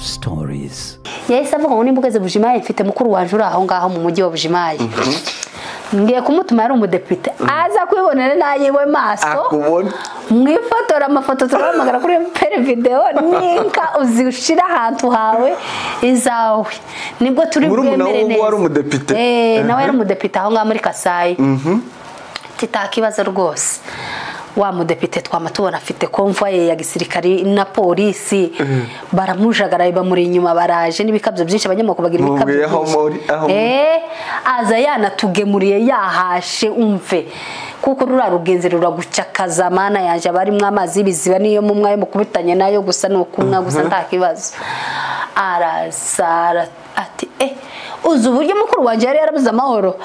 of stories. Yahise avuga ngo nimba ugeze Bujimayi mfite mukuru wanje uri aho ngaho mu mujyi wa Bujimayi. Ngiye kumutuma yari umudepite aza kwibonera nayiwe maso akubona mwifotora amafoto turahamagara kuri pere video ninka uzishira ahantu hawe izawe nibwo turi bwemere neza. Wari umudepite nawe yari umudepite aho ngaho muri Kasayi. Titakibazo rwose wa mudepite twama tubona afite convoy ya gisirikari na polisi baramujagara bamuri inyuma baraje n'ibikabyo byinshi abanyamako bagira ibikabyo aza yanatugemuriye yahashe umve kuko rura rugenzi ruragucakaza mana yanje abari mwamazi ibiziba niyo mu mwaye mukubitanye nayo gusa no kumwa gusa ntakibazo. Arasara ati uzi uburyo mukuru wanje yari yarabuze amahoro.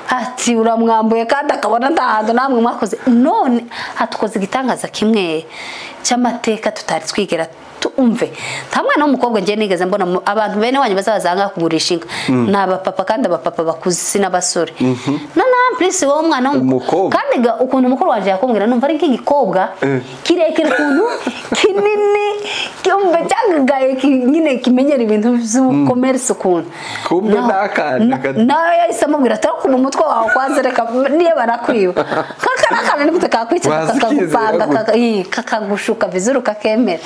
Ati uramwambuye kandi akabona ndahantu namwe mwakoze none hatukoze igitangaza kimwe cy'amateka tutari twigera tumve. Nta mwana w'umukobwa ngiye nigeze mbona abantu bene wanyu bazabazanga kugurisha inka naba papa kandi abapapa bakuze sinabasore. None amplis wowe mwana w'umukobwa kandi ukuntu mukuru wanje yakumbwira numva ari nk'igikobwa kirekire ukuntu kinini cyumve cyangagaye nyine kimenyera ibintu by'ucommerce ukuntu kumbe nakana nawe yahise amubwira ati ariko mu mutwe wawe kwanza reka niyo barakwiba kakana nigute kakwica kakagupanga kakagushuka vizuru kakemera.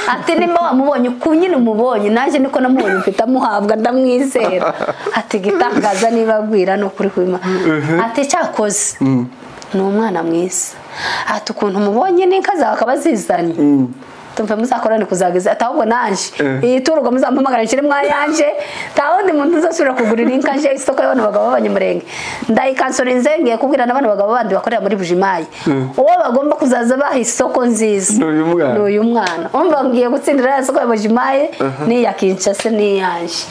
Ati nimba wamubonye ku nyine umubonye nanjye niko namubonye mfite amuhabwa ndamwizera. Ati gitangaza niba agwira no kuri kwima. Ati cyakoze ni umwana mwiza. Ati ukuntu umubonye n'inka zawe akaba zizanye tumve muzakorane kuzageza ati ahubwo nanje iyi turgo muzampamagara nshire mwayanje ta wundi muntu uzasubira kugurira inka nje isoko y'abantu bagabo b'abanyamurenge ndayikansora ngiye kubwira n'abantu bagabo bandi bakorera muri Bujimayi uwo bagomba kuzaza baha isoko nziza n'uyu mwana umva ngiye gutsindira isoko ya Bujimayi ni ya Kinshasa ni yanje.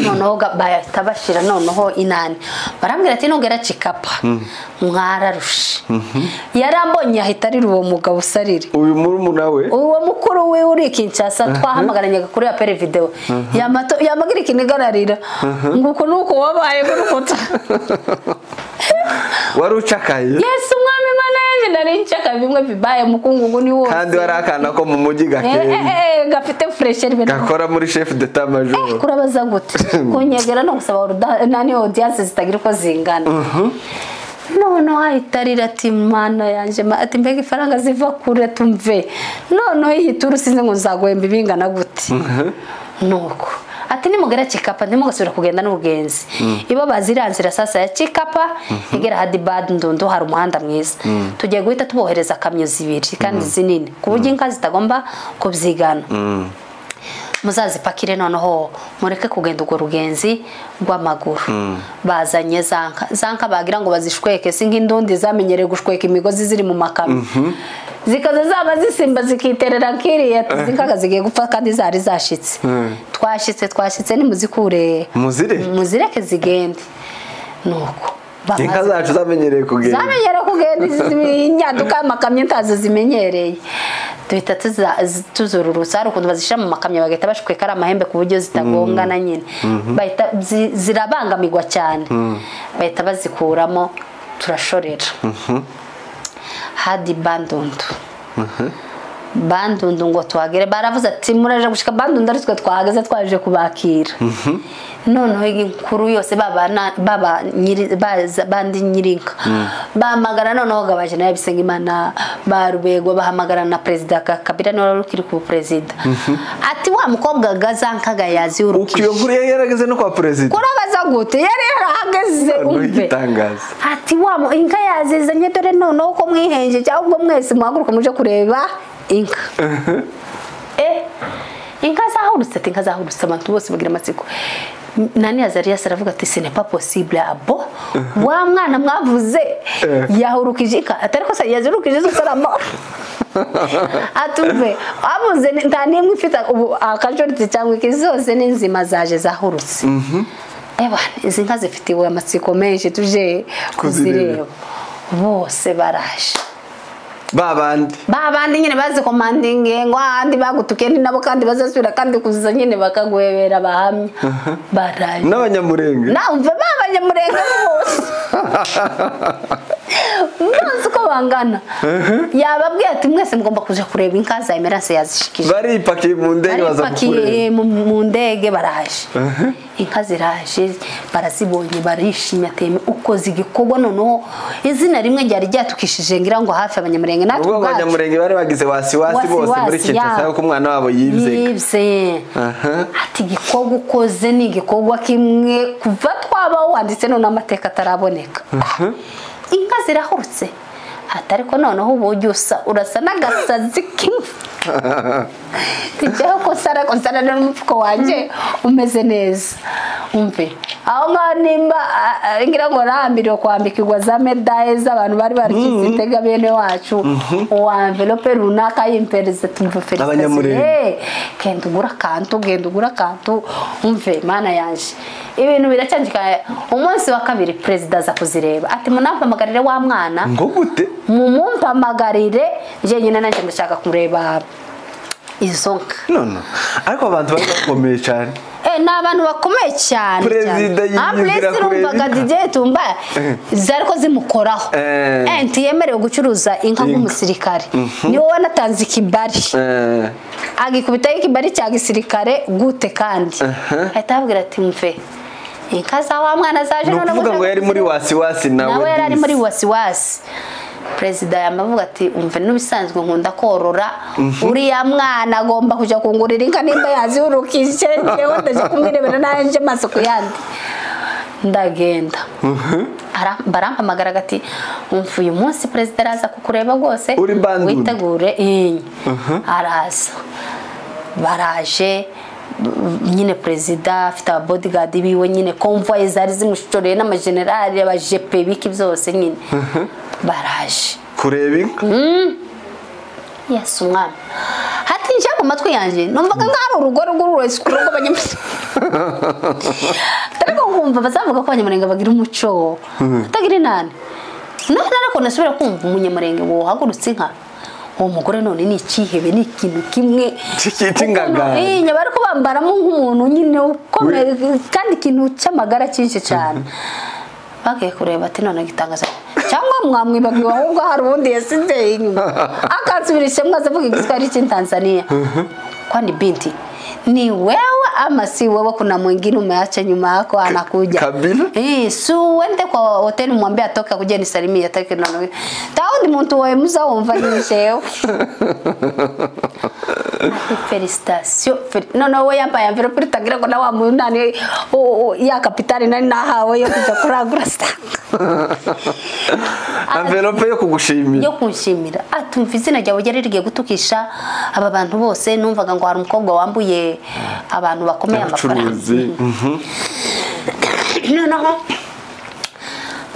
Noneho bahita bashira noneho inani barambwira ati nongera Chikapa mwararushe. Yarambonye ahita arira uwo mugabo usarire uyu murumuna we uwo mukuru we uri Kinshasa twahamagaranye kuri ya pere video yamato yamagira ikinigararira nguko nuko wabaye kurukuta wari ucakaye. Yesu umwami mana yaje nari ncakaye bimwe bibaye mukungugu ni wose kandi warakana ko mu mujyi gakeye gafite fresher gakora muri chef d'état major kurabaza gute kunyegera no gusaba nani audience zitagira uko zingana. Noneho ahitarira ati mana yanje ati mbega ifaranga ziva kure tumve noneho iyi turu sinze ngo nzaguhemba ibingana gute. Nuko ati nimugera Chikapa ntimugasubira kugenda n'ubugenzi ibo baziranzira sasa ya Chikapa igera hadi Bandundu hari umuhanda mwiza tugiye guhita tubohereza kamyo zibiri kandi zinini ku buryo inka zitagomba kubyigana. Muzazipakire noneho mureke kugenda ugo rugenzi rw'amaguru. Bazanye zanka zanka bagira ngo bazishweke si nk'indundi zamenyereye gushweka imigozi ziri mu makamyo zikaza zaba zisimba zikiterera nkiriya zinkaga zigiye gupfa kandi zari zashitse. Twashitse nimuzikure muzireke zigende. Nuko inka zacu zamenyereye kugenda inyaduka amakamyo ntazo zimenyereye duhita tuzururutsa hari ukuntu bazishyira mu makamyo bagahita bashweka ari amahembe ku buryo zitagongana nyine bahita zirabangamirwa cyane bahita bazikuramo turashorera hadi Bandundu. Bandundu ngo tuhagere baravuze ati muraje gushika Bandundu ari twe twahageze twaje kubakira. Noneho inkuru yose baba nyiri bandi nyirinka bahamagara noneho gabaje nayo bisenga Imana barubego bahamagara na president Kabila niwe rukiri ku president. Ati wa mukobwa gazankaga yazi urukije ukiyo nkuru yarageze no kwa president kurabaza gute yari yarahageze umve ati wa inka yazizanye dore noneho ko mwihenje cyangwa mwese muhaguruka muje kureba inka. Inka zahurutse ati inka zahurutse abantu bose bagira amatsiko. Nani Azarias aravuga ati ce n'est pas possible abo wa mwana mwavuze yahurukije inka atari ko yazurukije zose Atuve abuze nta nimwe ifite ubu akajorite cyangwa iki zose ni nzima zaje zahurutse. Eba izi nka zifitiwe amatsiko menshi tuje kuzireba bose baraje. Babandi nyine bazi commanding ngo andi bagutuke ni nabo kandi bazasubira kandi kuziza nyine bakagwebera bahamya baraje n'abanyamurenge naumva babanyamurenge bose. Bose ko bangana. Yababwiye ati mwese mugomba kuja kureba inka za Emerance yazishikije. Baripakiye mu ndege baza kukureba. Mu ndege baraje. Inka ziraje barazibonye barishimye ateme ukoze igikorwa noneho izina rimwe ryari ryatukishije ngira ngo hafi abanyamurenge natwe ubwo abanyamurenge bari bagize wasiwasi bose muri Kinshasa ko umwana wabo yibye. Ati igikorwa ukoze ni igikorwa kimwe kuva twabaho wanditse none amateka ataraboneka. Inka zirahurutse atariko noneho ubu usa urasa n'agasazi kimwe. Tijyaho ko sara ko sara n'umufuko wanje umeze neza. Umve aho ngaho nimba ngira ngo rambiriwe kwambikirwa za medaille z'abantu bari barishyize itega bene wacu wa envelope runaka y'impereza tumva Abanyamurenge. Genda ugura akantu genda ugura akantu umve mana yanje ibintu biracangika. Umunsi wa kabiri perezida aza kuzireba ati munampamagarire wa mwana ngo gute mumumpamagarire nje nyine nanjye ndashaka kureba izo nka. No ariko abantu bari bakomeye cyane. Ni abantu bakomeye cyane. Perezida yinjira kureba Didier Tumba zariko zimukoraho. Ntiyemerewe gucuruza inka nk'umusirikare. Niwe wanatanze ikibari. Agikubitaho ikibari cya gisirikare gute kandi. Ahita ababwira ati mve inka za wa mwana zaje none kuvuga ngo yari muri wasiwasi nawe yari muri wasiwasi. Perezida yamavuga ati umve n'ubisanzwe nkunda korora uriya mwana agomba kuja kungurira inka nimba yazihurukije jewe ndaje kumwirebera nanje maso kuyandi. Ndagenda barampamagara ati umve uyu munsi perezida araza kukureba rwose witegure. Araza baraje nyine perezida afite aba bodyguard biwe nyine convoy zari zimushoreye n'amagenerali aba GP biki byose nyine baraje kureba inka. Yes umwana hati nje mu matwi yanje numvaga nkari urugo rw'urusikuru rw'abanyamurenge. Ariko nkumva bazavuga ko abanyamurenge bagira umuco atagira inani. None ariko nasubira kumva umunyamurenge wohagurutse inka uwo mugore none ni ikihebe ni ikintu kimwe cy'ingagara. Nyabari ko bambaramo nk'umuntu nyine ukomeye kandi ikintu cy'amagara cyinshi cyane. Bagiye kureba ati none gitangaza cyangwa mwamwibagiwe ahubwo hari ubundi yasize inyuma akansubirisha mwaza avuga igiswahili cy'in Tanzania. Kwani binti ni wewe ama si wewe kuna mwingine umeacha nyuma yako anakuja Kabila? Si uende kwa hoteli mwambie atoke akuje nisalimie atake nono. Taundi muntu wawe muza wumva nishewe. Felicitation. No we yambaye envelope itagira ngo na wa munani ya kapitali nari nahawe yo kuja kuragura stock. Envelope yo kugushimira. Yo kunshimira. Atumva izina ryawe ryari rigiye gutukisha aba bantu bose numvaga ngo hari umukobwa wambuye abantu bakomeye amafaranga. Noneho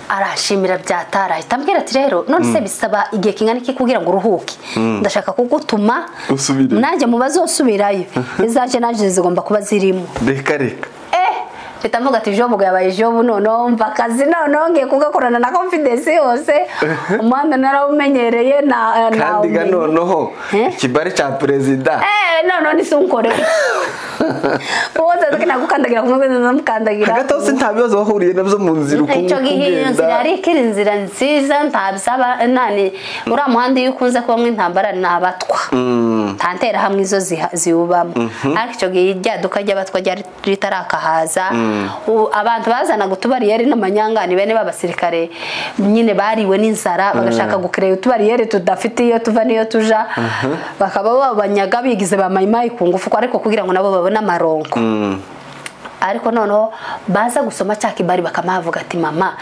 arashimira byatara ahita ambwira ati rero none se bisaba igihe kingana iki kugira ngo uruhuke ndashaka kugutuma nanjye mu bazosubirayo izaje naje zigomba kuba zirimo reka reka mpita mvuga ati jobu yabaye jobu noneho mva akazi noneho ngiye kugakorana na confidence yose umuhanda narawumenyereye na kandi ga noneho ikibari cya perezida noneho nisunkore woza nagukandagira ku mutwe ndamukandagira hagati aho nta bibazo wahuriye nabyo mu nzira uko icyo gihe iyo nzira ari ikiri inzira nziza ntabisaba nani uriya muhanda iyo ukunze kubamo intambara ni abatwa nta nterahamwe izo ziwubamo ariko icyo gihe iryaduka ry'abatwa ryari ritarakahaza abantu bazanaga utubariyeri n'amanyangani bene b'abasirikare nyine bariwe n'inzara bagashaka gukerera utubariyeri tudafite iyo tuva n'iyo tuja bakaba babanyaga bigize ba mayimayi ku ngufu ariko kugira ngo nabo babone amaronko ariko noneho baza gusoma cya kibari bakamavuga ati mama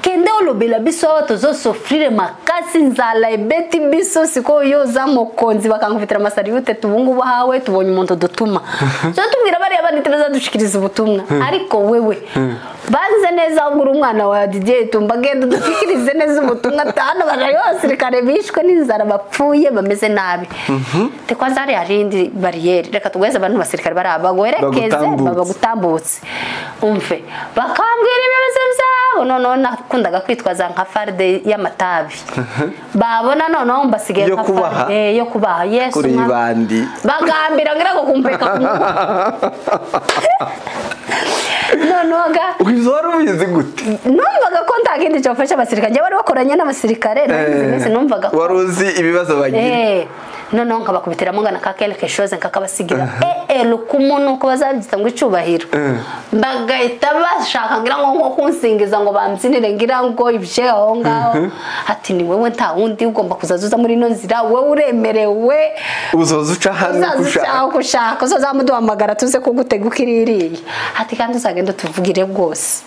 kende olobela biso tuzosofrire makasi nzala ebeti biso siko yoza mokonzi bakangufitira amasariyute tubungu hawe tubonye umuntu dutuma so tubwira bari abandi bazadushikiriza ubutumwa ariko wewe banze neza ubwo umwana wa Didier Tumba genda dushikirize neza ubutumwa tano bari abasirikare bishwe n'inzara bapfuye bameze nabi te kwanza hari harindi barriere reka tugweze abantu basirikare barabagwerekeze babagutambutse umve bakambwira ibibazo byabo noneho nakundaga kwitwaza nka farde y'amatabi babona noneho mbasigaye nka farde yo kubaha Yesu kuri bandi bagambira ngira ngo kumpeka Noneho ga wari ubizi gute? Numvaga ko nta kindi cyofasha abasirikare, njye wari wakoranye n'abasirikare nari numvaga ko wari uzi ibibazo bagira. Noneho nkabakubitiramo ngana ka quelque chose nkakabasigira lukumuntu ko bazabyita ngo icubahiro, bagahita bashaka ngira ngo nko kunsingiza ngo bambyinire ngira ngo ibye aho ngaho. Ati ni wewe nta wundi ugomba kuzazuza muri ino nzira, wowe uremerewe uzoza uca hano kushaka uzozamuduhamagara tuze kugutega ukiririye. Ati kandi uzagenda tuvugire rwose.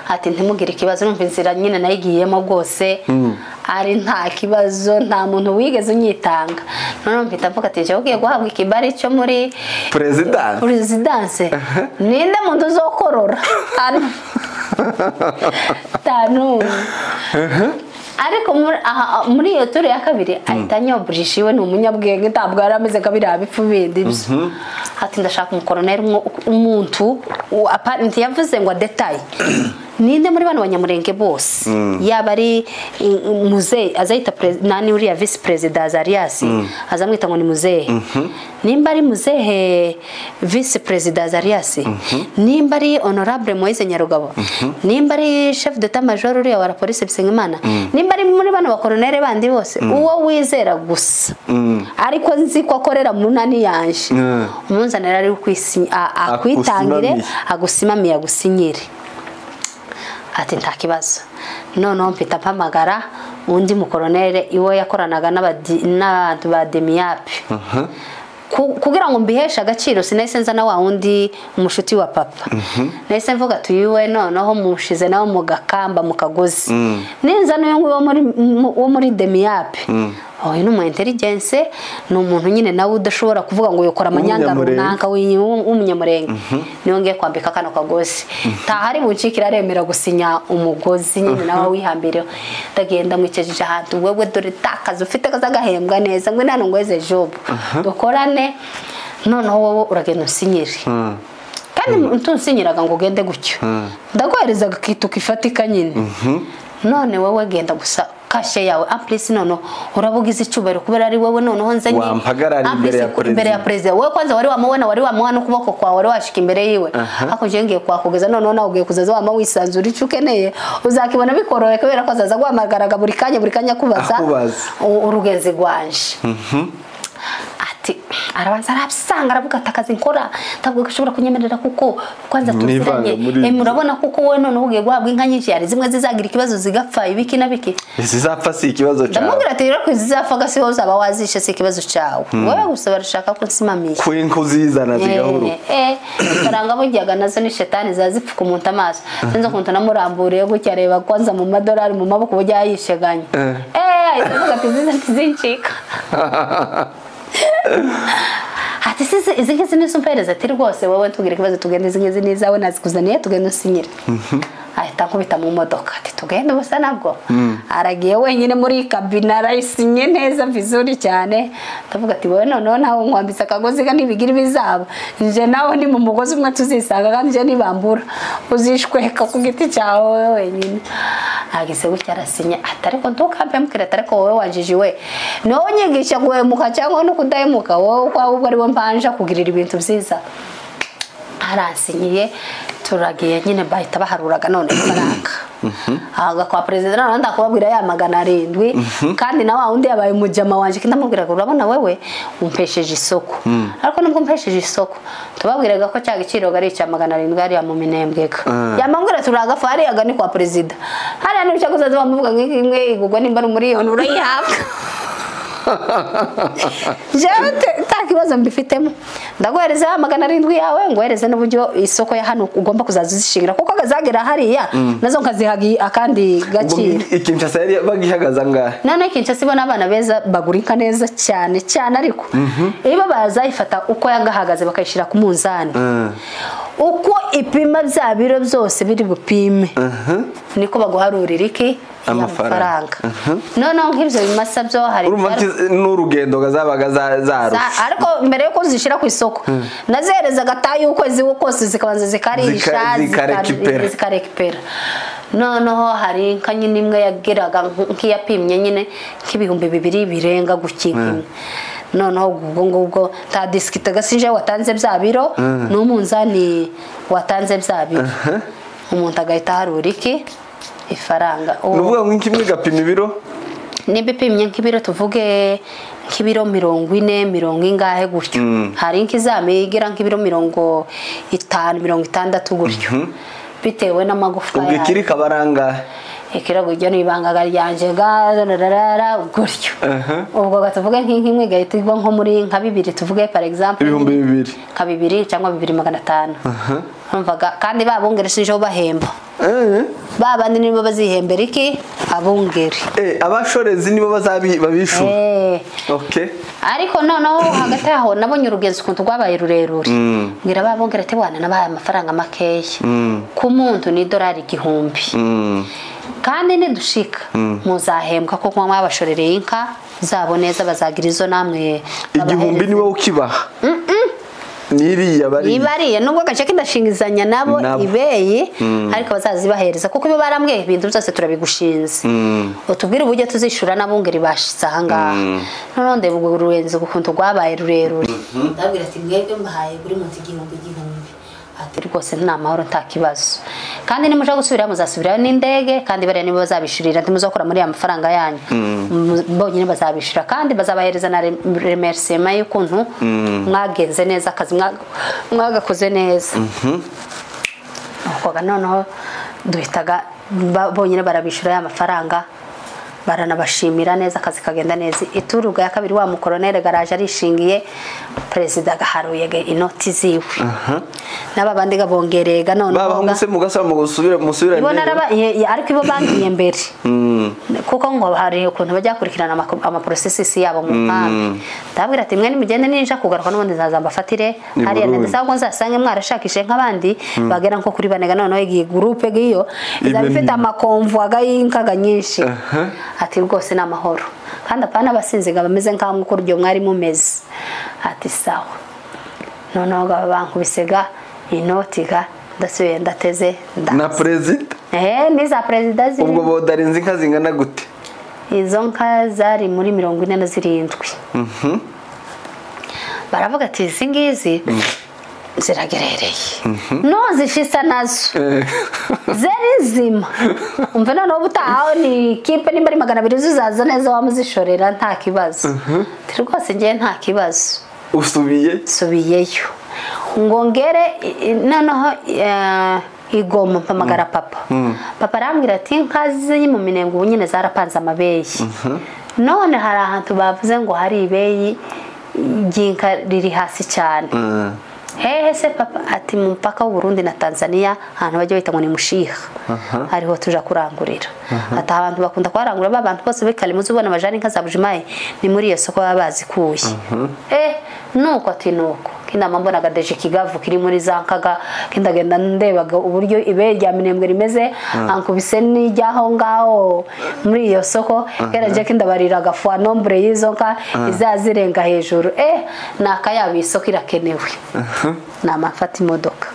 Ati ntimugire ikibazo, numva inzira nyine nayigiyemo rwose ari nta kibazo, nta muntu wigeze unyitanga. None mpita mvuga ati je ugiye guhabwa ikibari cyo muri presidence ninde muntu uzokorora tanu. Ariko muri iyo turi ya kabiri ahita anyoburisha iwe, ni umunyabwenge ntabwo yari ameze nka biriya bipfu bindi byo. Ati ndashaka umukoroneri umuntu ntiyavuze ngo detail ninde muri bano banyamurenge bose, yaba ari muzehe azahita nani uriya vice president Azarias azamwita ngo ni muzehe, nimba ari muzehe vice president Azarias, nimba ari honorable Moise Nyarugabo, nimba ari chef d'état major uriya wa police Bisengimana, nimba ari muri bano bakoronere bandi bose, uwo wizera gusa ariko nzi ko akorera mu nani yanje, umunzanira ari akwitangire agusimamiye agusinyire. Ati nta kibazo. Noneho mpita mpamagara undi mukoronere iwe yakoranaga n'abantu ba Demiape. Kugira ngo mbiheshe agaciro sinahise nzana wa wundi umushuti wa papa. Nahise mvuga tuyiwe noneho mushize nawe mu gakamba mu kagozi. Ninza n'uyu nguyu wo muri Demiape. Uyu ni umu intelligence, ni umuntu nyine nawe udashobora kuvuga ngo yokora amanyanga runaka w'umunyamurenge. Niyo ngiye kwambika kano kagozi. Tahari buncikira aremera gusinya umugozi nyine nawe wihambireho. Ndagenda mwicejeje ahantu wewe dore takazi ufite kazagahembwa neza ngwe nano ngweze job. Dukorane noneho wowe uragenda usinyire. Kandi ntunsinyiraga ngo ugende gutyo. Ndaguhereza kitu kifatika nyine. None wowe genda gusa kashe yawe amplisi nono urabugize icubahiro kubera ari wewe noneho nzanye wampagarara imbere ya president. Wewe kwanza wari wamubona, wari wamuha no kuboko kwawe wari washika imbere yiwe. Ako je ngiye kwakugeza noneho nawe ugiye kuzaza wama wisanzura ico ukeneye uzakibona bikoroye kubera ko azaza guhamagaraga buri kanya kubaza urugenzi rwanje. Ati arabanza arabisanga aravuga ati akazi nkora ntabwo gashobora kunyemerera kuko kwanza tuziranye murabona kuko wowe noneho ugiye guhabwa inka nyinshi hari zimwe zizagira ikibazo zigapfa ibiki na biki zizapfa si ikibazo cyawe. Ndamubwira ati rero kwizapfa gasi wowe uzaba wazishe si ikibazo cyawe, wowe gusa barashaka ko nsimamiye ko inka uzizana zigahuru faranga buryaga nazo ni shetani zazipfuka umuntu amaso. Sinzi ukuntu namuramburiye gutya areba kwanza mu madolari mu maboko burya yisheganye ahita avuga ati zincika. Ati sisi izi ngizi nizo mpereza ati rwose wowe tugire ikibazo tugende izi ngizi nizawe nazikuzaniye tugende usinyire. Ahita nkubita mu modoka ati tugende ubusa nabwo. Aragiye wenyine muri kabina arayisinye neza vizuri cyane. Ndavuga ati wowe noneho nawe nkwambitse akagozi kandi bigira ibizaba nje nawe ni mu mugozi umwe tuzisanga kandi nje nibambura uzishweka ku giti cyawe wenyine. Agise gutya arasinya ati ariko ntukampe mukira ati ariko wowe wanjijiwe niwowe unyigisha guhemuka cyangwa no kudahemuka wowe kwa ubwo ari bo mpanja kugirira ibintu byiza. Aransinyiye turagiye nyine bahita baharuraga none faranga. Aga kwa president none ndakubabwira ya 700 kandi na wa wundi yabaye umujama wanje kindamubwira ngo urabona wewe umpesheje isoko. Ariko nubwo umpesheje isoko tubabwiraga ko cya giciro gari cya 700 ari ya mu minembweka. Yamambwira turaga fari aga ni kwa president. Hariya n'icyo kuzaza bamuvuga nk'imwe igugwa nimba ari umuriyoni urayihabwa. Jewe nta kibazo mbifitemo. Ndaguhereza 700 yawe nguhereze n'uburyo isoko ya hano ugomba kuzaza uzishingira kuko gazagera hariya nazo nkazihaga akandi gaciro. Ikinshasa yari bagihagaza ngahe? None Kinshasa ibona abana beza bagura inka neza cyane cyane ariko iyo bazayifata uko yagahagaze bakayishira ku munzani uko ipima bya biro byose biri bupime niko baguharurira iki amafaranga. Noneho nk'ibyo bimasa byo hari n'urugendo gazabaga zarusha ariko mbere yuko zishira ku isoko nazerezaga tayi ukwezi kose zikabanza zikarisha zikarekipera. Noneho hari inka nyine imwe yageraga nk'iyapimye nyine nk'ibihumbi 2 birenga gukinga. Noneho ubwo ngubwo nta disikita gasinje watanze bya biro n'umunzani watanze bya biro. Umuntu agahita harura iki ifaranga. Nuvuga ngo kimwe gapima ibiro? Niba ipimye nk'ibiro tuvuge nk'ibiro 40 mirongo ingahe gutyo. Hari inkizamigira nk'ibiro 50 60 gutyo. Bitewe n'amagufa yayo. Ubwo ikiri kabaranga ikirago ijya n'ibanga ryanje ga gutyo. Ubwo gatuvuge nk'inkimwe gahita igwa nko muri nka bibiri tuvuge par exemple 2000 nka 2 cyangwa 2500. Umvaga kandi babongeresheje bahemba. Babandi nibo bazihembera iki abungeri. Abashorezi nibo bazabishura. Okay. Ariko noneho hagati aho nabonye urugenzi ukuntu rwabaye rurerure. Ngira babongera ati wana nabaye amafaranga makeya. Ku muntu ni dolari 1000. Kandi nidushika muzahembwa kuko mwabashorereye inka zabo neza bazagira izo namwe. 1000 niwe ukibaha. Niriya bari. Ibariye nubwo gace kidashingizanya nabo ibeyi ariko bazazibahereza kuko ibo barambwe ibintu byose turabigushinze. Utubwire uburyo tuzishura nabungeri bashitse aha ngaha. None ndeba ubwo rurenze ukuntu rwabaye rurerure. Ndabwira ati mwebwe mbahaye buri muntu 1000. Ati rwose nta mahoro nta kibazo. Kandi nimuja gusubira muzasubirayo n'indege kandi bariya nibo bazabishurira ntimuzakora muri ya mafaranga yanyu. Bonyine bazabishura kandi bazabahereza na remerciement y'ukuntu mwagenze neza akazi mwagakoze neza. Ubwo noneho duhitaga bonyine barabishura ya mafaranga baranabashimira neza akazi kagenda neza. Ituruga ya kabiri wa mukoronere garaje arishingiye president gaharuye inoti ziwe. Naba bandi gabongerega none babahunguse mugasaba mu gusubira musubira neza. Ibona ariko ibo bangiye mbere. Kuko ngo hari ukuntu bajya kurikirana ama processes yabo mu nkambi. Ndabwira ati mwe nimugende ninja kugaruka n'ubundi nzaza mbafatire hariya ndetse ahubwo nzasange mwarashakishe nk'abandi bagera nko kuri banega noneho igiye groupe giyo izabifite amakonvoi gayinkaga nyinshi. Ati rwose namahoro kandi apana abasinziga bameze nkamwe uko ryo mwari mumeze. Ati sawa. Noneho bankubisega inotiga ndasubiye ndateze na president. Niza president ubwo bodarinze inka zingana gute? Izo nka zari muri 47. Baravuga ati izi ngizi ziragerereye. No zifisa nazo. Zeri nzima. Umva noneho ubutaha ni kipe nimba ari 200 zuzaza neza wamuzishorera nta kibazo. Ati rwose ngiye nta kibazo. Usubiye? Subiyeyo. Ngo ngere noneho igoma mpamagara papa. Papa arambwira ati inka zinyi mu Minembwe ubu nyine zarapanze amabeyi. None hari ahantu bavuze ngo hari ibeyi ry'inka riri hasi cyane. Hehe se papa ati mu mpaka w'u Burundi na Tanzania ahantu bajya bita ngo ni Mushiha. Hariho tuja kurangurira. Ati abantu bakunda kwarangura babantu bose bikali muzubona bajana inka za Bujimayi ni muri iyo soko baba bazikuye. Nuko ati nuko kinama mbona gadeje kigavu kiri muri zankaga kindagenda ndebaga uburyo ibe rya Minembwe rimeze ankubise n'ijyaho ngaho muri iyo soko keraje kindabarira gafwa nombre y'izo nka izazirenga hejuru nakayaba isoko irakenewe. Namafata imodoka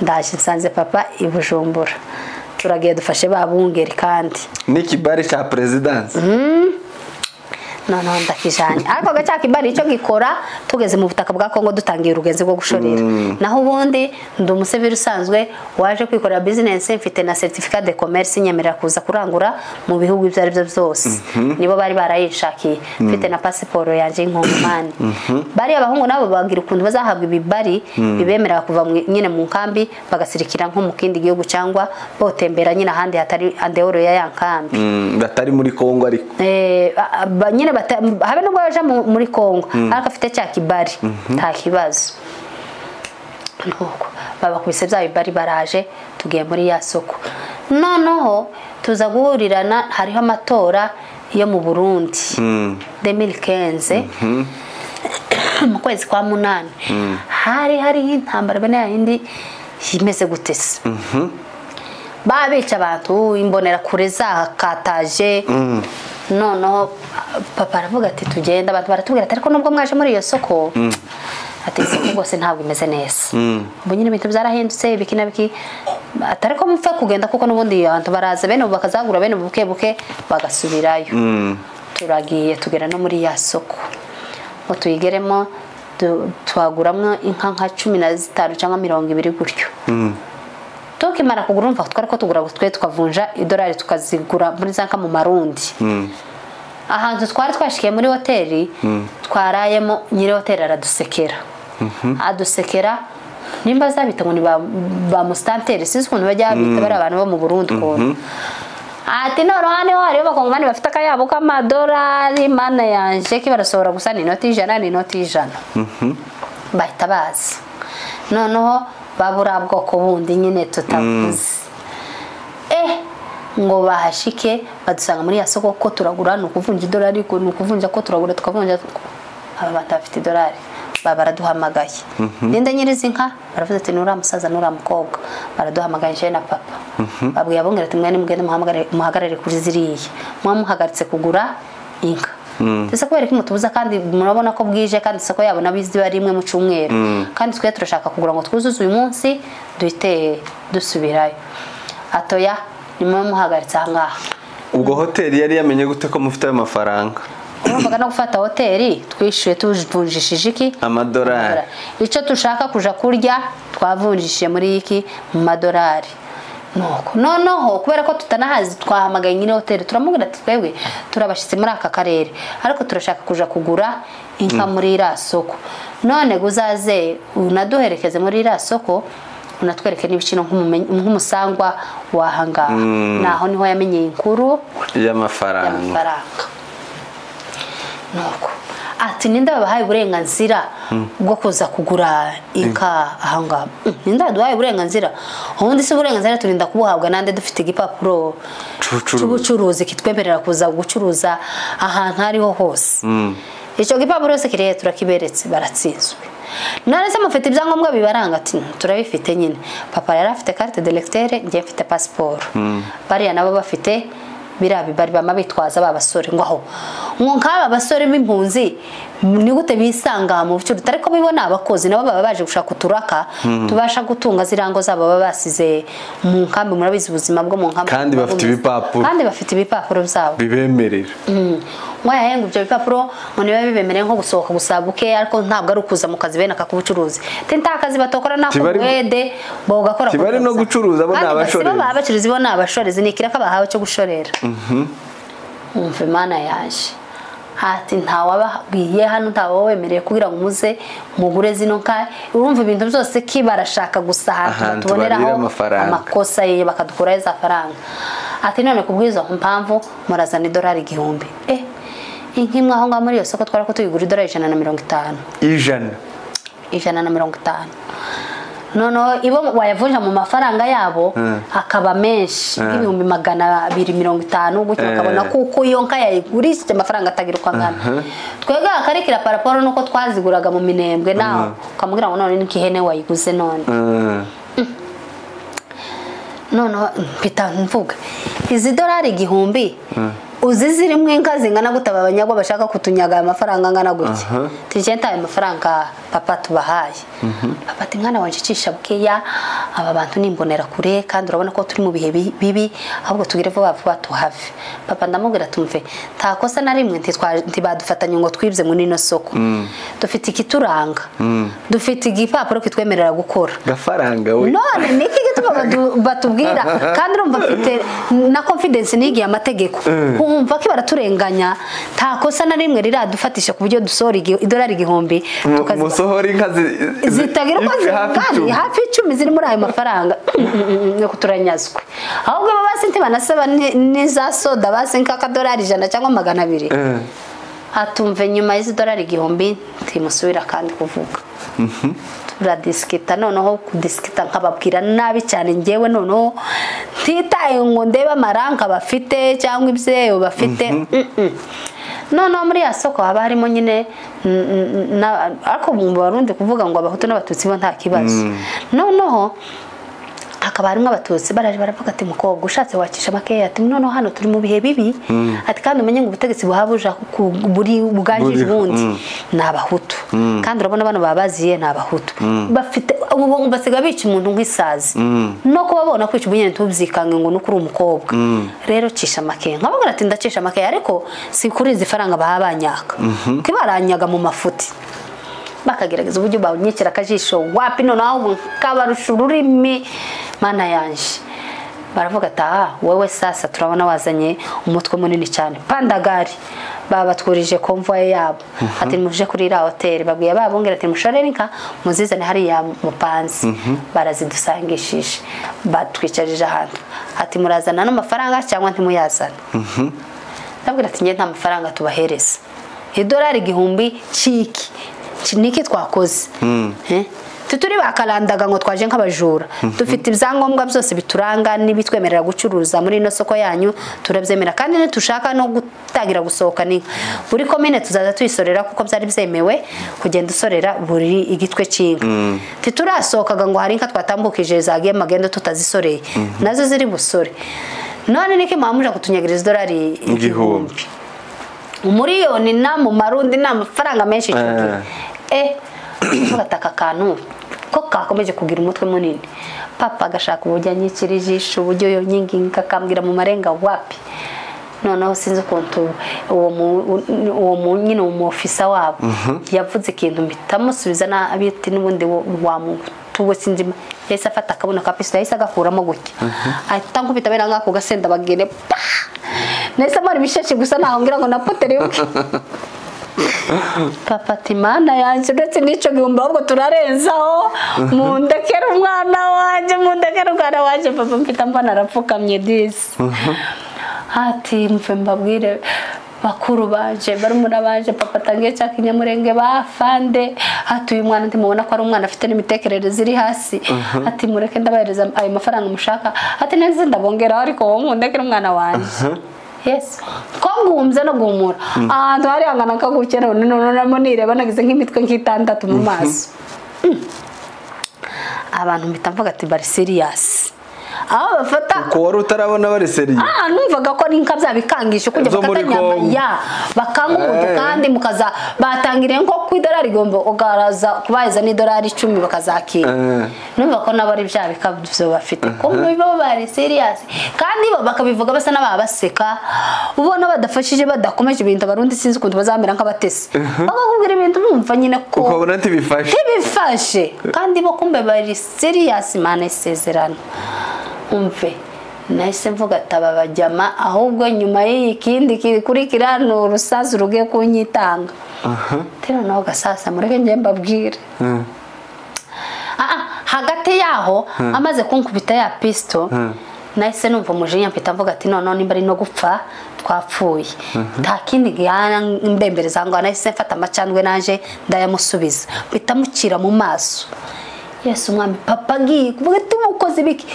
ndaje nsanze papa i Bujumbura turagiye dufashe babungeri kandi n'ikibari cya presidence. Noneho ndakijanye ariko gaca kibari icyo gikora tugeze mu butaka bwa Kongo dutangiye urugenzi rwo gushorera. Naho ubundi ndi umuseveri usanzwe waje kwikorera business mfite na certificat de commerce nyemerera kuza kurangura mu bihugu ibyo ari byo byose. Nibo bari barayishakiye mfite na passport yanje inkongomani. Bari abahungu nabo bagira ukuntu bazahabwa ibibari bibemerera kuva nyine mu nkambi bagasirikira nko mu kindi gihugu cyangwa botembera nyine ahandi hatari andehoro ya yankambi. Batari muri Kongo ariko. Nyine habe nubwo yaje muri Kongo ariko afite cya kibari nta kibazo. Nuko babakubise bya bibari baraje tugiye muri ya soko. Noneho tuza guhurirana hariho amatora yo mu Burundi 2015 mu kwezi kwa 8 hari intambara bene yindi imeze gutese. Babica abantu imbonera kure zakataje. Noneho papa aravuga ati tugenda abantu baratubwira ati ariko nubwo mwaje muri iyo soko ati isoko rwose ntabwo imeze neza. Ubu nyine ibintu byarahindutse ibiki na biki atari ko mupfa kugenda kuko n'ubundi abantu baraza bene ubu bakazagura bene buke buke bagasubirayo. Turagiye tugera no muri ya soko. ngo tuyigeremo twaguramo inka nka 15 cyangwa 20 gutyo. Tukimara kugura umva twari ko tugura twe tukavunja idolari tukazigura muri zanka mu marundi. Ahantu twari twashikiye muri hoteli twarayemo, nyiri hoteli aradusekera. Adusekera nimba zabita ngo ni ba mustanteri, sinzi ukuntu bajya bita bari abantu bo mu Burundi ukuntu. Ati none hano hariyo abakongomani bafite akayabo k'amadolari, mana yanje ki barasohora gusa ni inoti 100 ni inoti 100. Bahita baza noneho babura bwoko bundi nyine tutavuze. Ngo bahashike badusanga muri ya soko ko turagura no kuvunja idolari ko no kuvunja ko turagura tukavunja, aba batafite idolari baraduhamagaye. Ninde nyirizi nka baravuze ati nura musaza nura mukobwa, baraduhamagaye nje na papa. Babwiye abongera ati mwene mugende muhagarare kuri ziriya, mwamuhagaritse kugura inka. Ndetse kubera ko mutubuza kandi murabona ko bwije kandi isoko yabo nabizi bari rimwe mu cyumweru, kandi twe turashaka kugura ngo twuzuze uyu munsi duhite dusubirayo. Atoya nimwe muhagaritse aha ngaha. Ubwo hoteli yari yamenye gute ko mufite ayo mafaranga? Urumvaga no gufata hoteli twishyuye tuvunjishije iki? Amadolari. Icyo tushaka kuja kurya twavunjishije muri iki mu madolari. Nuko noneho kubera ko tutanahazi twahamagaye nyine hoteli turamubwira ati twebwe turabashitse muri aka karere ariko turashaka kuja kugura inka muri ira soko, none guzaze unaduherekeze muri ira soko unatwereke n'ibiciro nk'umusangwa wahangaha. Naho niho yamenyeye inkuru y'amafaranga. Nuko ati ninde babahaye uburenganzira bwo kuza kugura inka ahangaha? Ninde baduhaye uburenganzira? Ubundi si uburenganzira turinda kubuhabwa nande dufite igipapuro cy'ubucuruzi kitwemerera kuza gucuruza ahantu ariho hose. Icyo gipapuro se kiriye turakiberetse, baratsinzwe. None se mufite ibyangombwa bibaranga? Ati turabifite nyine. Papa yari afite carte de lecteur, ngiye mfite passport. Bariya nabo bafite birabi bari bama bitwaza babasore ngo aho ngo nk'aba basore b'impunzi ni gute bisanga mu bucuruzi, ariko bibona abakozi nabo baba baje gushaka uturaka tubasha gutunga zirango zabo baba basize mu nkambi. Murabizi ubuzima bwo mu nkambi, kandi bafite ibipapuro, kandi bafite ibipapuro byabo bibemerera. Ngo yahenga ibyo bipapuro ngo niba bibemereye nko gusohoka gusabuke, ariko ntabwo ari ukuza mu kazi bene aka kubucuruzi. Tenta akazi batokora nako gwede bogakora tibari no gucuruza bo nabashorezi, abacuruzi bo nabashorezi ni kiraka bahawe cyo gushorera. Umva Imana yaje ati ntawababwiye hano ntawawemereye kugira ngo muze mugure zino nka. Urumva ibintu byose ki barashaka gusa ahantu tuboneraho amakosa ye bakadukura za faranga. Ati none kubwizo mpamvu murazana idolari 1000. Inka imwe aho ngaho muri iyo soko twara ko tuyigura idolari 150. 150. Noneho ibo wayavunja mu mafaranga yabo akaba menshi 250 gutyo, bakabona kuko iyo nka yayigurishije amafaranga atagira uko angana. Twebwe akarikira paraporo nuko twaziguraga mu minembwe, naho ukamubwira ngo none n'ikihene wayiguze none. Noneho mpita mvuga izi dolari 1000 uzi zirimo inka zingana gutaba abanyagwa bashaka kutunyaga amafaranga angana gutya. Tije ntaye amafaranga papa tubahaye. Papa ati mwana wanje cisha bukeya, aba bantu nimbonera kure kandi urabona ko turi mu bihe bibi, ahubwo tugire vuba vuba tuhave. Papa ndamubwira tumve nta kosa na rimwe ntibadufatanye ngo twibye muri ino soko. Dufite ikituranga, dufite igipapuro kitwemerera gukora gafaranga we. None niki gituma batubwira kandi urumva mfite na confidence nigiye amategeko. Umva ko baraturenganya nta kosa na rimwe riradufatisha ku buryo dusohora idolari 1000 tukazisohora inka zitagira uko zingana hafi 10 ziri muri ayo mafaranga no kuturanyazwe. Ahubwo baba sinti banasaba n'iza soda basi nk'akadolari 100 cyangwa 200. Atumve nyuma y'izi dolari 1000 ntimusubira kandi kuvuga. Turadiskita noneho kudiskita nkababwira nabi cyane ngewe noneho ntitaye ngo ndebe amaranka bafite cyangwa ibyeyo bafite. Noneho muri ya soko haba harimo nyine ariko mu Barundi kuvuga ngo abahutu n'abatutsi bo nta kibazo. Noneho hakaba harimo abatutsi baraje baravuga ati mukobwa ushatse wakisha makeya, ati noneho hano turi mu bihe bibi, ati kandi umenye ngo ubutegetsi buhabuja buri buganjije ubundi ni abahutu, kandi urabona bano babaziye ni abahutu bafite Ubu basiga bica umuntu nk'isazi no kubabona kwica ubunyene tubyikange ngo nuko uri umukobwa rero cisha make nkababwira ati ndacisha make ariko si kuri izi faranga bahabanyaka kibaranyaga mu mafuti bakagerageza uburyo bawunyikira akajisho wapi noneho kabarusha ururimi mana yanje baravuga ati aha wowe sasa turabona wazanye umutwe munini cyane pandagari babatwurije convoy yabo ati muje kuri ira hotel babwiye babongera ati mushorere inka muzizane hariya mupanzi barazidusangishije batwicarije ahantu ati murazana n'amafaranga cyangwa ntimuyazana ndabwira ati nge nta mafaranga tubahereza idolari 1000 ciki niki twakoze tuturi bakarandaga ngo twaje nk'abajura dufite ibyangombwa byose bituranga n'ibitwemerera gucuruza muri ino soko yanyu turabyemera kandi nitushaka no gutangira gusohoka ni buri komine tuzaza tuyisorera kuko byari byemewe kugenda usorera buri igitwe cy'inka titurasohokaga ngo hari inka twatambukije zagiye magendo tutazisoreye nazo ziri busore none niki mwamuje kutunyagiriza idolari 1000 umuriyoni na mu marundi na amafaranga menshi cyane gataka kantu ko kakomeje kugira umutwe munini papa agashaka uburyo anyikira ijisho uburyo yonyinginga akambwira mu marenga wapi noneho sinzi ukuntu uwo nyine umufisa wabo yavuze ikintu mpitamusubiza nabi ati n'ubundi wamutuwe sinzi yahise afata akabona ka pistol yahise agakuramo gutya ahita nkubita bera ngako gasenda bagire nahise amara ibishashi gusa naho ngira ngo napotere yuke papa ati mana yanjye uretse n'icyo gihumbi ahubwo turarenzaho mundekere umwana wanjye mundekere umwana wanjye papa mfite mbona arapfukamye disi ati mve mbabwire bakuru baje barumuna baje papa atangiye cya kinyamurenge bafande ati uyu mwana ndimubona ko ari umwana afite n'imitekerereze iri hasi ati mureke ndabahereza ayo mafaranga mushaka ati neza ndabongeraho ariko wowe mundekere umwana wanjye Yes. Ko ngumze no guhumura ahantu hari angana kagukera none namo nireba nagize nk'imitwe nk'itandatu mu maso abantu mpita mvuga ati bari serious aho bafata ko wari utarabona bari serious numvaga ko ari inka byabikangisha kujya bakatanyama ya bakanga umuntu kandi mukaza batangire nko ku idolari igomba ugaraza kubaheza n'idolari 10 bakazakira numva ko nabo ari bya bikabyo bafite ko bo bari serious kandi bo bakabivuga basa n'ababaseka ubona badafashije badakomeje ibintu abarundi sinzi ukuntu bazamera nk'abatesi bakakubwira ibintu bumva nyine ko ukabona ntibifashe ntibifashe kandi bo kumbe bari serious mana isezerano umve nahise mvuga ati aba bajyama ahubwo nyuma y'ikindi kikurikira ni urusasu rugiye kunyitanga tero naho gasasa mureke njye mbabwire hagati yaho amaze kunkubita ya pistol nahise numva umujinya mpita mvuga ati none nimba ari no gupfa twapfuye nta kindi gihana mbembereza ngo nahise mfata amacandwe naje ndayamusubiza mpita mukira mu maso Yesu umwami papa agiye kuvuga ati mukoze biki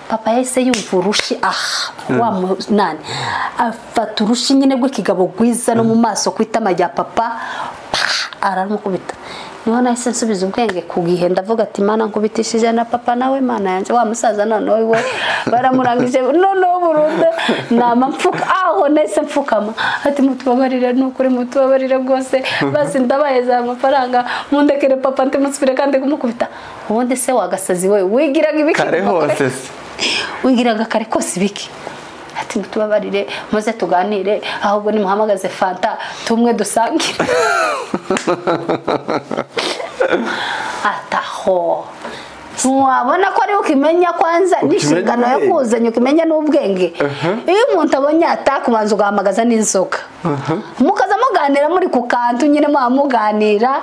papa yahise yumva urushi wa munani afata urushi nyine rw'ikigabo gwiza no mu maso kwitama rya papa aramukubita niho nahise nsubiza ubwenge ku gihe ndavuga ati mana nkubitishije na papa nawe mana yanjye wa musaza noneho we baramurangije noneho burundu nama mfuka aho nahise mfukama ati mutubabarire nukuri mutubabarire rwose basi ndabaye amafaranga mundekere papa ntimusubire kandi kumukubita ubundi se wagasazi we wigiraga ibiki kare hose se wigiraga kare kose ibiki ati mutubabarire muze tuganire ahubwo nimuhamagaze fanta tumwe dusangire ataho ntiwabona ko ari ukimenya kwanza n'inshingano yo kuzanya ukimenya n'ubwenge iyo umuntu abonye atakubanza ugahamagaza n'inzoka mukaza muganira muri ku kantu nyine muganira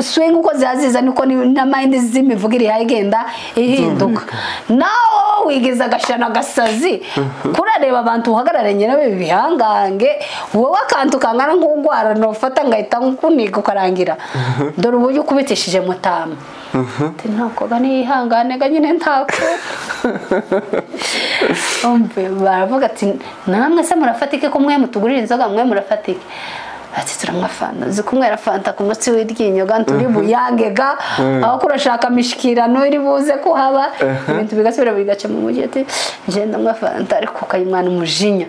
swing uko zihaziza niko na mind z'imivugire yagenda ihinduka nawe wigiza agashana agasazi kurareba abantu uhagararanye nabo bihangange wowe akantu kangana nk'ugwara nofata ngahita nkuniga ukarangira dore uburyo ukubitishije mutama ntabwo nihangane ga nyine ntako umve baravuga ati namwe se murafatike ko mwe mutugurira inzoga mwe murafatike ati turanywa fanta uzi kunywera fanta ku munsi w'iryinyo ga turi buyange ga aho kurashaka mishikirano iri buze kuhaba ibintu bigasubira bigaca mu mujyi ati nje ndanywa fanta ariko ukayimwana umujinya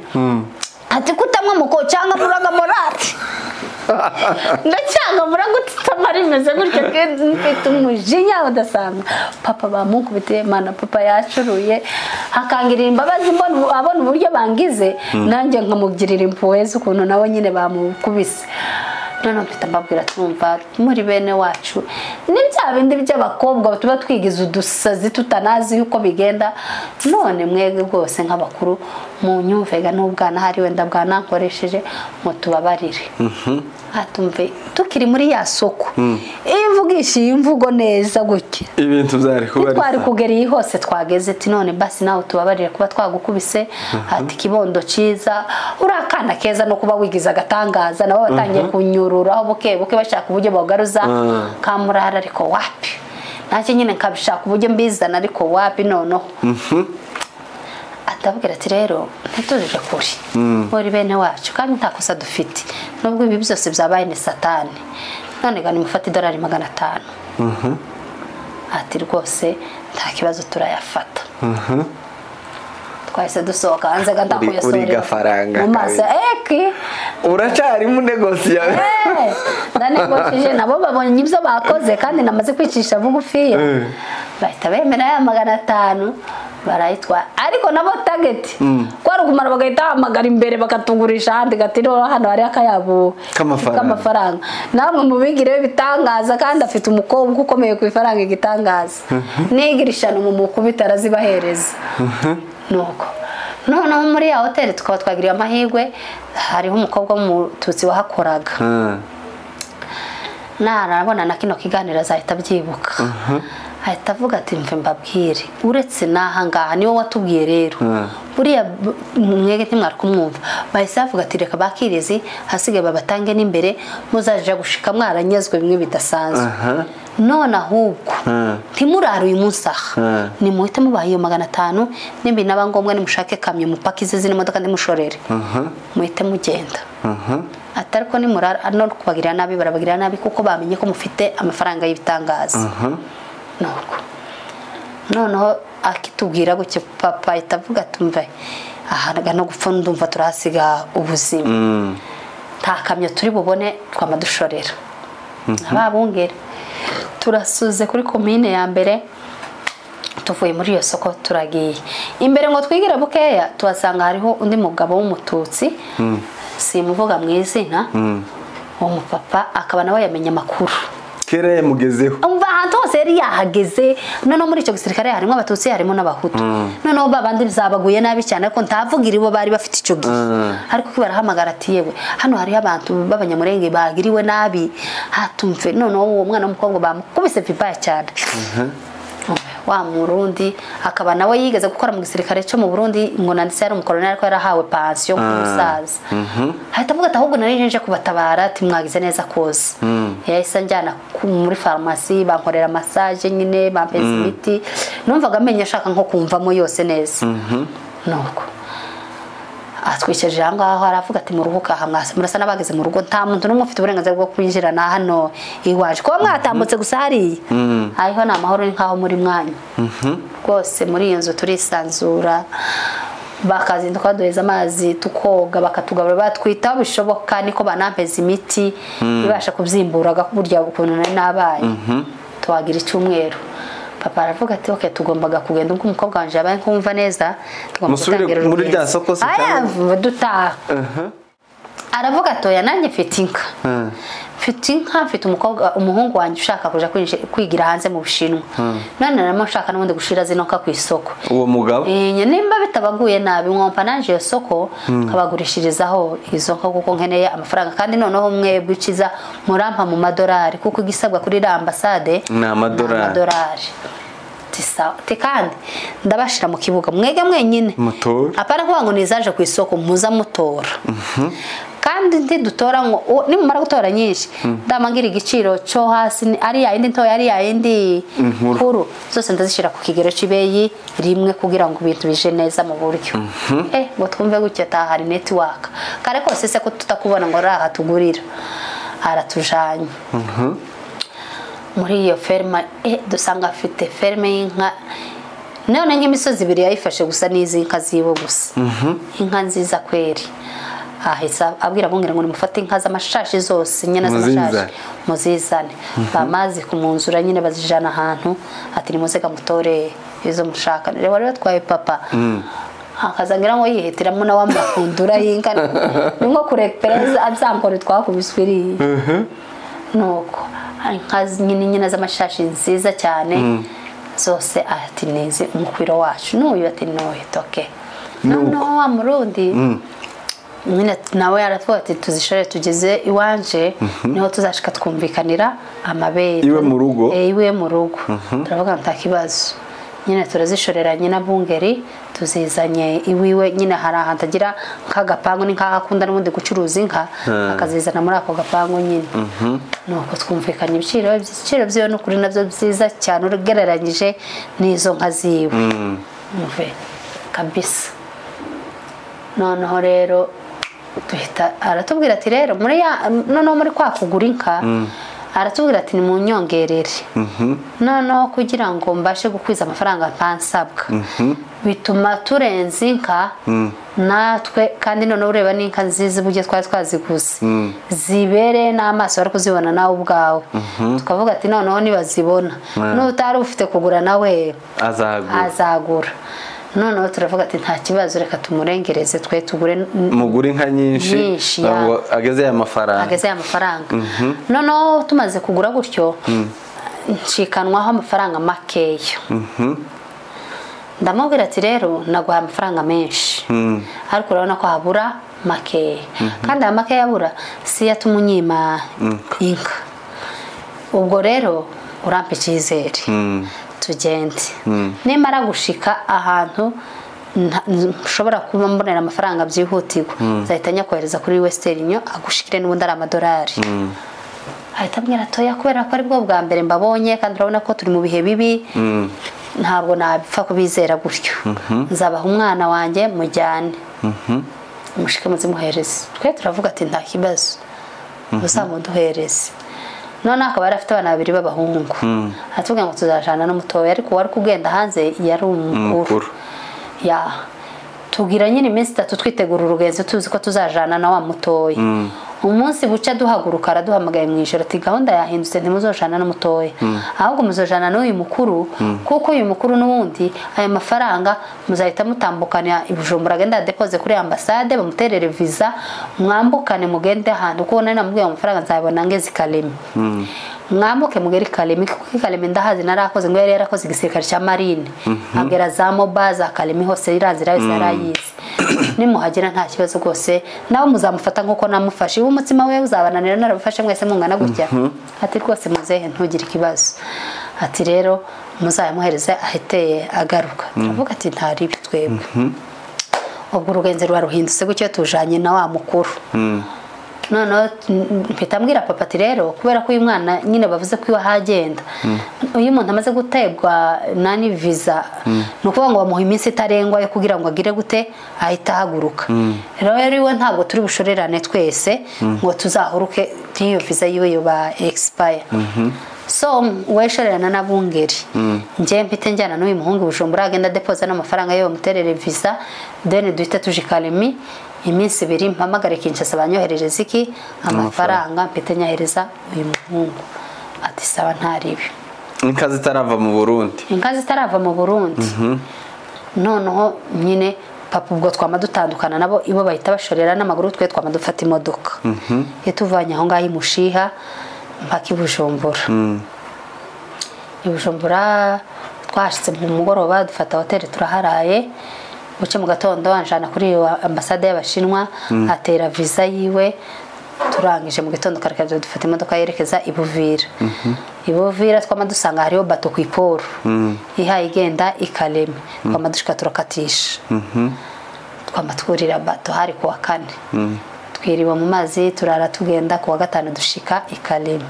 ati kutamwa muko cyangwa muraga morati Ndacyanga muragutama rimeze gutya mfite umujinya udasanzwe. Papa bamunkubitiye mana, papa yacuruye akangirira imbabazi, mbona abona uburyo bangize nanjye nkamugirira impuhwe z'ukuntu nabo nyine bamukubise. None mpita mbabwira tumva muri bene wacu ni bya bindi by'abakobwa tuba twigize udusazi tutanazi uko bigenda. None mwege rwose nk'abakuru mu nyumvega n'ubwana hari wenda bwanankoresheje mutubabarire. Atumve tukiri muri ya soko imvugisha imvugo neza gutya ibintu byari kuba twari kugera iyi hose twageze ati none basi nawe tubabarire kuba twagukubise. Ati kibondo ciza urakana keza no kuba wigiza agatangaza, nabo batangiye kunyururaho buke buke bashaka uburyo bagaruza kamurara, ariko wapi nacyo nyine nkabishaka uburyo mbizana ariko wapi. Noneho atabwira ati rero ntitujije kuri muri bene wacu kandi nta kosa dufite nubwo ibi byose byabaye ni satani. None ga nimufate idolari 500. Ati rwose nta kibazo turayafata. Twahise dusohoka hanze ga ndakuyasorera mu maso eki uracyari mu negosiya. Ndanegosije nabo babonye ibyo bakoze kandi namaze kwicisha bugufiya bahita bemera ya 500 barayitwa. Ariko nabo target kwari kumara bagahita hamagara imbere bakatugurisha ahandi gatiro hano hari akayabo k'amafaranga. Namwe mubigire bitangaza kandi afite umukobwa ukomeye ku ifaranga igitangaza nigirishana mu mukubita arazibahereza. Nuko noneho muri ya hoteli tukaba twagiriye amahirwe hariho umukobwa w'umututsi wahakoraga. Narabona na kino kiganiro azahita abyibuka. Ahita avuga ati mve mbabwire uretse n'aha ngaha niwe watubwiye rero buriya mwege ntimwari kumwumva. Bahise bavuga ati reka bakirizi hasigaye babatange n'imbere muzaje gushika mwaranyazwe bimwe bidasanzwe. None ahubwo ntimurare uyu munsi aha nimuhite mubaha iyo 500 nimbi naba ngombwa nimushake kamyo mupakize zino modoka ndimushorere muhite mugenda. Atariko nimurara no kubagirira nabi barabagirira nabi kuko bamenye ko mufite amafaranga y'ibitangaza. Nuko noneho akitubwira gutyo papa itavuga tumve aha no gupfa ndumva turahasiga ubuzima nta kamyo turi bubone twamadushorera. Ababungere turasuze kuri komine ya mbere tuvuye muri iyo soko turagiye imbere ngo twigira bukeya tuhasanga hariho undi mugabo w'umututsi simuvuga mu izina uwo mupapa akaba nawe yamenye amakuru kera yamugezeho. Umva ahantu hose yari yahageze. Noneho muri icyo gisirikare harimo abatutsi harimo n'abahutu. Noneho babandi bizabaguye nabi cyane ariko ntavugira ibo bari bafite icyo gihe. Ariko barahamagara ati yewe hano hariho abantu b'abanyamurenge bagiriwe nabi hatumve. Noneho uwo mwana w'umukobwa bamukubise vibaya cyane. Wa Murundi akaba nawe yigeze gukora mu gisirikare cyo mu Burundi ngo nanditse yari umukoloneli ariko yarahawe pension k'umusaza. Ahita avuga ati ahubwo nari nje kubatabara ati mwagize neza koze. Yahise anjyana muri farumasi bankorera massage nyine bampeza imiti numvaga amenye ashaka nko kumvamo yose neza. Nuko atwiceje aho ngaho aravuga ati muruhuka aha mwase murasa n'abageze mu rugo nta muntu n'umwe ufite uburenganzira bwo kwinjira na hano iwaje kuba mwatambutse gusa hariya hariho ni amahoro nkaho muri mwanya rwose muri iyo nzu turisanzura. Bakazinduka baduheza amazi tukoga bakatugabura batwitaho bishoboka niko banampeza imiti ibasha kubyimbura burya ukuntu nari nabaye. Twagira icyumweru papa aravuga ati okay tugombaga kugenda ubwo umukobwa wanje yabaye nkumva neza tugomba gutangira muri rya soko se cyane dutaha. Aravuga atoya nanjye mfite inka mfite inka mfite umukobwa umuhungu wanjye ushaka kuja kwigira hanze mu Bushinwa. None naramo nshaka n'ubundi gushira zino nka ku isoko uwo mugabo nimba bitabaguye nabi mwompa nanje iyo soko nkabagurishirizaho izo nka kuko nkeneye amafaranga kandi noneho mwebwe ukiza murampa mu madolari kuko igisabwa kuri la ambassade ni amadolari. Ti kandi ndabashira mu kibuga mwege mwenyine apana kuvuga ngo nizaje ku isoko muza mutora. Kandi ntidutora ngo nimumara gutora nyinshi ndamangira igiciro cyo hasi ari ya indi ntoya ari ya indi nkuru zose ndazishira ku kigero cibeyi rimwe kugira ngo ibintu bije neza mu buryo. Ngo twumve gutya ta hari network kare kose se ko tutakubona ngo raha tugurira aratujanye. Muri iyo ferma dusanga afite ferme y'inka none nk'imisozi ibiri yayifashe gusa n'izi nka zibo gusa. Inka nziza kweri. Ahisa abwira abungeri ngo nimufate inka z'amashashi zose nyina z'amashashi muzizane. Bamazi kumunzura nyine bazijana ahantu ati nimuzega mutore izo mushaka. Rero wari watwaye papa akazangira ngo yihitiramo na wamakundura y'inka ni nko kurepereza abyankore twakubiswiriye. Nuko inka nyine nyina z'amashashi nziza cyane zose ati nizi umukwiro wacu n'uyu ati n'uyu toke. Noneho wa Murundi nyine nawe yaravuga ati tuzishore tugeze iwanje niho tuzashika twumvikanira amabere iwe mu rugo. Iwe mu rugo. Turavuga nta kibazo nyine turazishorera nyina bungeri tuzizanye iwiwe nyine hari ahantu agira nk'agapangu ni nk'akunda n'ubundi gucuruza inka akazizana muri ako gapangu nyine. Nuko twumvikanye ibiciro byiwe n'ukuri nabyo byiza cyane ugereranyije n'izo nka ziwe. Umve kabisa. Noneho rero duhita aratubwira ati rero muri noneho muri kwa kugura inka aratubwira ati ni mu nyongerere. Noneho kugira ngo mbashe gukwiza amafaranga mpansabwa bituma turenza inka natwe kandi noneho ureba n'inka nziza uburyo twari twaziguze zibere n'amaso bari kuzibona nawe ubwawe. Tukavuga ati noneho nibazibona n'utari ufite kugura nawe azagura. Noneho turavuga ati nta kibazo reka tumurengereze twe tugure mugure inka nyinshi ngo ageze aya mafaranga. Noneho tumaze kugura gutyo nshikanwaho amafaranga makeya. Ndamubwira ati rero naguha amafaranga menshi ariko urabona ko habura makeya kandi aya makeya abura si yatumunyima inka. Ubwo rero urampa icyizere tugende. Nimara gushika ahantu nshobora kuba mbonera amafaranga byihutirwa nzahita nyakohereza kuri Western Union agushikire n'ubundi ari amadolari. Ahita ambwira toya kubera ko ari bwo bwa mbere mbabonye kandi urabona ko turi mu bihe bibi ntabwo napfa kubizera gutyo. Nzabaha umwana wanjye mujyane mushike muzimuhereze. Twe turavuga ati nta kibazo uzamuduhereze. None akaba yari afite abana babiri b'abahungu. Atubwira ngo tuzajana n'umutoya ariko wari kugenda hanze yari umukuru. Ya tugira nyine iminsi itatu twitegura urugenzo tuzi ko tuzajana na wa mutoya. Umunsi buca duhaguruka araduhamagaye mu ijoro ati gahunda yahindutse ntimuzojana n'umutoya ahubwo muzojana n'uyu mukuru kuko uyu mukuru n'ubundi aya mafaranga muzahita mutambukana i Bujumbura agenda depoze kuri ambasade bamuterere visa mwambukane mugende ahantu kuko nari namubwiye amafaranga nzabona ngeze Kalemi. Mwambuke mugere Kalemi kuko Kalemi ndahazi narakoze ngo yari yarakoze igisirikare cya marine agera za moba za Kalemi hose iranzira yose yarayizi. Nimuhagera nta kibazo rwose nawe muzamufata nkuko namufashe uwo mutsima we uzabananira narabafashe mwese mungana gutya. Ati rwose muzehe ntugire ikibazo. Ati rero muzayamuhereze ahiteye agaruka. Turavuga ati ntari twebwe. Ubwo urugenzo rwaruhindutse gutyo tujanye na wa mukuru. Noneho mpita mbwira papa ati rero kubera ko uyu mwana nyine bavuze ko iwe ahagenda uyu muntu amaze gutegwa nani visa ni ukuvuga ngo bamuha iminsi itarengwa yo kugira ngo agire gute ahita ahaguruka. Rero iwe ntabwo turi bushorerane twese ngo tuzahuruke n'iyo visa yiwe yoba expire. So weshorerana n'abungeri njye mpite njyana n'uyu muhungu Bujumbura agenda depoza n'amafaranga yo bamuterere visa then duhita tuje Kalemi iminsi ibiri mpamagare Kinshasa banyoherereza iki amafaranga mpite nyahereza uyu muhungu. Ati sawa ntaribi. Inka zitarava mu Burundi. Inka zitarava mu Burundi. Noneho nyine papa ubwo twama dutandukana nabo ibo bahita bashorera n'amaguru twe twama dufata imodoka. Yatuvanye aho ngaho imushiha mpaka i Bujumbura. I Bujumbura twashitse mu mugoroba dufata hoteli turaharaye. Buce mu gatondo anjana kuri ambasade y'Abashinwa atera visa yiwe turangije mu gitondo karakaje dufata imodoka yerekeza i Buvira. I Buvira twama dusanga hariyo bato ku iporo ihaye igenda ikaleme twama dushika turakatisha. Twama twurira bato hari kuwa kane. Twiriwe mu mazi turara tugenda kuwa gatanu dushika ikaleme.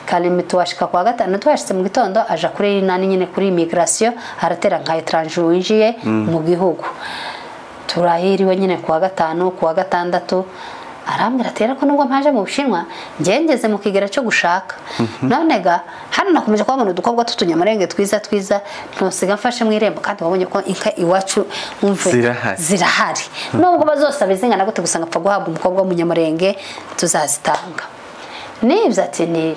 Kalemi tuwashika kwa gatanu twashitse mu gitondo aja kuri nani nyine kuri immigration aratera nka étranger winjiye mu gihugu. Turahiriwe nyine kuwa gatanu kuwa gatandatu Arambwira ati rero ko nubwo mpaje mu Bushinwa njye ngeze mu kigero cyo gushaka. None ga hano nakomeje kubabona udukobwa tutunyamurenge twiza twiza ntusiga mfashe mu irembo kandi wabonye ko inka iwacu umve zirahari. Nubwo bazosaba izingana gute gusa ngapfa guhabwa umukobwa w'umunyamurenge tuzazitanga. Nibyo ati nibyo.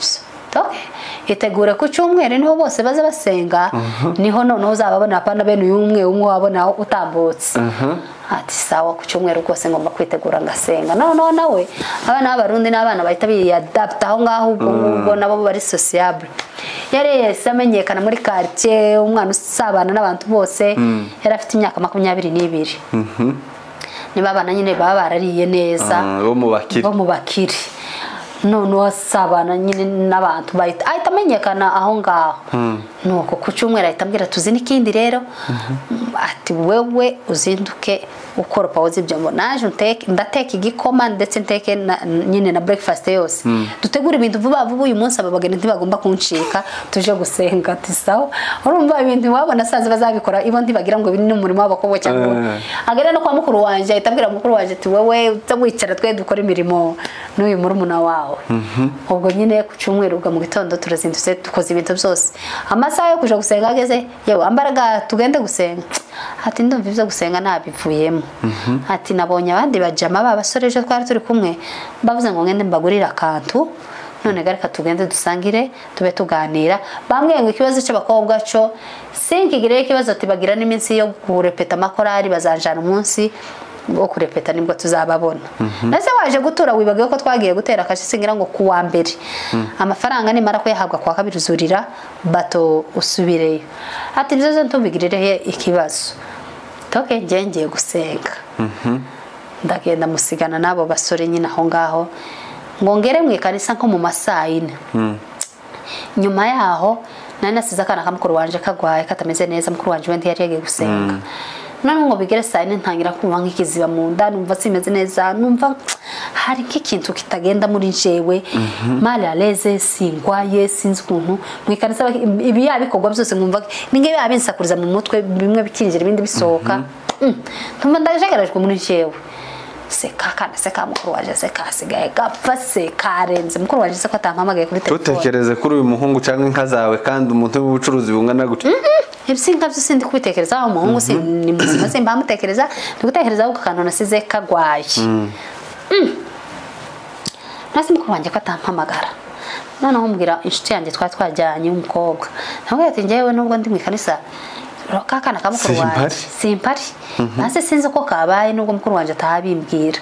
Okay. Itegure ku cyumweru niho bose baza basenga niho noneho uzababona apana bene uyu umwe umwe wabona utambutse. Ati sawa ku cyumweru rwose ngomba kwitegura ngasenga. Noneho nawe abana b'abarundi n'abana bahita biyadapta aho ngaho ubwo nabo bari sociable. Yari yese amenyekana muri quartier umwana usabana n'abantu bose yari afite imyaka 22. Niba abana nyine baba barariye neza bo mu bakire. None wasabana nyine n'abantu bahita ahita amenyekana aho ngaho. Nuko ku cyumweru ahita ambwira tuzi n'ikindi rero ati wewe uzinduke ukoropa woze ibyombo naje nteke ndateka igikoma ndetse nteke nyine na breakfast yose dutegura ibintu vuba vuba uyu munsi ababageni ntibagomba kuncika tuje gusenga ati sawa. Urumva ibintu wabona saza bazabikora ibo ntibagira ngo bini n'umurimo w'abakobwa cyangwa agera no kwa mukuru wanje ahita ambwira mukuru wanje ati wewe utagwicara twe dukora imirimo n'uyu murumuna wawe. Ubwo nyine ku cyumweru ubwo mu gitondo turazindutse dukoze ibintu byose amasaha yo kuja gusenga ageze yewe ambaraga tugende gusenga ati ndumva ibyo gusenga nabivuyemo. Ati nabonye abandi bajama babasore ejo twari turi kumwe bavuze ngo ngende mbagurira akantu none gareka tugende dusangire tube tuganira. Bamwe ngo ikibazo cy'abakobwa cyo sinkigire ikibazo ati bagira n'iminsi yo kurepeta amakorari bazanjana umunsi wo kurepeta nibwo tuzababona. Nase waje gutura wibagiwe ko twagiye gutera akashi singira ngo kuwa mbere amafaranga nimara kuyahabwa kwa kabiri uzurira bato usubireyo. Ati nzoze ntubigirire ikibazo. Toke ngiye ngiye gusenga. Ndagenda musigana nabo basore nyine aho ngaho ngo ngere mu ikanisa nko mu masaha 4. Nyuma yaho nari nasize akana kamukuru wanje kagwaye katameze neza mukuru wanje wende yari yagiye gusenga. None ngo bigere saa 4 ntangira kumva nk'ikiziba mu nda numva simeze neza numva hari nk'ikintu kitagenda muri njewe mal à l'aise singwaye sinzi ukuntu mu ikanisa ibi yabikorwa byose nkumva ninge yabinsakuriza mu mutwe bimwe bikinjira ibindi bisohoka. Ntumva ndajegerejwe muri njewe se kakana se ka mukuru waje se kasigaye gapfa se karenze mukuru waje se ko atampamagaye kuri telefone. Tutekereze kuri uyu muhungu cyangwa inka zawe kandi umuntu w'ubucuruzi bungana gute? Ibsinka byo sindi kubitekereza aho muhungu si ni muzima simba mutekereza ndigutekereza ko kantu nasize kagwaye. Nasi mukuru wanje ko atampamagara. Noneho mbwira inshuti yanjye twari twajyanye umukobwa. Namubwira ati njyewe nubwo ndi mu ikanisa kakana ka mukuru wanje simpari nase sinzi ko kabaye nubwo mukuru wanje atabimbwira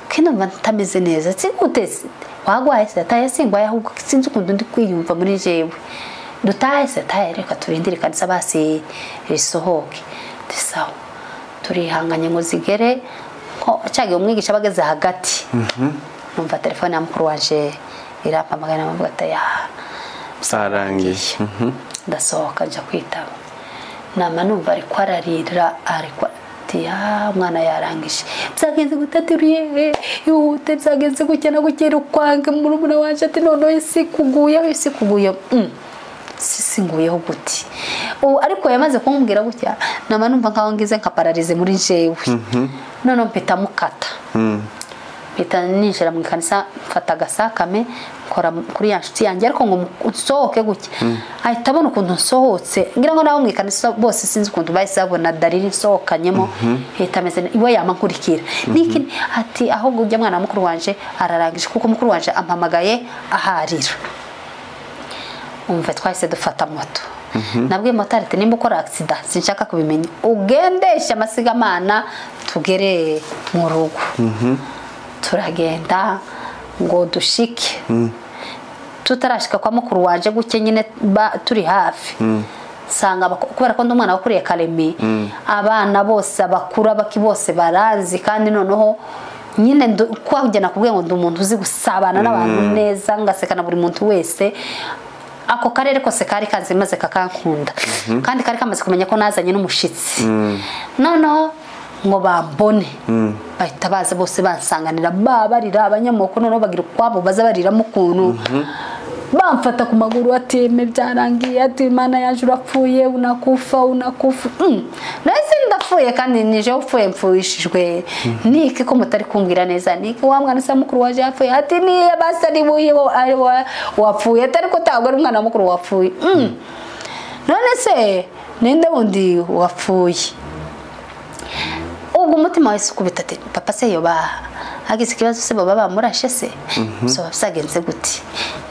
kino mba ntameze neza singutese wagwaye se ataye singwaye ahubwo sinzi ukuntu ndi kwiyumva muri jewe dutaye se ataye reka turindire kanisa basi risohoke tisawa turihanganye ngo zigere ko cyagiye umwigisha bageze hagati. Numva telefone ya mukuru wanje irampamagara namubwira ati ya sarangiye. Ndasohoka nja kwitaba nama numva ariko ararira ariko ati ya mwana yarangije byagenze gutateruye ihute byagenze gukena gukera ukwange murumuna wanje ati none isi kuguyeho isi kuguye singuyeho guti ubu ariko yamaze kumbwira gutya nama numva nkaho ngize nka pararize muri jewe. None mpita mukata mpita ninjira mu kanisa mfata agasakame nkora kuri ya nshuti yanjye ariko ngo nsohoke gutya ahita abona ukuntu nsohotse ngira ngo nabo mu ikanisa bose sinzi ukuntu bahise babona dalili nsohokanyemo ahita ameze iwe yama nkurikira niki ati ahubwo ujya mwana mukuru wanje ararangije kuko mukuru wanje ampamagaye aharira. Umva twahise dufata moto. Nabwiye motari ati nimba ukora accident sinshaka kubimenya ugendesha amasigamana tugere mu rugo. Turagenda ngo dushike tutarashika kwa mukuru wanje guke nyine turi hafi sanga kubera ko ndi umwana wakuriye Karemi abana bose abakuru baki bose baranzi kandi noneho nyine kwajya nakubwiye ngo ndi umuntu uzi gusabana n'abantu neza ngasekana buri muntu wese ako karere kose kari kazi maze kakankunda kandi kari kamaze kumenya ko nazanye n'umushitsi noneho ngo bambone bahita baza bose bansanganira babarira abanyamoko noneho bagira ukwabo baza bariramo ukuntu bamfata ku maguru ati eme byarangiye ati Imana yaje urapfuye unakufa unakufa. Nahise ndapfuye. Ndapfuye kandi nije upfuye mpfuishijwe niki ko mutari kumbwira neza niki wa mwana se mukuru waje yapfuye ati ni basa ni buye wapfuye atari ko tabwo ari umwana mukuru wapfuye. None se ninde wundi wapfuye? Ubwo umutima wese ukubita ati papa se yoba hagize ikibazo se baba bamurashe se so byagenze gute?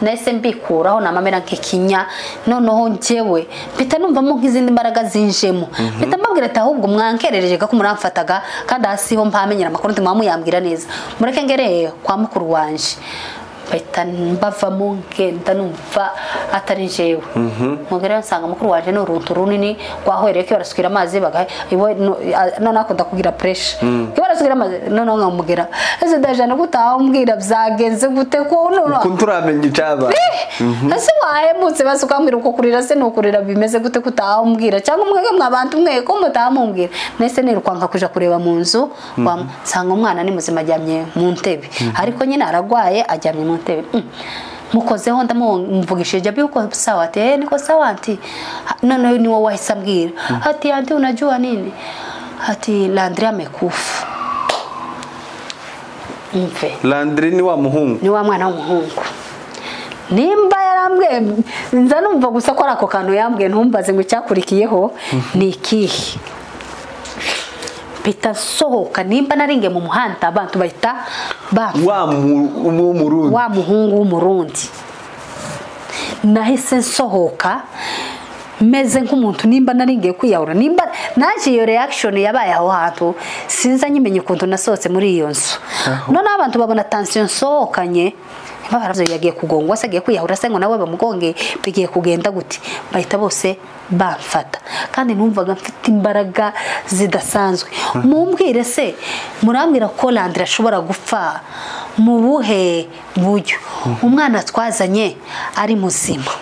Nahise mbikuraho namamera nk'ikinya noneho njyewe mpita numvamo nk'izindi mbaraga zinjemo mpita mbabwira ati ahubwo mwankerereje ko muramfataga kandi hasi ho mpamenyera amakuru ndi mwamuyambwira neza mureke ngereye kwa mukuru wanje. Mpita mbavamo ngenda numva atari njyewe mugere nsanga mukuru wanje ni uruntu runini rwahwereye ko barasukira amazi bagahe none akunda kugira pressure ko barasukira amazi none nkamugera ese ndajana gutaha umbwira byagenze gute ko none ukuntu uramenye icaba ese wahemutse basuka mbwira uko kurira se nukurira bimeze gute kutaha umbwira cyangwa mwege mwabantu mwe ko mutaha mumbwira. Nese nirukwanka kuja kureba mu nzu nsanga umwana ni muzima aryamye mu ntebe ariko nyine aragwaye aryamye mu ntebe. Mukozeho ndamuvugishije jabi uko sawa ati niko sawa anti. None ni wowe wahise ambwira ati anti unajua nini ati Landry amekufa. Mve Landry ni wa muhungu ni wa mwana w'umuhungu. Nimba yarambwiye nza numva gusa ko arako kantu yambwiye ntumbaze ngo icyakurikiyeho ni ikihe. Mpita sohoka nimba naringe mu muhanda abantu bahita wa murundi wa muhungu w'umurundi. Nahise nsohoka meze nk'umuntu nimba naringiye kwiyahura nimba naje iyo reaction yabaye aho hantu sinza nyimenye ukuntu nasohotse muri iyo nzu. None abantu babona tension nsohokanye baravuze yagiye kugongwa se agiye kwiyahura se ngo nawe bamugonge bigiye kugenda gute bahita bose bamfata kandi numvaga mfite imbaraga zidasanzwe. Mumbwire se murambwira ko Landry ashobora gupfa mu buhe buryo? Umwana twazanye ari muzima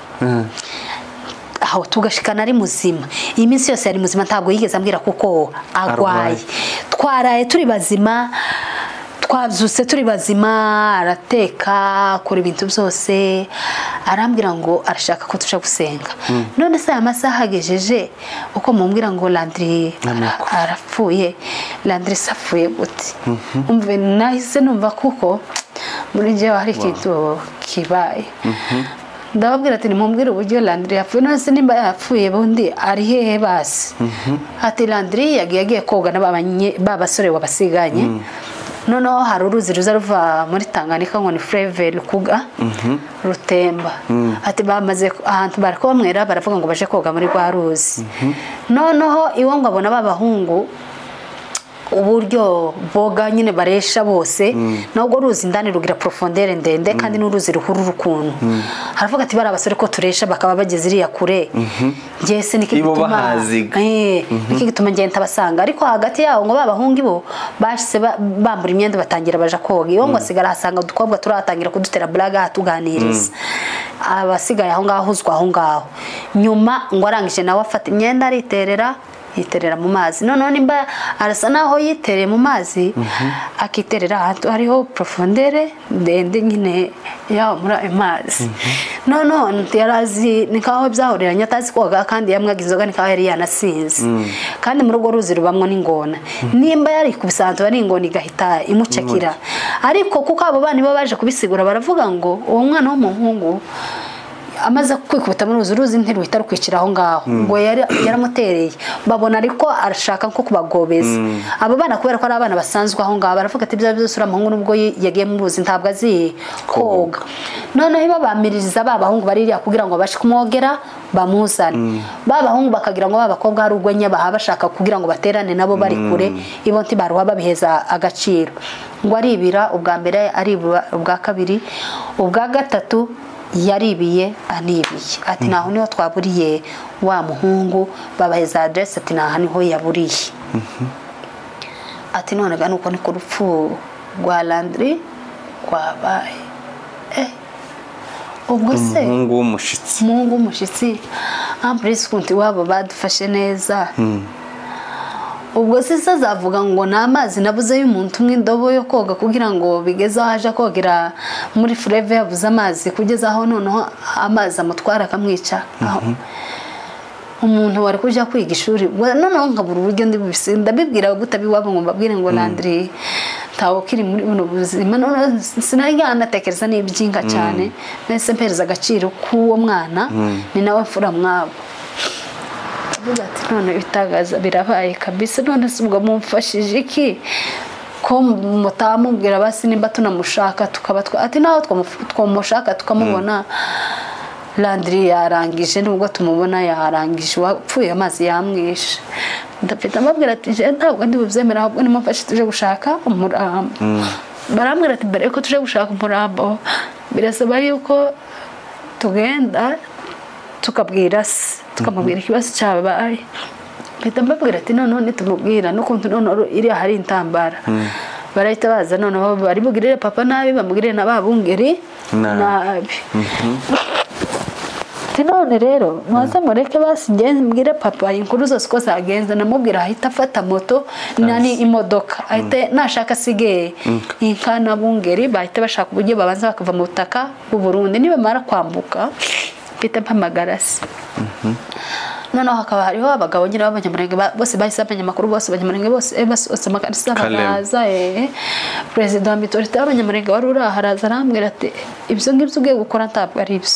aho tugashikana ari muzima iyi minsi yose ari muzima ntabwo yigeze ambwira kuko agwaye. Twaraye turi bazima twabyutse turi bazima arateka akora ibintu byose arambwira ngo arashaka ko tuja gusenga. None se aya masaha agejeje uko mumbwira ngo Landry arapfuye Landry sapfuye gute? Umve nahise numva kuko muri njyewe hari ikintu kibaye. Ndababwira ati nimumbwire uburyo Landry yapfuye. None se nimba yapfuye bundi ari hehe basi? Ati Landry yagiye koga n'abasore wabasiganye. Noneho hari uruzi ruza ruva muri Tanganyika ngo ni Fleuve Lukuga rutemba. Ati bamaze ahantu bariko bamwera baravuga ngo baje koga muri rwa ruzi. Noneho iwo ngo abona babahungu uburyo boga nyine baresha bose nubwo ruzi indani rugira profondeur ndende kandi n'uruzi ruhurura ukuntu. Haravuga ati barabasore ko turesha bakaba bageze iriya kure ngiye se niki gituma niki gituma ngiye ntabasanga. Ariko hagati yaho ngo babahungi bo bashise bambura imyenda batangira baja koga iyo ngo asigara hasanga udukobwa turatangira kudutera blaga tuganiriza abasigaye aho ngaho huzwa aho ngaho. Nyuma ngo arangije nawe afata imyenda ariterera yiterera mu mazi. Noneho nimba arasa naho yitereye mu mazi akiterera ahantu hariho profondeur ndende nyine yaho muri ayo mazi. Noneho yarazi nikaho byahuriranye atazi koga kandi yamwaga inzoga nikaho yari yanasinze kandi muri urwo ruzi rubamwo n'ingona nimba yari kubisanzwe ari ingona igahita imucakira. Ariko kuko abo bana bo baje kubisigura baravuga ngo uwo mwana w'umuhungu amaze kwikubita muri uruzi ntiruhita rukwicira aho ngaho ngo yaramutereye babona ariko arashaka nko kubagobeza abo bana kubera ko ari abana basanzwe aho ngaho baravuga ati ibyo byose uramuhungu nubwo yagiye mu ruzi ntabwo azi koga. Noneho babamiririza babahungu baririya kugira ngo babashe kumwogera bamuzane babahungu bakagira ngo babakobwa hari urwenya baha bashaka kugira ngo baterane nabo bari kure ibo ntibaruha babiheza agaciro. Ngo aribira ubwa mbere aribira ubwa kabiri ubwa gatatu yaribiye anibiye ati naho niho twaburiye wa muhungu babaheza address ati naha niho yaburiye. Ati none ga nuko niko rupfu rwa Landry kwabaye. Ubwo se umuhungu w'umushitsi umuhungu w'umushitsi amprise kunti wabo badufashe neza. Ubwo se zavuga ngo namazi nabuze y'umuntu umwe indobo yo koga kugira ngo bigeze aho aje kogera muri Fleuve yabuze amazi kugeza aho noneho amazi amutwara akamwica. Umuntu wari kuja kwiga ishuri noneho nkabura uburyo ndabibwira gutabiwabo ngo mbabwire ngo Landry ntawe kiri muri buno buzima. Noneho sinari natekereza n'ibyinka cyane, mbese mpereza agaciro k'uwo mwana, ni nawe mfura mwabo. Avuga ati none ibitangaza birabaye kabisa, none se ubwo mumfashije iki ko mutamubwira basi nimba tunamushaka tukaba ati naho twamushaka tukamubona, Landry yarangije, nubwo tumubona yarangije, wapfuye amazi yamwishe. Ndapita mbabwira ati je ntabwo ndi bubyemera, ahubwo nimumfashe tuje gushaka umurambo. Barambwira ati mbere yuko tuje gushaka umurambo birasaba yuko tugenda tukabwira se, tukamubwira ikibazo cyabaye. Mpita mbabwira ati noneho nitumubwira n'ukuntu noneho iriya hari intambara, barahita baza, noneho bari bugirire papa nabi, bamugirire na ba bungeri nabi. Ati none rero mwaza mureke basi ngenze mbwire papa inkuru zose uko zagenze. Namubwira ahita afata moto nani imodoka, ahita nashaka asige inka na bungeri, bahita bashaka uburyo babanza bakava mu butaka bw'u Burundi. Nibamara kwambuka mpita mpamagara se. Noneho hakaba hariho abagabo nyine b'abanyamurenge bose bahise bamenya amakuru, bose abanyamurenge bose basohotse amakanisa baraza. Perezida wa mitorite w'abanyamurenge wari uri aho araza arambwira ati ibyo ngibyo ugiye gukora ntabwo ari byo,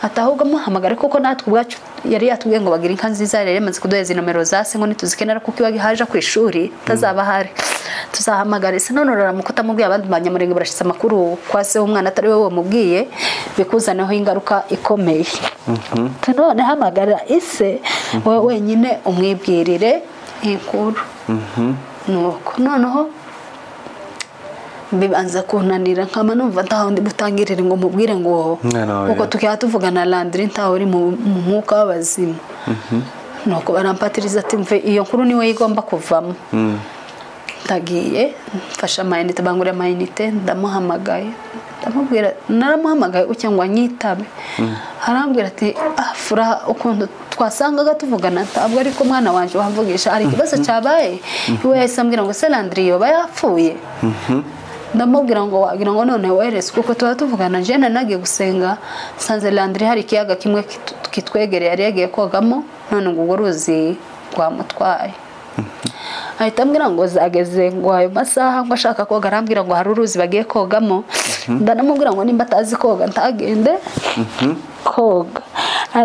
ati ahubwo muhamagare, kuko natwe ubwacu yari yatubwiye ngo bagire inka nziza, yari yamaze kuduheza inomero za se ngo nituzikenera, kuko iwe haje ku ishuri tazaba ahari tuzahamagara se. None uraramuka utamubwiye, abandi banyamurenge barashitse amakuru kwa se w'umwana atari we wamubwiye, bikuzaneho ingaruka ikomeye. None hamagara ise wowe wenyine umwibwirire inkuru. Nuko noneho bibanza kunanira, nkama numva ntaho ndi butangirire ngo mubwire ngo uko tukaba tuvugana Landry ntaho uri mu mwuka w'abazima. Nuko barampatiriza ati mve iyo nkuru niwe igomba kuvamo. Ndagiye mfashe amayinite, bangurira amayinite, ndamuhamagaye, ndamubwira, naramuhamagaye ucya ngo anyitabe, arambwira ati ah Furaha, ukuntu twasangaga tuvugana ntabwo ariko mwana wanje wamvugisha, hari ikibazo cyabaye. Iwe yahise ambwira ngo se Landry yoba yapfuye? Ndamubwira ngo wagira ngo none werese kuko tuba tuvugana, je nagiye gusenga nsanze Landry hari ikiyaga kimwe kitwegereye yari yagiye kogamo, none ngo urwo ruzi rwamutwaye. Ahita ambwira ngo zageze ngo ayo masaha ngo ashaka koga, arambwira ngo hari uruzi bagiye kogamo. Ndanamubwira ngo nimba atazi koga ntagende koga.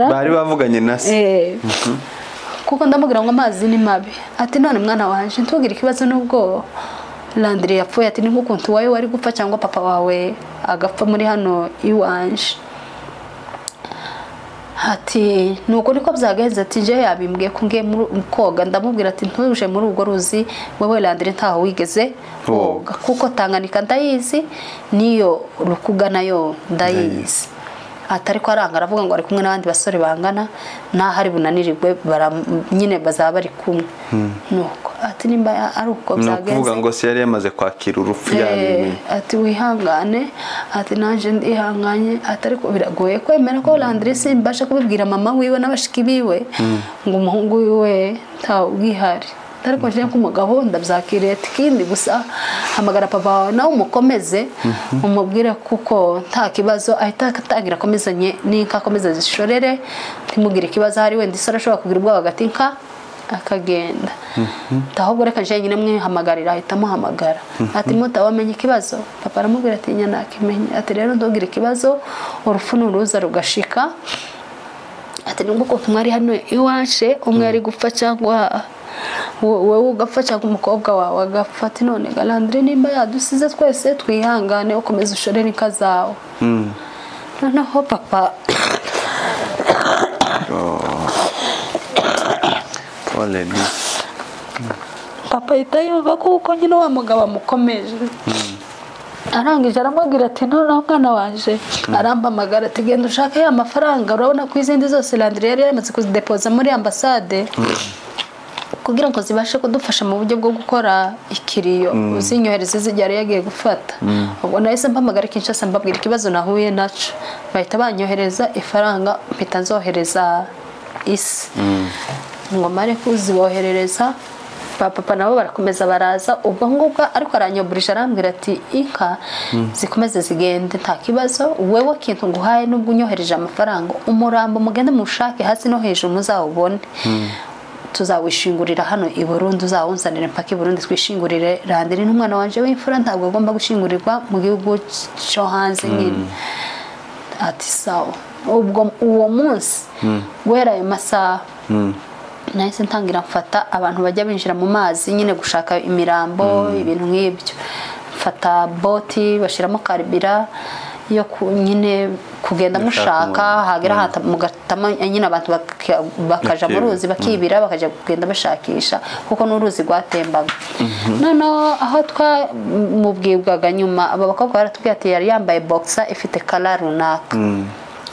Bari bavuganye na se. Kuko ndamubwira ngo amazi ni mabi. Ati none mwana wanje ntugire ikibazo nubwo Landry yapfuye, ati ni nk'ukuntu wawe wari gupfa cyangwa papa wawe agapfa muri hano iwanje. Ati nuko niko byagenze, ati je yabimbwiye ko ngiye koga. Ndamubwira ati ntuje muri urwo ruzi wewe Landry ntaho wigeze koga, kuko Tanganyika ndayizi niyo Rukuga nayo ndayizi. Atari ko aranga aravuga ngo ari kumwe n'abandi basore bangana naho ari bunanirirwe nyine bazaba bari kumwe. Nuko ati nimba ari uko byagenze, nukuvuga ngo se yari yamaze kwakira urupfu yabimenye. Ati wihangane, ati nanje ndihanganye, ati ariko biragoye kwemera ko Landry simbasha kubibwira mama wiwe n'abashiki biwe ngo umuhungu wiwe nta ubwihari, ariko nje nk'umugabo ndabyakiriye. Kindi gusa hamagara papa wawe nawe umukomeze umubwire kuko nta kibazo, ahita atangira akomezanye n'inka akomeza zishorere, ntimugire ikibazo, hari wenda isora ashobora kugira ubwoba hagati inka akagenda. Ahubwo reka nje nyine mwihamagarira, ahita amuhamagara ati muta wamenye ikibazo? Papa aramubwira ati nyina nakimenye. Ati rero ndugire ikibazo, urupfu nuruza rugashika, ati nubwo ko mwari hano iwaje umwe ari gupfa cyangwa wowe ugapfa cyangwa umukobwa wawe agapfa, ati none Landry nimba yadusize twese twihangane ukomeze ushorere inka zawe. Noneho papa papa ahita yumva kuko nyine wa mugabo amukomeje, arangije aramubwira ati noneho mwana wanje, arampamagara ati genda ushake ya mafaranga, urabona ko izindi zose Landry yari yamaze kuzidepoza muri ambasade kugira ngo zibashe kudufasha mu buryo bwo gukora ikiriyo, uzinyohereze zijyari yagiye gufata. Ubwo nahise mpamagara Kinshasa mbabwira ikibazo nahuye naco, bahita banyohereza ifaranga mpita nzohereza isi ngo mare kuziboherereza. Papa nabo barakomeza baraza ubwo ngubwo, ariko aranyoburisha arambwira ati inka zikomeze zigende nta kibazo, wewe kintu nguhaye nubwo unyohereje amafaranga, umurambo mugende mushake hasi no hejuru muzawubone, tuzawishingurira hano i Burundi, uzawunzanire mpaka i Burundi twishingurire Landry n'umwana wanje w'imfura, ntabwo agomba gushingurirwa mu gihugu cyo hanze nyine. Ati sawa. Ubwo uwo munsi guhera ayo masaha nahise ntangira mfata abantu bajya binjira mu mazi nyine gushaka imirambo ibintu nk'ibyo, mfata boti bashiramo karibira yo nyine kugenda mushaka, hagera mugatama nyine abantu bakaja mu ruzi bakibira bakaja kugenda bashakisha kuko n'uruzi rwatembaga. Noneho aho twamubwibwaga nyuma aba bakobwa baratubwiye ati yari yambaye boxer ifite kala runaka,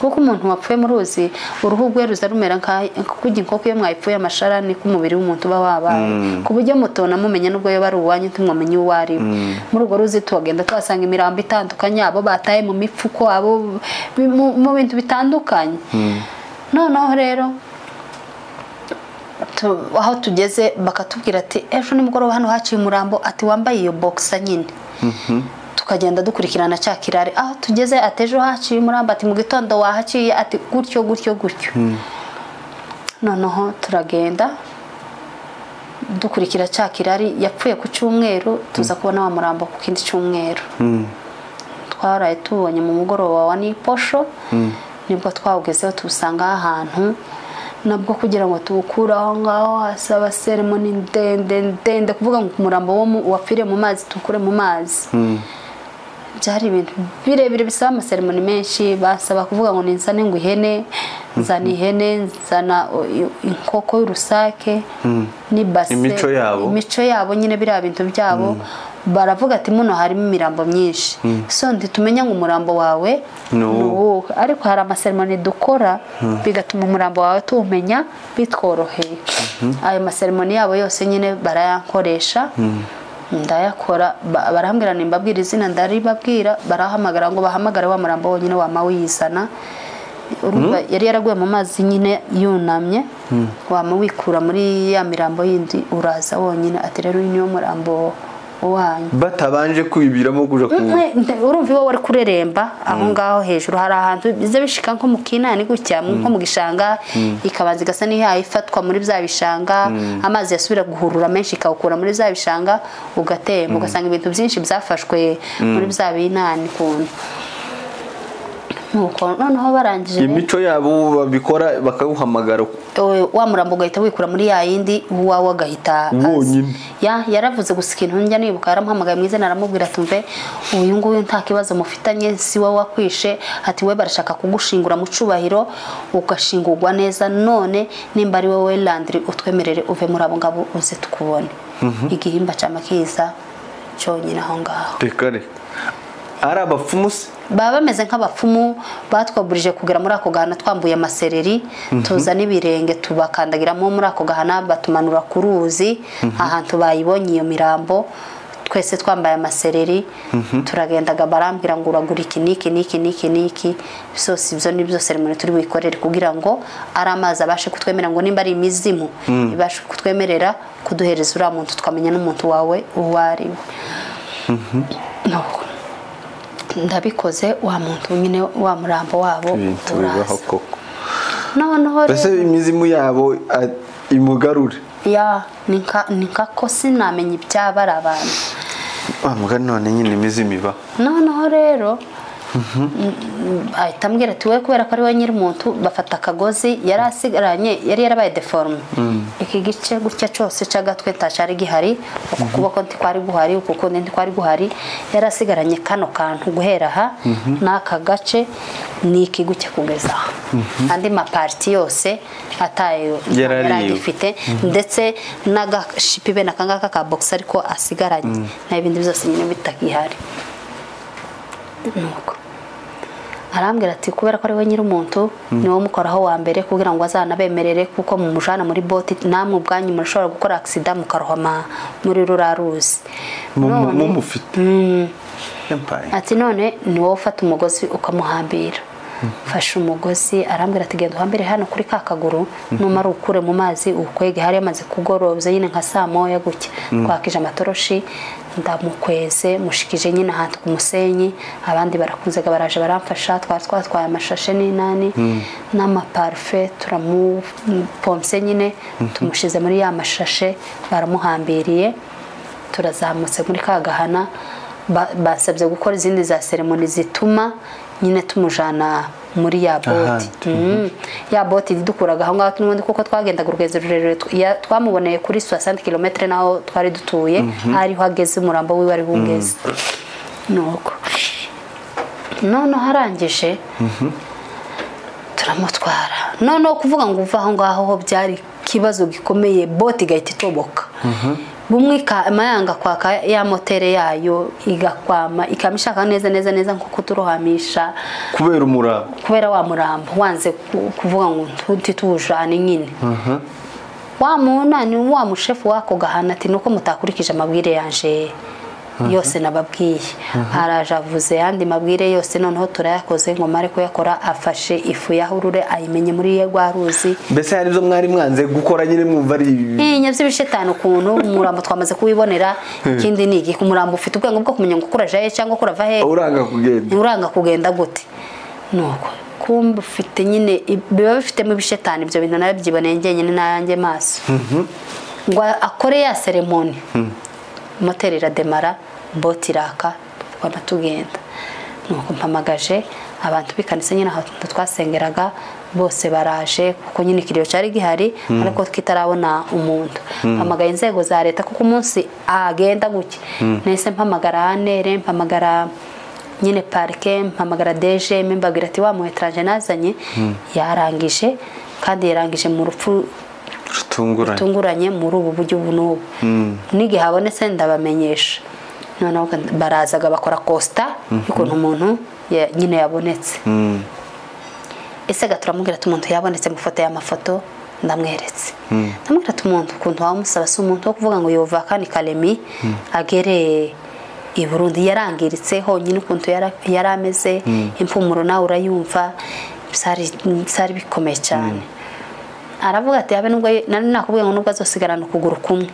kuko umuntu wapfuye mu ruzi uruhu rwe ruza rumera nka kujya inkoko iyo mwayipfuye amashara ni ku mubiri w'umuntu uba wabaye, ku buryo mutona mumenya nubwo yo bari uwanyu ntimwamenye uwo ari we. Muri urwo ruzi tuhagenda tuhasanga imirambo itandukanye, abo bataye mu mifuko, abo mu bintu bitandukanye. Noneho rero aho tugeze bakatubwira ati ejo nimugoroba hano haciye umurambo, ati wambaye iyo boxer nyine. Tukagenda dukurikirana cya kirari aho tugeze, ati ejo haciye umurambo, ati mu gitondo wahaciye, ati gutyo gutyo gutyo. Noneho turagenda dukurikira cya kirari, yapfuye ku cyumweru, tuza kubona wa murambo ku kindi cyumweru. Twaraye tubonye mu mugoroba wa niposho, nibwo twawugezeho tuwusanga ahantu, nabwo kugira ngo tuwukure aho ngaho hasaba seremoni ndende ndende, kuvuga ngo umurambo wapfiriye mu mazi tuwukure mu mazi. Byari ibintu birebire bisaba amaseremoni menshi, basaba kuvuga ngo ninzane ngo ihene, nzana ihene, nzana inkoko y'urusake n'ibase. Imico yabo. Imico yabo nyine biriya bintu byabo. Baravuga ati muno harimo imirambo myinshi, so ntitumenya ngo umurambo wawe ni uwuhe, ariko hari amaseremoni dukora bigatuma umurambo wawe tuwumenya bitworoheye. Ayo maseremoni yabo yose nyine barayankoresha, ndayakora, barambwira nimbabwira izina ndaribabwira, barahamagara ngo bahamagare wa murambo wonyine wama wiyizana. Urumva yari yaraguye mu mazi nyine yunamye, wama wikura muri ya mirambo yindi uraza wonyine, ati rero uyu niwo murambo wanyu. Batabanje kwibiramo kuja ku Urumva iwe wari kureremba aho ngaho hejuru hari ahantu biza bishika nko mu kinani gutya, nko mu gishanga, ikabanza igasa n'ihaye ifatwa muri bya bishanga, amazi yasubira guhurura menshi ikawukura muri bya bishanga ugatemba, ugasanga ibintu byinshi byafashwe muri bya binani kuntu. Nuko noneho barangije imico yabo babikora bakawuhamagara wa murambo ugahita wikura muri ya yindi, uwawe agahita wonyine. Ya yaravuze gusa ikintu njya nibuka, yaramuhamagaye mu izina aramubwira ati uyu nguyu nta kibazo mufitanye, si wowe wakwishe, ati we barashaka kugushingura mu cubahiro ugashingurwa neza, none nimba ari wowe Landry utwemerere uve muri abo ngabo uze tukubone. Igihimba cy'amakiza cyonyine aho ngaho. Reka reka ari abapfumu se? Baba bameze nk'abapfumu, batwaburije kugera muri ako gahana twambuye amasereri, tuza n'ibirenge tubakandagiramo muri ako gahana, batumanura ku ruzi ahantu bayibonye iyo mirambo, twese twambaye amasereri, turagendaga barambwira ngo uragura iki niki niki niki niki, byose ibyo ni byo seremoni turi buyikorere kugira ngo ari amazi abashe kutwemerera, ngo nimba ari imizimu ibashe kutwemerera kuduhereza uriya muntu, tukamenya n'umuntu wawe uwo ari we. Ndabikoze wa muntu nyine wa murambo wabo uraza. Noneho rero bese imizimu yabo imugarure ya ninka ko sinamenye ibyabara abantu. Wa mugani none nyine imizimu iba. Noneho rero ahita ambwira ati we kubera ko ari we nyiri umuntu, bafata akagozi yari asigaranye, yari yarabaye deforme, iki gice gutya cyose cy'agatwe ntacari gihari, uku kuboko ntikwari guhari, uku kundi ntikwari guhari, yari asigaranye kano kantu guhera aha n'aka gace n'iki gutya kugeza aha, andi maparti yose atayo yaragifite, ndetse n'agashipi be nakangaka ka box ariko asigaranye, n'ibindi byose nyine bitagihari. Nuko arambwira ati kubera ko ari we nyiri umuntu niwo mukoraho wa mbere kugira ngo azanabemerere, kuko mumujana muri boti namwe ubwanyu murashobora gukora accident mukarohama muri rura ruzi mumufite. Ati none ni wowe ufata umugozi ukamuhambira. Mfashe umugozi arambwira ati genda uhambire hano kuri ka kaguru numara ukure mu mazi ukwege. Hari amaze kugoroza nyine nka saa moya gutya, twakije amatoroshi ndamukweze mushikije nyine ahantu ku musenyi. Abandi barakunzega baraje baramfasha, twari twatwaye amashashe n'inani n'amaparufe, turamupompse nyine tumushize muri ya mashashe baramuhambiriye. Turazamutse muri ka gahana, basabye gukora izindi za seremoni zituma nyine tumujana muri ya boti. Ya boti dukuraga aho ngaho n'ubundi kuko twagendaga urugendo rurerure, twamuboneye kuri 60 km naho twari dutuye, ariho ageze umurambo wiwe ari bungeze. Nuko none harangije turamutwara. None kuvuga ngo uva aho ngaho ho byari kibazo gikomeye, boti igahita itoboka. Bumwe mayanga kwaka ya motere yayo igakwama ikamishaka neza neza neza nko kuturohamisha kubera umurambo, kubera wa murambo wanze kuvuga ngo ntitujane nyine. Wa munani wa mushefu wako gahana ati nuko mutakurikije amabwire yanje yose nababwiye. Araje avuze yandi mabwire yose noneho turayakoze ngo mare kuyakora. Afashe ifu ya hurure ayimenye muri ye rwaruzi. Mbese hari ibyo mwari mwanze gukora nyine mwumva ari nyabyo ibishetani ukuntu umurambo twamaze kuwibonera. Ikindi ni iki, umurambo ufite ubwenge bwo kumenya ngo kuraje cyangwa kurava he, uranga kugenda, uranga kugenda gute. Nuko kumbe ufite nyine biba bifitemo ibishetani, ibyo bintu nabyiboneye ngenyine nayanjye maso. Ngo akore ya ceremony, moteri irademara, boti iraka, twaba tugenda. Nuko mpamagaje abantu bikanise nyine aho twasengeraga bose baraje, kuko nyine ikiriyo cyari gihari ariko twitarabona umuntu. Mpamagaye inzego za leta kuko umunsi agenda guke nese mpamagara anere, mpamagara nyine parike, mpamagara DG, mbabwira ati wa mu étranger nazanye yarangije, kandi yarangije mu rupfu rutunguranye muri ubu buryo ubu n'ubu. N'igihe habonetse ndabamenyesha. Noneho barazaga bakora costa y'ukuntu umuntu nyine yabonetse. Ese gaturamubwira ati umuntu yabonetse, mufoto y'amafoto ndamweretse. Ndamubwira ati umuntu ukuntu wamusaba si umuntu wo kuvuga ngo yova kandi Kalemi agere i Burundi, yarangiritse honyine ukuntu yarameze, impumuro nawe urayumva, byari bikomeye cyane. Aravuga ati habe nubwo nari nakubwiye ngo nubwo azosigarana ukuguru kumwe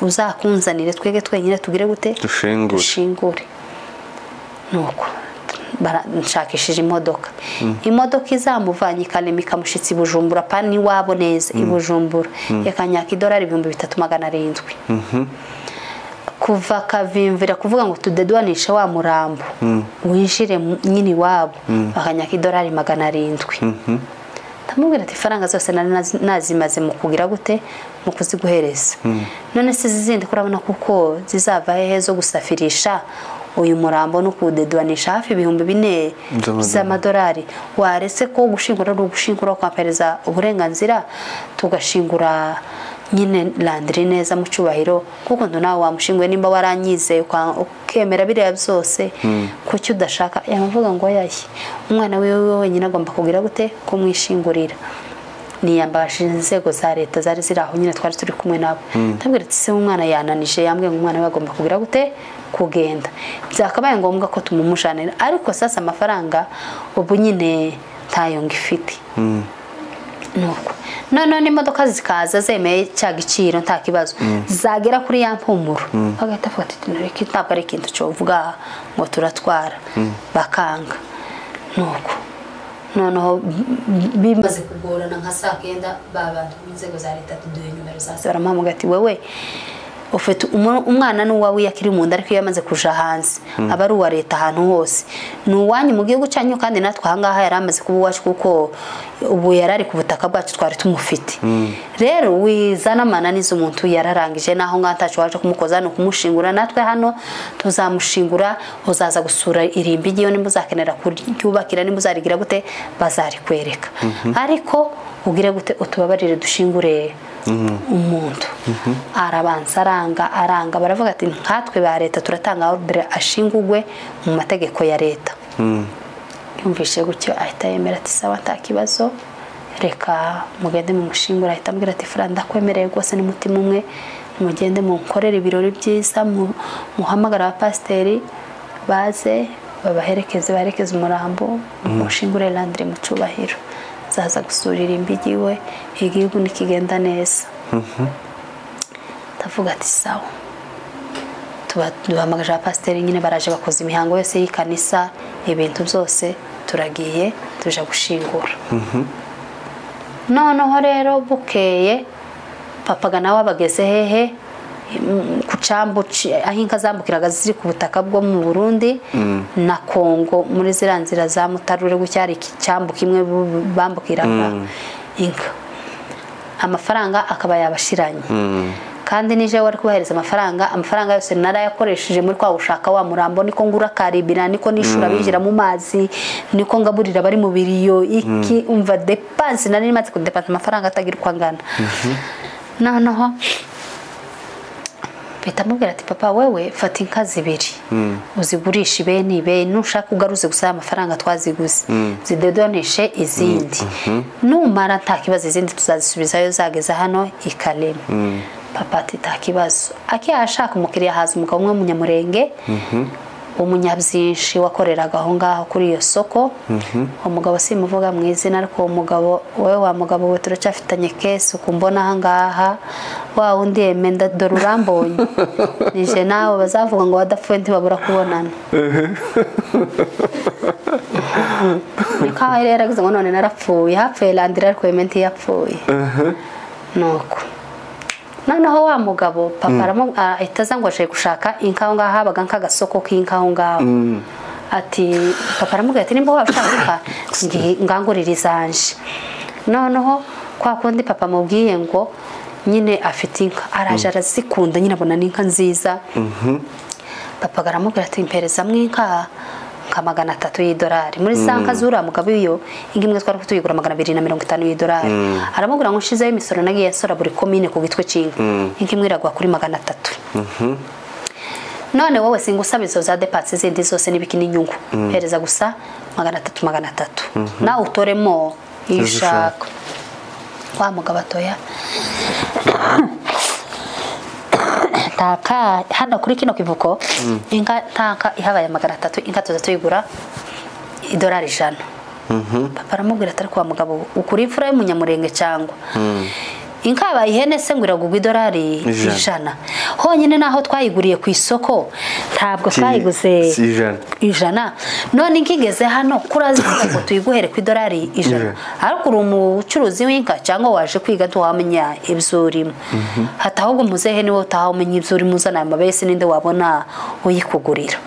uzakunzanire twege twenyine tugire gute dushingure. Nuko nshakishije imodoka, imodoka izamuvanye Kalemi ikamushitsi Bujumbura pani wabo neza i Bujumbura, yakanyaka idolari 3700. Kuva kavimvira kuvuga ngo tudedwanisha wa murambo winjire nyine wabo, bakanyaka idolari 700. Ndamubwira ati faranga zose nari nazimaze mu kugira gute mu kuziguhereza. None se zizindi kurabona kuko zizava hehe zo gusafirisha uyu murambo no kudedwanisha hafi 4000 z'amadolari, warese ko gushingura no gushingura kwampereza uburenganzira tugashingura nyine Landry neza mu cyubahiro, kuko ndo nawe wamushinguye nimba waranyize ukemera biriya byose kuki udashaka. Yamuvuga ngo yayi umwana wiwe wenyine agomba kugira gute kumwishingurira. Niyambashije inzego za leta zari ziri aho nyine twari turi kumwe nabo, ndabwira ati se umwana yananije, yambwiye ngo umwana we agomba kugira gute kugenda, byakabaye ngombwa ko tumumujanira, ariko sasa amafaranga ubu nyine ntayo ngifite. Nuko none imodoka zikaza zemeye cya giciro nta kibazo, zagera kuri ya mpumuro bagahita bavuga ati ntureke ntabwo ari ikintu cyovuga ngo turatwara, bakanga. Nuko noneho bimaze kugorana nka saa kenda babantu b'inzego za leta tuduhe nimero za se, baramuhamagara ati wewe ufite umwana n'uwawe yakiri mu nda ariko yamaze kuja hanze aba ari uwa leta ahantu hose, ni uwanyu mu gihugu cyanyu kandi natwe ahangaha yaramaze kuba uwacu kuko ubu yarari ku butaka bwacu twari tumufite. Rero wizana amananiza umuntu yararangije naho ngaho ntacu waje kumukoza no kumushingura, natwe hano tuzamushingura, uzaza gusura irimbi igiyo nimba uzakenera kuryubakira nimba uzarigira gute bazarikwereka, ariko ugire gute utubabarire dushingure umuntu. Arabanza aranga baravuga ati nkatwe ba leta turatanga ordre ashingugwe mu mategeko ya leta. Yumvise gutyo ahita yemera ati sawa nta kibazo reka mugende mu mushingura. Ahita ambwira ati Fra ndakwemereye rwose ni mutima umwe, mugende munkorere ibirori byiza, muhamagara abapasiteri baze Babaherekeze baherekeze umurambo mushingure Landry mu cyubahiro zaza gusurira imbigi we igihugu nikigenda neza. Ndavuga ati sawa. Tubahamagaje abapasiteri nyine baraje bakoze imihango yose y'ikanisa ibintu byose turagiye tuja gushingura. Noneho rero bukeye papaga nawe abageze hehe ku cambu aho inka zambukiraga ziri ku butaka bwo mu Burundi na Kongo muri ziriya nzira za Mutarure gucyari icyambu kimwe bambukiraga inka amafaranga akaba yabashiranye. Kandi nije wari kubahereza amafaranga yose narayakoresheje muri kwa gushaka wa murambo niko ngura karibira niko nishura binjira mu mazi niko ngaburira bari mu biriyo iki umva dépense nari maze kudepensa amafaranga atagira uko angana. Noneho Peta mubwira ati papa wewe fata inka zibiri uzigurisha ibeni ibe nushaka ugaruze gusa amafaranga twaziguze zidedoneshe izindi numara nta kibazo izindi tuzazisubizayo zageza hano ikalema. Papa ati nta kibazo akiyashaka umukiriya haza umugabo umwe w'umunyamurenge umunyabyinshi wakoreraga aho ngaho kuri iyo soko. Umugabo simuvuga mu izina ariko uwo mugabo wewe wa mugabo we turacyafitanye kese ukumbona aha ngaha wa wundi yemenda dore urambonye nije nawe bazavuga ngo badapfuye ntibabura kubonana. Niko aho rero yaragize ngo none narapfuye hapfuye Landry ariko Yeme ntiyapfuye. Nuko noneho wa mugabo papa ahita aza ngo aje gushaka inka aho ngaho habaga nk'agasoko k'inka aho ngaho. Ati papa aramubwira ati nimba waba ushaka inka ngangurira izanje. Noneho kwa kundi papa amubwiye ngo nyine afite inka araje arazikunda nyine abona n'inka nziza. Papa aramubwira ati mperezamwo inka nka 300 y'idolari muri za nka zura mugabo iyo inka imwe twari kutuyigura 250 y'idolari. Aramubwira ngo nshizeho imisoro nagiye nsora buri komine ku gitwe cy'inka inka imwe iragwa kuri 300. None wowe singusaba izo za dépense zindi zose n'ibiki n'inyungu hereza gusa 300 300 nawe utoremo iyo ushaka. Wa mugabo atoya taka hano kuri kino kivuko inka tanka ihabaye 300 inka tuza tuyigura idolari 100. Papa aramubwira atari kwa mugabo ukuri imfura y'umunyamurenge cyangwa inka yabaye ihene se ngo iragugwa idolari 100 honyine naho twayiguriye ku isoko ntabwo twayiguze 100 none inka igeze hano kurazi ngo tuyiguhere ku idolari 100 ariko uri umucuruzi w'inka cyangwa waje kwiga ntiwamenya ibyo urimo hata ahubwo muzehe niwe utahamenye ibyo urimo uzana amabese ninde wabona uyikugurira.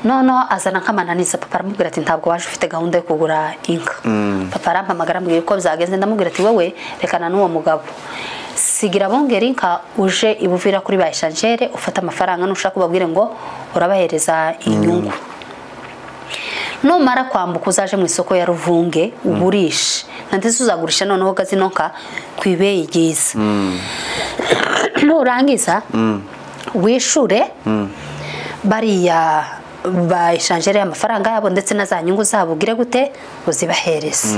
Noneho azana nkamananiza papa aramubwira ati ntabwo waje ufite gahunda yo kugura inka. Papa arampamagara ambwira uko byagenze ndamubwira ati wowe rekana n'uwo mugabo sigira bongera inka uje ibuvira kuri ba échangere ufata amafaranga nushaka ubabwire ngo urabahereza inyungu. Numara kwambuka uzaje mu isoko ya Ruvunge ugurishe nandetse uzagurisha noneho gazino nka kwibeye ryiza. Nurangiza wishure bariya ba échangere amafaranga yabo ndetse na za nyungu zabo ugire gute uzibahereza.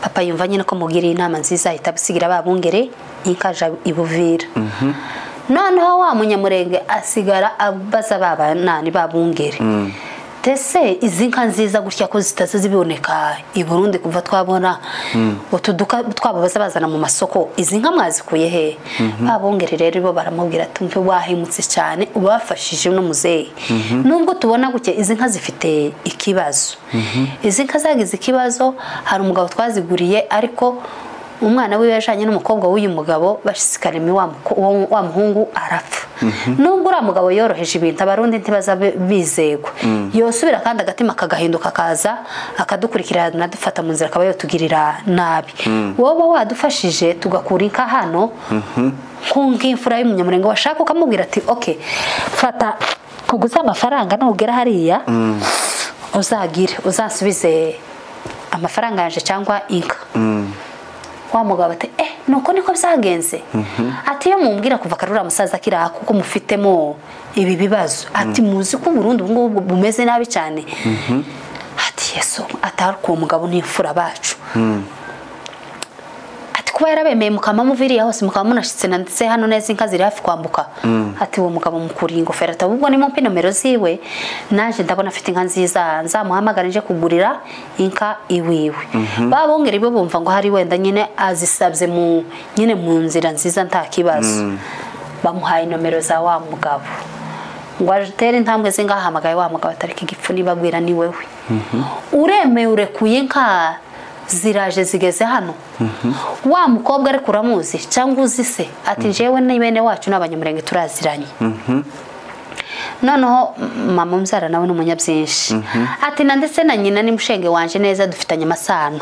Papa yumva nyine ko mugiriye inama nziza ahita abisigira babungere inkaja ibuvira. Noneho wa munyamurenge asigara abaza baba nani babungere tese izi nka nziza gutya ko zitaza ziboneka i Burundi kuva twabona utuduka twabo bazabazana mu masoko izi nka mwazikuye he? Babongere rero bo baramubwira tumve wahimutse cyane ubafashije no muzehe nubwo tubona guke izi nka zifite ikibazo. Izi nka zagize ikibazo hari umugabo twaziguriye ariko umwana we yajanye n'umukobwa w'uyu mugabo bashikareme wa muhungu arapfa. Nubwo ura mugabo yoroheje ibintu abarundi ntibaza bizegwa yosubira kandi agatima kagahinduka kaza akadukurikirana dufata mu nzira akaba yotugirira nabi. Wowe wadufashije tugakura inka hano nk'imfura y'umunyamurenge washaka ukamubwira ati okay fata kuguza amafaranga nugera hariya uzagire uzansubize amafaranga yanje cyangwa inka. Wa mugabo ati nuko niko byagenze. Ati yo mumbwira kuva karura musaza kira kuko mufitemo ibi bibazo ati muzi ko Burundi ubwo bumeze nabi cyane. Ati Yesu atari ku mugabo n'imfura bacu. Ati kuba Ati kuba yarabemeye mukama muviriye hose mukaba munashitse nanditse hano neza inka ziri hafi kwambuka. Ati uwo mugabo mukuriye ingofero, ati ubwo ni mumpe nomero ziwe, naje ndabona afite inka nziza nzamuhamagara nje kugurira inka iwiwe. Babongera ibo bumva ngo hari wenda nyine azisabye mu nyine mu nzira nziza nta kibazo. Bamuhaye nomero za wa mugabo ngo atere intambwe zingahamagaye wa mugabo atariki igipfu nibabwira ni wewe. Uremeye urekuye inka ziraje zigeze hano. Wa mukobwa ariko uramuzi cyangwa uzi se? Ati jewe ni bene wacu n'abanyamurenge turaziranye. Noneho mama mzara nawe n'umunyabyinshi. Ati na ndetse na nyina ni mushenge wanje neza dufitanye amasano.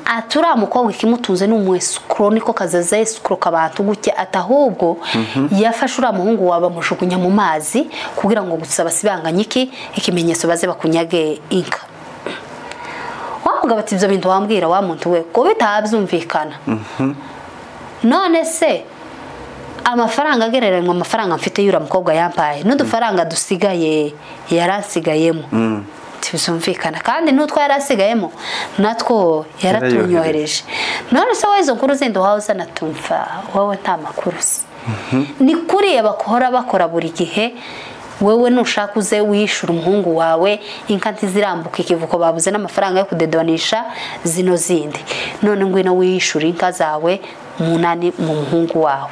Ati uriya mukobwa ikimutunze ni umwesukro niko kazaza esukro kabantu guke, ati ahubwo yafashe uriya muhungu waba mushukunya mu mazi kugira ngo gusa basibanganye iki ikimenyetso baze bakunyage inka. Mugabo ati ibyo bintu wambwira wa muntu we ko bitabyumvikana. None se amafaranga agereranywa amafaranga mfite yura mukobwa yampaye n'udufaranga dusigaye yaransigayemo tibizumvikana, kandi n'utwo yarasigayemo natwo yaratunyohereje. None se wowe izo nkuru zindi wawe uzanatumva wowe nta makuru se? Ni kuriya bakora bakora buri gihe. Wewe nushaka uze wishura umuhungu wawe inka ntizirambuka ikivuko babuze n'amafaranga yo kudedonisha zino zindi, none ngwino wishura inka zawe munani mu muhungu wawe.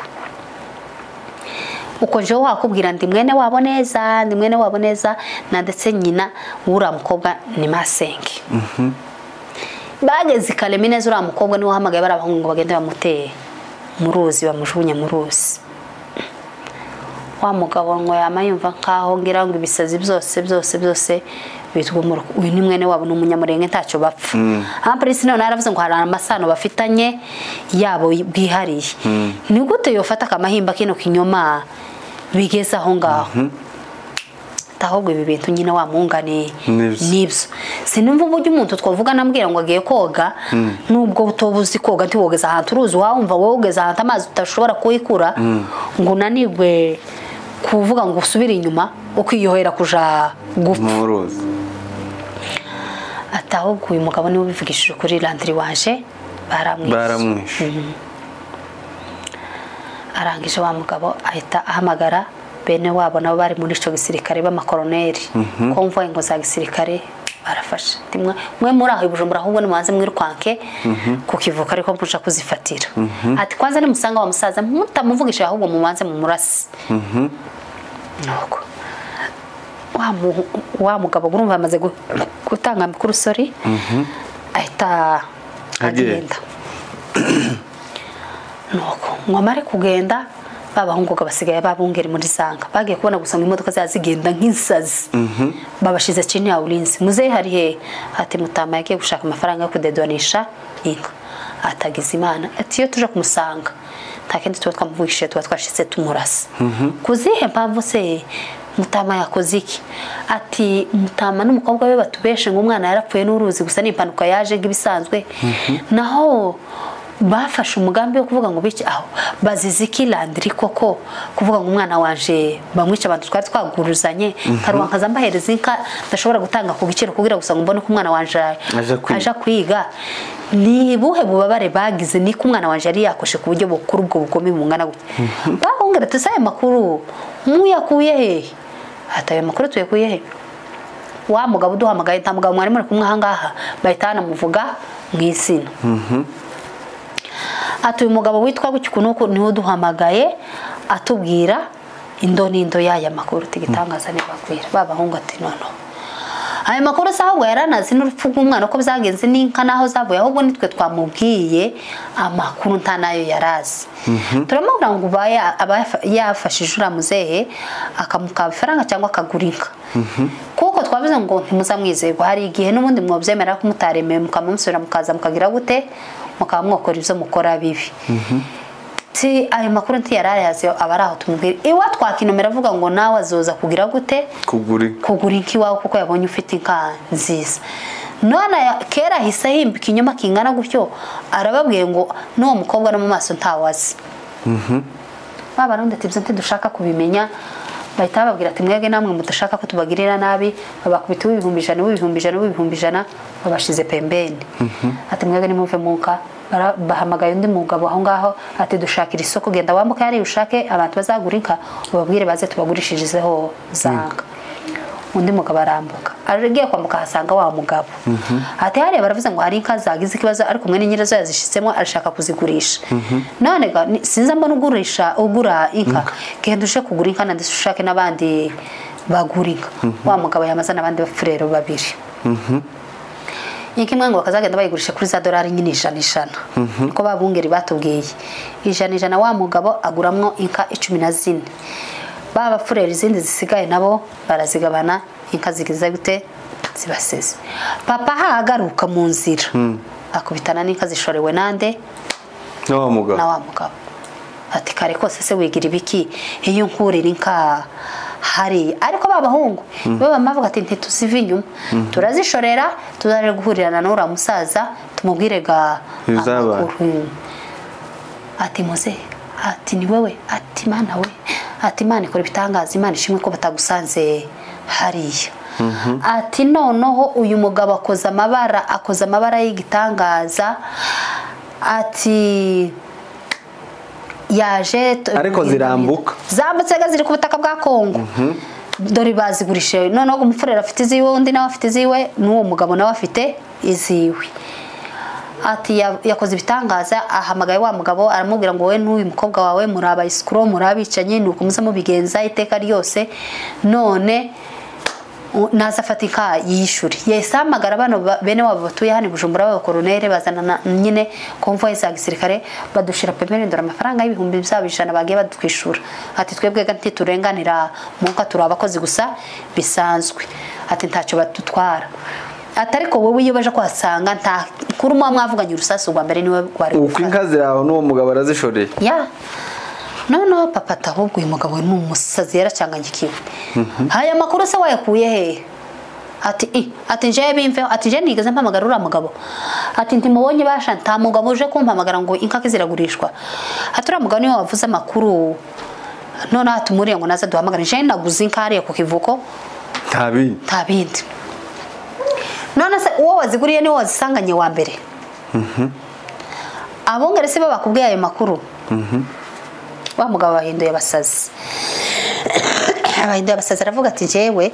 Uko je wakubwira ndi mwene wabo neza, ndi mwene wabo neza na ndetse nyina wura mukobwa ni masenge. Bageze Kalemi neza ura mukobwa ni wahamagaye barabahungu ngo bagende bamuteye mu ruzi bamujugunye mu ruzi. Wa mugabo ngo yama yumva nkaho ngira ngo ibisazi byose byose byose bitwa uyu ni mwene wabo n'umunyamurenge ntacyo bapfa. Ampulisi none yaravuze ngo hari amasano bafitanye yabo bihariye. Ni gute yofata akamahimba kino kinyoma bigeze aho ngaho? Ahubwo ibi bintu nyine wa mungane nibyo. Sinumva uburyo umuntu twavuga nambwira ngo agiye koga nubwo utobuzi koga ntiwogeza ahantu uruzi wumva wogeza ahantu amazi utashobora kuyikura ngo unanirwe kuvuga ngo usubire inyuma ukiyohera kuja gupfa. Ati ahubwo uyu mugabo niwe ubivugishije kuri Landry waje baramwishe. Arangije wa mugabo ahita ahamagara bene wabo nabo bari muri ico gisirikare b'amakoroneri. Konvoy ngo za gisirikare barafasha. Mwe muri aho ibujumbura ahubwo ni muanze mwirukwanke kukivuka ariko mpuja kuzifatira. Ati kwanza ni musanga wa musaza mutamuvugisha ahubwo mumanze mu murasi. Nuko wa mugabo urumva amaze gutanga amakuru sorry ahita agenda. Nuko ngo amare kugenda babahungu basigaye babungeri muri sanga bagiye kubona gusa ngo imodoka zazigenda nk'insazi. Babashize chini ya ulinzi. Muzehe hari he? Ati mutama yagiye gushaka amafaranga yo kudedonisha inka. Atagize Imana ati iyo tuje kumusanga nta kindi tuba twamuvugishije tuba twashitse tumurasa. Kuzihe mpamvu se mutama yakoze iki? Ati mutama n'umukobwa we batubeshe ngo umwana yarapfuye n'uruzi gusa ni impanuka yaje nk'ibisanzwe. Naho bafashe umugambi wo kuvuga ngo biki aho baziziki Landry koko kuvuga ngo umwana wanje bamwica abantu twari twaguruzanye karuwankaza mbahereza inka ndashobora gutanga ku giciro kugira gusa ngo mbone ko umwana wanje aja kwiga. Ni buhe bubabare bagize niko umwana wanje yari yakoshe ku buryo bukuru ubwo bugome bungana gutya. Bahongera tusaye makuru muyakuye he? Hataye makuru tuyakuye he? Wa mugabo duhamagaye nta mugabo mwari muri kumwe ahangaha bahitana muvuga mw'izina. Ati uyu mugabo witwa gutyo niwe duhamagaye atubwira indo nindo yaya makuru tigitangaza nibagwira babahungu ati nono ayo makuru se ahubwo yaranazi n'urupfu rw'umwana ko byagenze n'inka naho zavuye ahubwo nitwe twamubwiye amakuru nta nayo yarazi. Turamubwira ngo aba yafashije uriya muzehe akamuka ifaranga cyangwa akagura inka. Kuko twavuze ngo ntimuzamwizerwa hari igihe n'ubundi mwobyemera ko mutaremeye mukamusubira mukaza mukagira gute mukaba mwokora ibyo mukora bibi. Ti ayo makuru nti yarayazi abari aho tumubwira iwa twakinomera avuga ngo nawe azoza kugira gute kugura inka iwawe kuko yabonye ufite inka nziza. None kera ahise ahimba ikinyoma kingana gutyo arababwiye ngo n'uwo mukobwa no mu maso ntawazi. Babarundi ati ibyo ntidushaka kubimenya Bahita bababwira ati mwebwe namwe mudashaka ko tubagirira nabi, babakubita 100,000 100,000 100,000 babashize pembeni. Ati mwebwe nimuve mu nka. Bahamagaye undi mugabo aho ngaho ati dushakira isoko, genda wambuka yari ushake abantu bazagura inka ubabwire baze tubagurishirizeho zanga. Undi mugabo arambuka, agiye kwambuka hasanga wa mugabo. Ati hariya baravuze ngo hari inka zagize ikibazo ariko mwene nyirazo yazishitsemo arashaka kuzigurisha. None ga sinza mbona ugurisha ugura inka, genda uje kugura inka nandi ushake n'abandi bagura inka. Wa mugabo yamaze n'abandi bafurero babiri. Inka imwe ngo bakazagenda bayigurisha kuri za dolari nyine 100 100. Niko babungeri batubwiye 100 100. Wa mugabo aguramwo inka 14. Baba fureri izindi zisigaye nabo barazigabana, inka zigize gute zibaseze. Papa hagaruka mu nzira akubitana n'inka zishorewe nande na wa mugabo. Ati kare kose se wigira ibiki iyo nkurira inka hari. Ariko babahungu baba bavuga ati ntituziva inyuma, turazishorera tuzaje guhurirana n'ura musaza tumubwire ga amakuru. Ati muze, ati ni wewe, ati mana we, ati Imana ikora ibitangaza, Imana ishimwe ko batagusanze hariya. Ati noneho uyu mugabo akoza amabara, akoza amabara y'igitangaza. Ati yaje ariko zirambuka, zambutse ziri ku butaka bwa Kongo. Dore bazigurishe. Noneho umufurera afite iziwe, undi nawe afite iziwe, n'uwo mugabo nawe afite iziwe. Ati yakoze ibitangaza, ahamagaye wa mugabo aramubwira ngo wowe n'uyu mukobwa wawe muri abayisikuro, muri abicanye, nuko muze mubigenza iteka ryose, none naza afata inka yishure. Yahise ahamagara bano bene wabo batuye hano i Bujumbura b'abakoronere, bazana nyine konvoyi za gisirikare, badushira pembeni, ndora amafaranga 100,000 bagiye badutwishura. Ati twebwe ntiturenganira mu nka, turi abakozi gusa bisanzwe. Ati ntacyo badutwara. Ati ariko wowe iyo baje kuhasanga nta kuri umwe mwavuganye urusasu rwa mbere niwe rwari uko inka ziraho n'uwo mugabo arazishoreye. Ya noneho papa atahubwo uyu mugabo ni umusazi yaracanganyikiwe. Haya makuru se wayakuye he? Ati ati nje bimve, ati nje nigeze mpamagara uriya mugabo. Ati ntimubonye basha, nta mugabo uje kumpamagara ngo inka ziragurishwa. Ati uriya mugabo niwe wavuze amakuru, none atumuriye ngo naze duhamagare. Nje naguze inka hariya ku kivuko nta bindi. None se uwo waziguriye niwo wazisanganye wa mbere? Abongere se babakubwiye ayo makuru? Wa mugabo bahinduye abasazi. Abahinduye abasazi aravuga ati jewe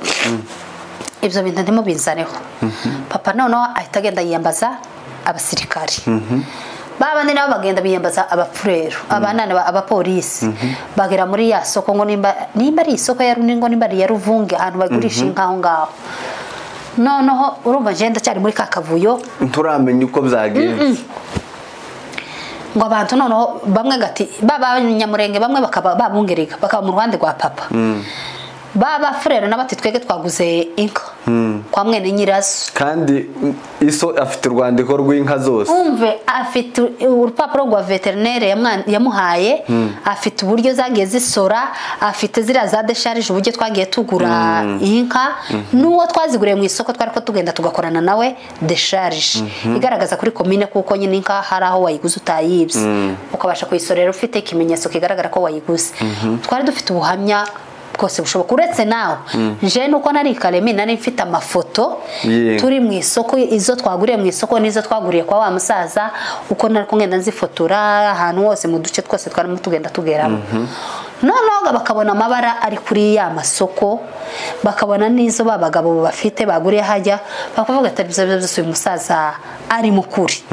ibyo bintu ndimo binzaneho. Papa noneho ahita agenda yiyambaza abasirikari. Babandi nabo bagenda biyambaza abapfurero, abanana abapolisi. Bagera muri ya soko ngo nimba ari isoko ya Runingo, nimba ari ya Ruvunge, ahantu bagurisha inka aho ngaho. Noneho urumva nje ndacyari muri kakavuyo, nturamenya uko byagenze. Ngo abantu noneho bamwe gati baba Nyamurenge, bamwe bakaba babungerega bakaba mu ruhande rwa papa. Baba furero nabati twege twaguze inka kwa mwene nyirazo, kandi iso afite urwandiko rw'inka zose. Umve afite urupapuro rwa veterinaire yamuhaye, afite uburyo zagiye zisora, afite ziriya za decharge uburyo twagiye tugura inka, n'uwo twaziguriye mu isoko twari ko tugenda tugakorana nawe decharge igaragaza kuri commune kuko nyine inka hari aho wayiguze utayibye, ukabasha kuyisorera ufite ikimenyetso kigaragara ko wayiguze. Twari dufite ubuhamya bwose bushoboka. Uretse nawe nje nuko nari Karemi nari mfite amafoto turi mu isoko, izo twaguriye mu isoko n'izo twaguriye kwa wa musaza, uko nari kugenda nzifotora ahantu hose mu duce twose twarimo tugenda tugeramo. Noneho bakabona amabara ari kuri ya masoko, bakabona n'izo babagabo bafite baguriye hajya, bakavuga ati ibyo byose uyu musaza ari mukuri.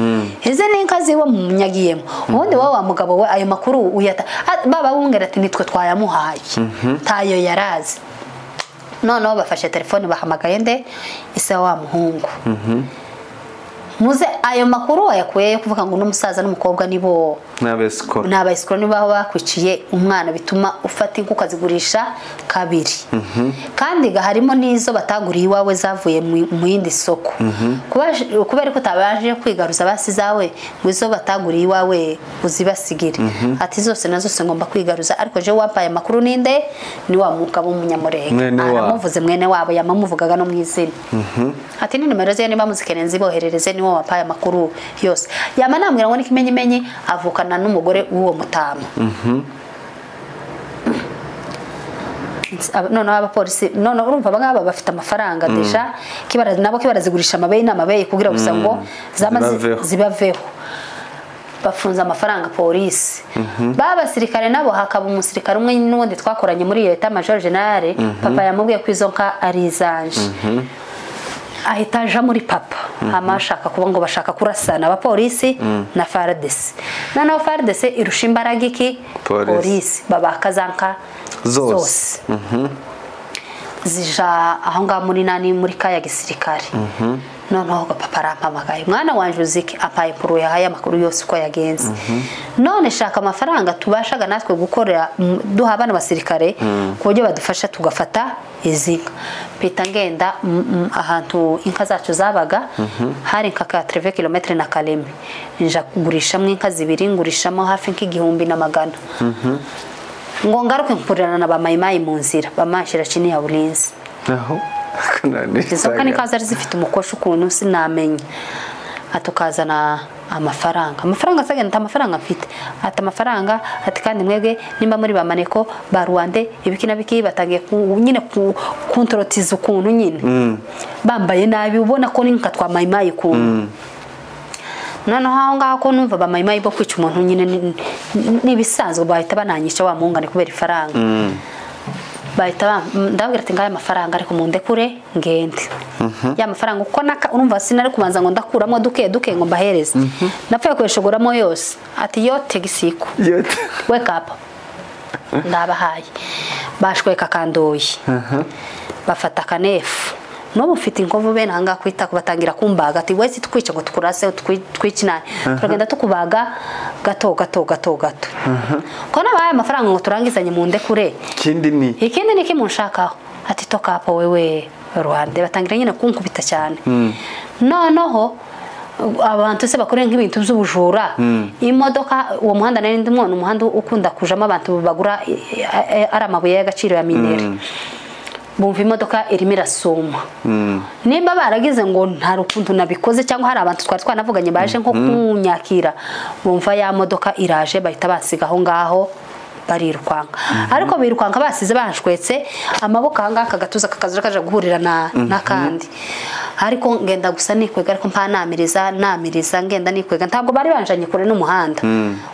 Ize n'inka ziwe munyagiyemo. Ubundi wowe wa mugabo we ayo makuru uyata baba bungera ati nitwe twayamuhaye, tayo yarazi. Noneho bafashe telefone bahamagaye nde ise wa muhungu. Muze ayo makuru wayakuye kuvuga ngo n'umusaza n'umukobwa nibo n'abesikoro nibo bakwiciye umwana, bituma ufata inka ukazigurisha kabiri. Kandi harimo n'izo bataguriye iwawe zavuye mu yindi soko. Kubera ko utabaje kwigaruza basi zawe ngo izo bataguriye iwawe uzibasigire. Ati zose nazo zose ngomba kwigaruza, ariko je wampaye amakuru ninde ni wa mugabo w'umunyamurenge. Aramuvuze mwene wabo yamamuvugaga no mu izina. Ati ni nimero ze niba muzikeneye nziboherereze, niwo wampaye amakuru yose. Yama nambwira ngo nikimenyimenyi avukana n'umugore w'uwo mutama. Noneho abapolisi none urumva abangaba bafite amafaranga deja kibara nabo kibarazigurisha amabeyi n'amabeyi kugira gusa ngo zamaze zibaveho. Bafunze amafaranga polisi. Babasirikare nabo hakaba umusirikare umwe n'undi twakoranye muri Leta Major General, papa yamubwiye ko izo nka ari izanje. Ahita aja muri papa amashaka kuba ngo bashaka kurasana abapolisi na FARDC. Noneho FARDC irusha imbaraga iki polisi, babaka zanka zose. Zija aho ngaho muri nani muri kaya gisirikare. Noneho papa arampamagaye, mwana wanje uziki apaye puru yahaye amakuru yose uko yagenze. None shaka amafaranga tubashaga natwe gukorera duha abana basirikare ku buryo badufasha tugafata izi nka. Mpita ngenda ahantu inka zacu zabaga hari nka 80 km na Kalemi, nja kugurishamo inka zibiri, ngurishamo hafi nk'1500. Ngo ngaruke mpurirana na bamayimayi mu nzira bamanshira chini ya ulinzi. Aho izo kandi kaza zifite umukosho ukuntu sinamenye. Atukazana amafaranga, amafaranga saga nta amafaranga mfite, ati amafaranga ati kandi mwebwe nimba muri bamaneko ba Rwanda ibiki na biki batangiye nyine kuntrotiza ukuntu nyine bambaye nabi ubona ko ninka twa mayimayi ukuntu. Noneho aho ngaho ko numva bamayimayi bo kwica umuntu nyine nibisanzwe bahita bananyisha wa mungane kubera ifaranga. Bahita ndabwira ati ngaya amafaranga ariko mundekure ngende. Ya mafaranga uko naka urumva sinari kubanza ngo ndakuramo duke duke ngo mbahereze. Napfuye kweshogoramo yose ati yote gisiku. Yote. Wake up. Ndabahaye. Bashweka kandoyi. Bafata kanefu. N'ubu mfite inkovu bene aha ngaha kwita batangira kumbaga ati wese tukwica ngo tukurase twikina turagenda tukubaga gato gato gato gato. Ko nabaye amafaranga ngo turangizanye mu ndekure. Ikindi ni kimunshakaho ati toka hapo wewe Rwanda batangira nyine kunkubita cyane. Noneho abantu se bakore nk'ibintu by'ubujura imodoka uwo muhanda nari ndimo ni umuhanda ukunda kujamo abantu bagura ari amabuye y'agaciro ya minere. Bumva imodoka irimo irasuma. Nimba baragize ngo nta rukuntu nabikoze cyangwa hari abantu twari twanavuganye baje nko kunyakira, bumva ya modoka iraje bahita basiga aho ngaho barirukanka. Ariko birukanka basize banshwetse amaboko aha ngaha kagatuza kakazura kaje guhurira na nakandi. Ariko ngenda gusa nikwega ariko mpa namiriza namiriza ngenda nikwega ntabwo bari banjanye kure n'umuhanda.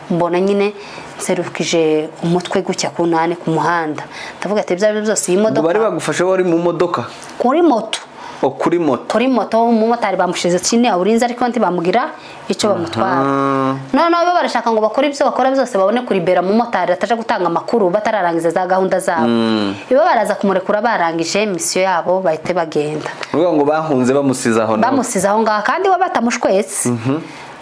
Mbona nyine nserukije umutwe gucya kunane ku muhanda. Ndavuga ati ibyo byose iyi modoka bari bagufashe wari mu modoka kuri moto. O kuri moto. Kuri moto umumotari bamushize chini awurinze ariko nti bamugira icyo bamutwara. Noneho bo barashaka ngo bakore ibyo bakora byose babone kuribera mu motari ataje gutanga amakuru batararangiza za gahunda zabo. Ibo baraza kumurekura barangije mission yabo bahite bagenda. Uvuga ngo bahunze bamusiza aho. Bamusiza aho ngaha kandi we batamushwetse.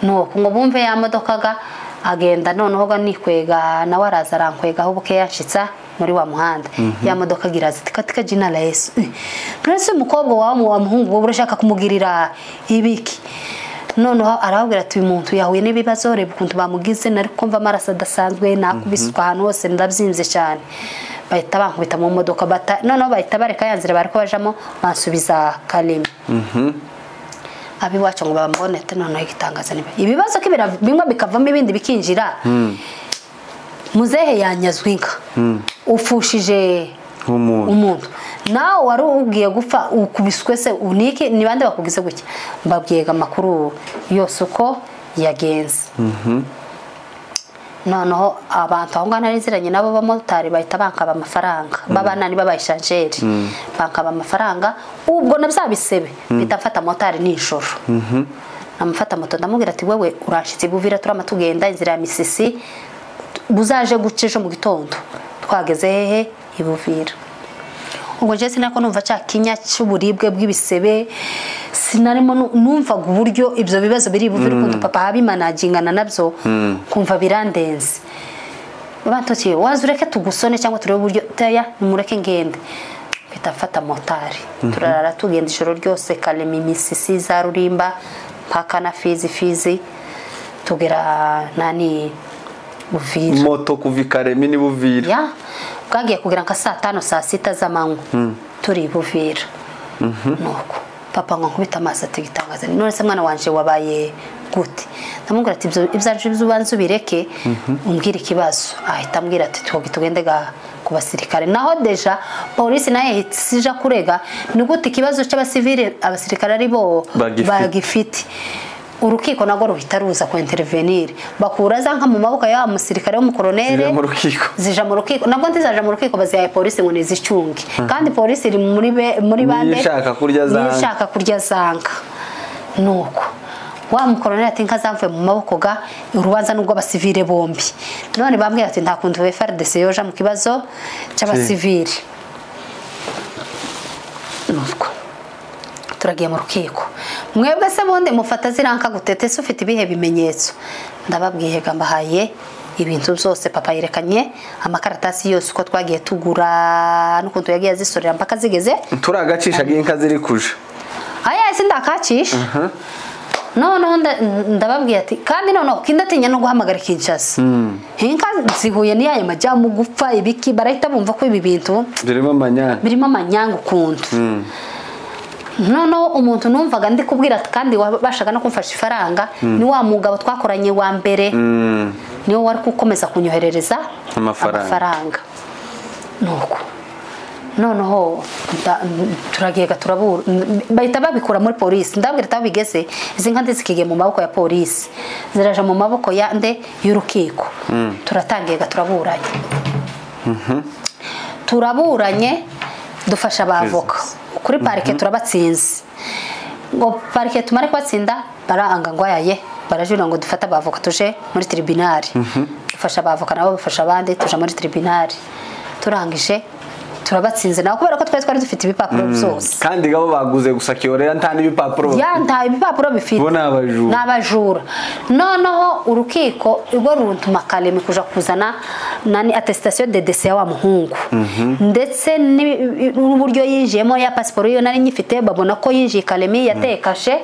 Nuko ngo bumve ya modoka ga agenda noneho ga nikwega nawe araza arankwega aho buke yashitsa muri wa muhanda. Ya modoka giraza katika jina la Yesu. None umukobwa wawe wa muhungu wowe urashaka kumugirira ibiki? Noneho arababwira ati uyu muntu yahuye n'ibibazo reba ukuntu bamugize nari kumva amaraso adasanzwe nakubiswa ahantu hose ndabyimbye cyane. Bahita bankubita mu modoka noneho bahita bareka yanzira bariko bajamo bansubiza Kalemi. Abi wacu ngo bambone ati noneho igitangaza niba ibibazo kibira bimwe bikavamo ibindi bikinjira. Muzehe yanyazwe inka. Ufushije umuntu nawe wari ugiye gupfa ukubiswe se unike ni bande bakugize gucya. Mbabwiye amakuru yose uko yagenze. Noneho abantu aho ngana niziranye nabo bamotari bahita bankaba amafaranga babanani babayishanjeri bankaba amafaranga ubwo nabyabisebe bitafata motari nijoro. Namufata moto ndamubwira ati wewe urashitse buvira turama tugenda inzira ya Misisi buzaje gucejo mu gitondo twageze hehe ibuvira. Ubwo je sinako numva cya kinya cy'uburibwe bw'ibisebe sinarimo numvaga uburyo ibyo bibazo biri buvira ukuntu papa habimanagingana nabyo kumva birandenze. Bantokiye waza ureke tugusone cyangwa turebe uburyo taya nimureke ngende. Bitafata motari turarara tugenda ijoro ryose Kalemi Misisi za Rurimba paka na Fizi tugera nani Buvira. Moto kuva Kalemi ni Buvira. Ya bwagiye kugira nka saa 5 saa 6 z'amanywa turi Buvira. Nuko Papa ngo nkubita amaso ati gitangaza none se mwana wanje wabaye gute? Ndamubwira ati ibyaje by'ubanze ubireke umbwire ikibazo. Ahita ambwira ati tugende ku basirikare. Naho deja polisi naye sija kurega ni gute ikibazo cy'abasivile abasirikare ari bo bagifite. Urukiko nago ruhita ruza ku intervenir, bakura za nka mu maboko ya musirikare w'umukoronere zija mu rukiko. Nabwo ntizaja mu rukiko bazihaye polisi ngo nizicunge, kandi polisi iri muri bande nishaka kurya zanga. Nuko wa mukoronere ati nka zamvuye mu maboko ga urubanza nubwo abasivile bombi. None bambwira ati nta kuntu FARDC yoja mu kibazo cy'abasivile. Nuko turagiye mu rukiko. Mwebwe se bonde mufata ziranka gutete se ufite ibihe bimenyetso? Ndababwiye gambahaye ibintu byose. Papa yerekanye amakaratasi yose uko twagiye tugura n'ukuntu yagiye azisorera mpaka zigeze turagacisha inka ziri kuja. Aya sindakacisha. Noneho ndababwiye ati kandi noneho kindatinya no guhamagara Kinshasa. Inka zihuye niyaye majyamu gupfa ibiki barahita bumva ko ibi bintu birimo amanyanga ukuntu. Noneho umuntu numvaga ndi kubwira kandi wabashaga no kumfasha ifaranga ni wa mugabo twakoranye wa mbere, niwe wari gukomeza kunyoherereza amafaranga. Nuko noneho turagiye turabura bahita babikura muri polisi. Ndabwira tabigeze izi nka ndizikigiye mu maboko ya polisi ziraje mu maboko ya nde y'urukiko. Turatangiye turaburanye. Turaburanye dufasha abavoka kuri parike turabatsinze. Ngo parike tumare kubatsinda baranga ngo ayaye barajura ngo dufata abavoka tuje muri tribunal. Dufasha abavoka nabo bafasha abandi tuje muri tribunal. Turangije turabatsinze naho kubera ko twari dufite ibipapuro byose. Kandi gabo baguze gusa kiyorera nta n'ibipapuro. Ya nta ibipapuro bifite. Bo nabajura. Nabajura. Noneho urukiko rwo runtuma Kalemi kuja kuzana nani attestation de décès wa muhungu. Ndetse n'uburyo yinjiyemo ya passport yo nari nyifite babona ko yinjiye Kalemi yatekashe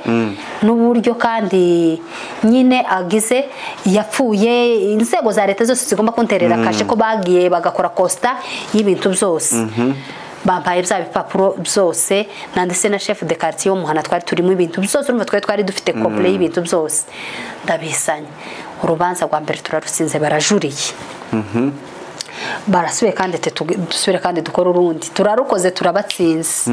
n'uburyo kandi nyine agize yapfuye. Inzego za leta zose zigomba kunterera kashe ko bagiye bagakora costa y'ibintu byose. Bampaye bya bipapuro byose nanditse na chef de quartier wo muhana twari turimo ibintu byose urumva twari dufite couple y'ibintu byose ndabisanye. Urubanza rwa mbere turarutsinze barajuriye. Barasubiye kandi dusubire kandi dukora urundi turarukoze turabatsinze.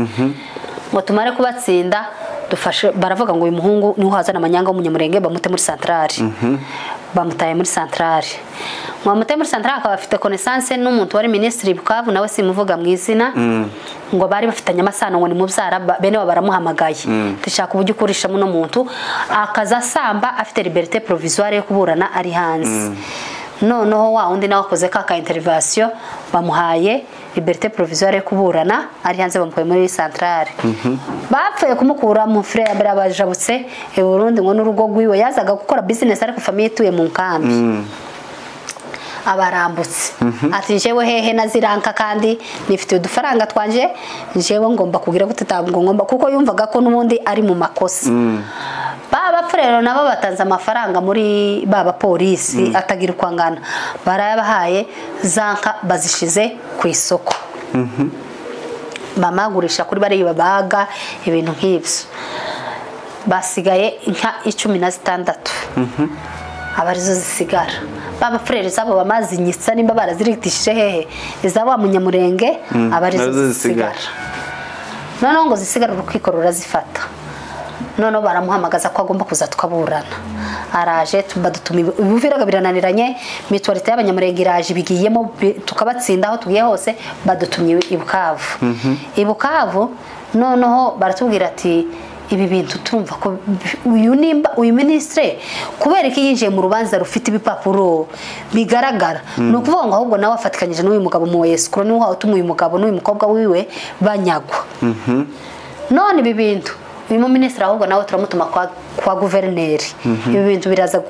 Ngo tumare kubatsinda dufashe baravuga ngo uyu muhungu niho hazana amanyanga w'umunyamurenge bamute muri centrale. Bamutaye muri centrale. Mwamutaye muri centrale akaba afite connaissance n'umuntu wari ministre Bukavu nawe simuvuga mu izina. Ngo bari bafitanye amasano ngo ni mubyara bene wa baramuhamagaye. Tishaka uburyo ukurisha muno muntu akaza samba afite liberté provisoire yo kuburana ari hanze. Noneho wa undi nawe akoze ka intervention bamuhaye liberté provisoire yo kuburana ari hanze bamukuye muri centrale. Bapfuye kumukura mu frère mbere abajabutse e Burundi ngo n'urugo gwiwe yazaga gukora business ariko famille ituye mu nkambi. Abarambutse ati njewe hehe naziranka kandi nifite udufaranga twanje njewe ngomba kugira gutetabwo ngomba kuko yumvaga ko nubundi ari mu makosa. Baba frère nabo batanze amafaranga muri baba polisi atagira ukwangana barayabahaye zanka bazishize ku isoko. Mama agurisha kuri bari babaga ibintu nk'ibyo. Basigaye inka 16. Abarizo zisigara. Baba frère zabo bamazinyitsa nimba barazirigitishije hehe izabo munyamurenge abarizo zisigara. Noneho ngo zisigara urukiko rurazifata. Noneho baramuhamagaza ko agomba kuza tukaburana. Araje tubadutuma ubuviraga birananiranye mitualite y'abanyamurenge iraje bigiyemo tukabatsinda aho tugiye hose badutumye i Bukavu. I Bukavu noneho baratubwira ati ibi bintu turumva ko uyu nimba uyu ministre kubera ko yinjiye mu rubanza rufite ibipapuro bigaragara no kuvuga ngo ahubwo nawe afatikanyije n'uyu mugabo mu Yesu ni wo utuma uyu mugabo n'uyu mukobwa wiwe banyagwa. None ibi bintu uyu ministre ahubwo nawe turamutuma kwa guverineri. Ibi bintu biraza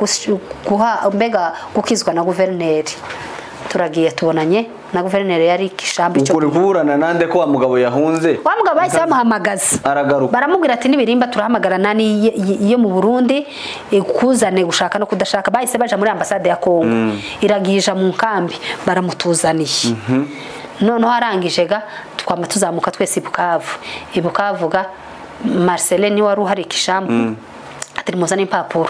guha mbega gukizwa na guverineri. Turagiye tubonanye na guverineri yari kishambi cyo ukuri kuburana nande ko wa mugabo yahunze. Wa mugabo bahise bamuhamagaza aragaruka baramubwira ati nibirimba turahamagara nani iyo mu Burundi ikuzane gushaka no kudashaka. Bahise baja muri ambasade ya Kongo iragija mu nkambi baramutuzaniye. Noneho arangije ga twama tuzamuka twese i Bukavu. I Bukavu ga Marcelin ni wari uhari Kishambu ati muzane impapuro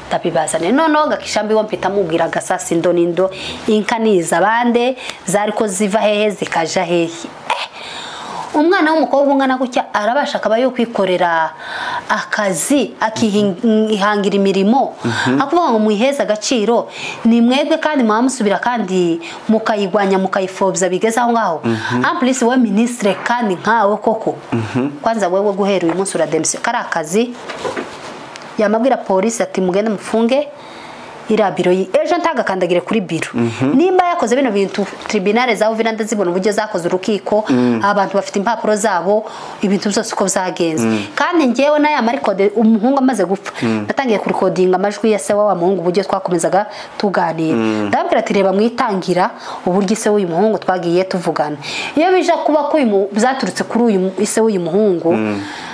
ndabibazane. Noneho Gakishambi wo mpita mubwira gasasi ndo nindo inka niza bande zariko ziva hehe zikaja hehe. Umwana w'umukobwa ungana gutya arabasha akaba yo kwikorera akazi akihangira imirimo akuvuga ngo muiheza agaciro ni mwebwe kandi mwamusubira kandi mukayigwanya mukayifobza bigeze aho ngaho. En plus we ministre kandi nkawe koko kwanza wewe guhera uyu munsi urademse kari akazi. Yamabwira polisi ati mugende mufunge ira biro ejo ntagakandagire kuri biro. Nimba yakoze bino bintu tribunal za Uvira ndazibona uburyo zakoze urukiko abantu bafite impapuro zabo ibintu byose uko byagenze. Kandi ngewe na ya marikode umuhungu amaze gupfa natangiye kurikodinga amajwi ya se wa muhungu uburyo twakomezaga tuganira. Ndabwira ati reba mwitangira uburyo se w'uyu muhungu twagiye tuvugana. Iyo bija kuba ko byaturutse kuri uyu se w'uyu muhungu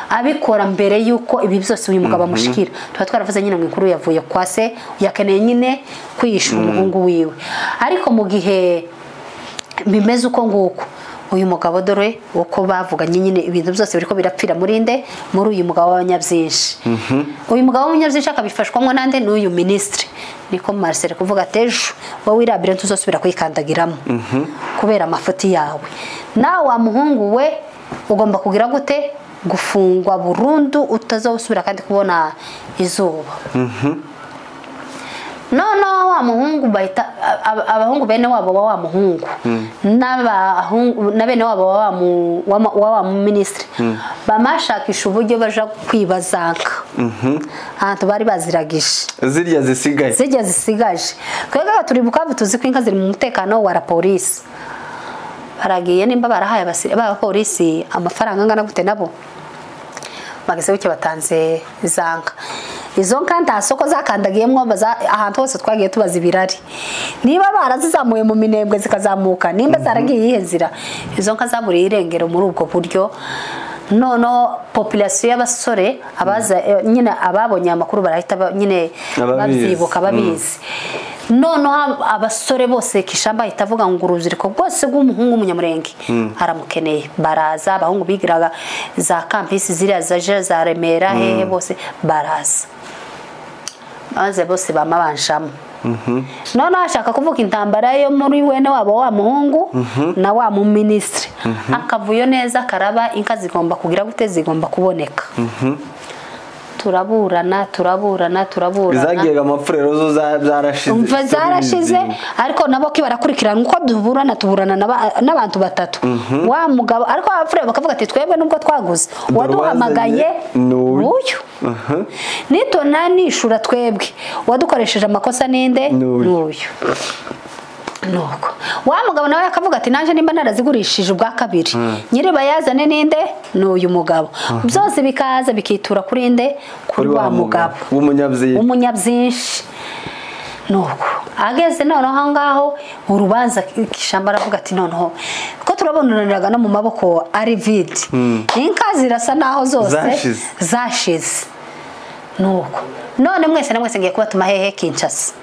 abikora mbere yuko ibi byose uyu mugabo amushikira tuba twaravuze nyine ngo inkuru yavuye kwa se yakeneye nyine kwiyishura umuhungu wiwe. Ariko mu gihe bimeze uko nguko uyu mugabo dore uko bavuganye nyine ibintu byose biriko birapfira muri nde muri uyu mugabo w'abanyabyinshi. Uyu mugabo w'abanyabyinshi akabifashwamo nande n'uyu ministre. Niko Marcel kuvuga ati ejo wowe irabire ntuzosubira kwikandagiramo kubera amafuti yawe. Nawe wa muhungu we ugomba kugira gute gufungwa burundu utazosubira kandi kubona izuba. No wa muhungu bahita abahungu bene wabo wa muhungu n'abahungu na bene wabo wa ministre bamashakisha uburyo baja kwibazanka ahantu bari baziragije zirya zisigaye zisigaje. Twebwe turi Bukavu tuzi ko inka ziri mu mutekano wa la polisi. Baragiye nimba barahaye abapolisi amafaranga angana gute nabo bageze buke batanze izanka. Izo nka nta soko zakandagiyemwo ahantu hose twagiye tubaza ibirari niba barazizamuye mu minembwe zikazamuka nimba zaragiye iyihe nzira izo nka zaburiye irengero muri ubwo buryo. Nono population y'abasore abaza nyine ababonye amakuru barahita nyine babyibuka babizi. Nono abasore bose Kishamba itavuga ngo uruziriko rwose rw'umuhungu w'umunyamurenge aramukeneye. Baraza abahungu bigiraga za campus ziriya za za Remera hehe bose baraza maze bose bamabanshamo. Nono ashaka kuvuga intambara yo muri wene wabo wa muhungu na wa mu ministre akavuyo neza karaba inka zigomba kugira gute zigomba kuboneka. Turaburana turaburana turaburana bizagiye amapfurero zo zarashize umva zarashize ariko nabo ki barakurikirana uko duburana tuburana n'abantu batatu wa mugabo ariko abapfurero bakavuga ati twebwe nubwo twaguze waduhamagaye uyu nitona nishura twebwe wadukoresheje amakosa ninde n'uyu. Nuko wa mugabo nawe akavuga ati nanje nimba narazigurishije ubwa kabiri nyiri bayazane ninde n'uyu mugabo. Byose bikaza bikitura kuri nde kuri wa mugabo w'umunyabyinshi. Nuko ageze noneho aho ngaho urubanza Kishamba aravuga ati noneho ko turabonaniraga no mu maboko ari vide inka zirasa naho zose zashize. Nuko none mwese na mwese ngiye kubatuma hehe Kinshasa.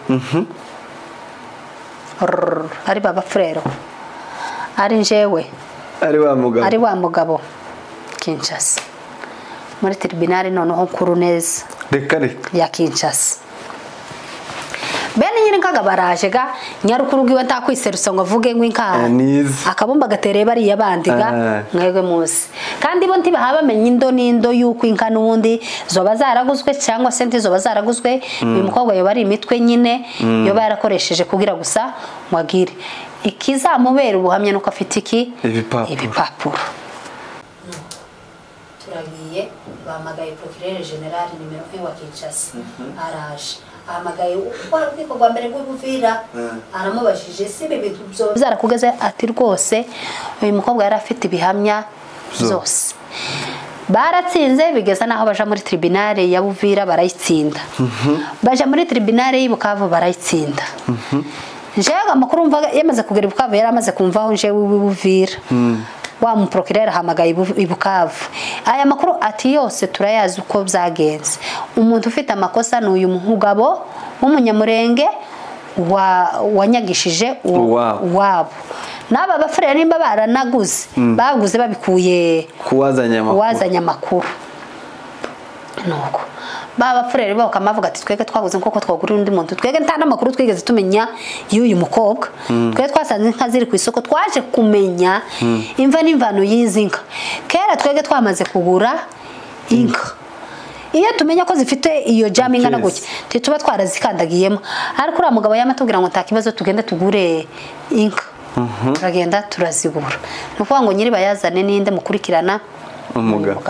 Ari baba frero ari njewe ari wa mugabo Kinshasa muri tribunal noneho nkuru neza reka ya Kinshasa. Bene nyine nkaga baraje ga nyarukuru giwe ntakwiserusa ngo avuge ngo inka akabumba gatereye bari yabandiga mwebwe muzi kandi bo ntibaha bamenye indo nindo yuko inka nubundi zoba zaraguzwe cyangwa se ntizoba zaraguzwe. Uyu mukobwa yo bari imitwe nyine yo barakoresheje kugira gusa mwagire ikizamubera ubuhamya nuko afite iki ibipapuro. Turagiye bamagaye procureur general nimero 1 wa Kinshasa araje ahamagaye urwego rwa mbere rw'Ubuvira aramubajije si ibi bintu byarakugeze ati rwose uyu mukobwa yari afite ibihamya byose. Baratsinze bigeza naho baja muri tribunal ya Buvira barayitsinda baja muri tribunal y'Ibukavu barayitsinda. Njega amakuru mva yamaze kugera Ibukavu yari amaze kumvaho nje w'Ubuvira wa mu procureur ahamagaye Ibukavu aya makuru ati yose turayazi uko byagenze. Umuntu ufite amakosa ni uyu mugabo w'umunyamurenge wanyagishije wabo n'aba bafurere nimba baranaguze baguze babikuye kuwazanya amakuru. Nuko baba furere bakamavuga ati twege twaguze nkoko twagura undi muntu, twege nta namakuru twigeze tumenya y'uyu mukobwa. Twege twasanze inka ziri ku isoko, twaje kumenya imva n'imvano y'izi nka. Kera twege twamaze kugura inka, iyo tumenya ko zifite iyo jam ingana gutya tuba twarazikandagiyemo. Ariko uriya mugabo yamatubwira ngo nta kibazo tugende tugure inka. Turagenda turazigura. Ni ukuvuga ngo nyiri bayazane ninde mukurikirana umugabo.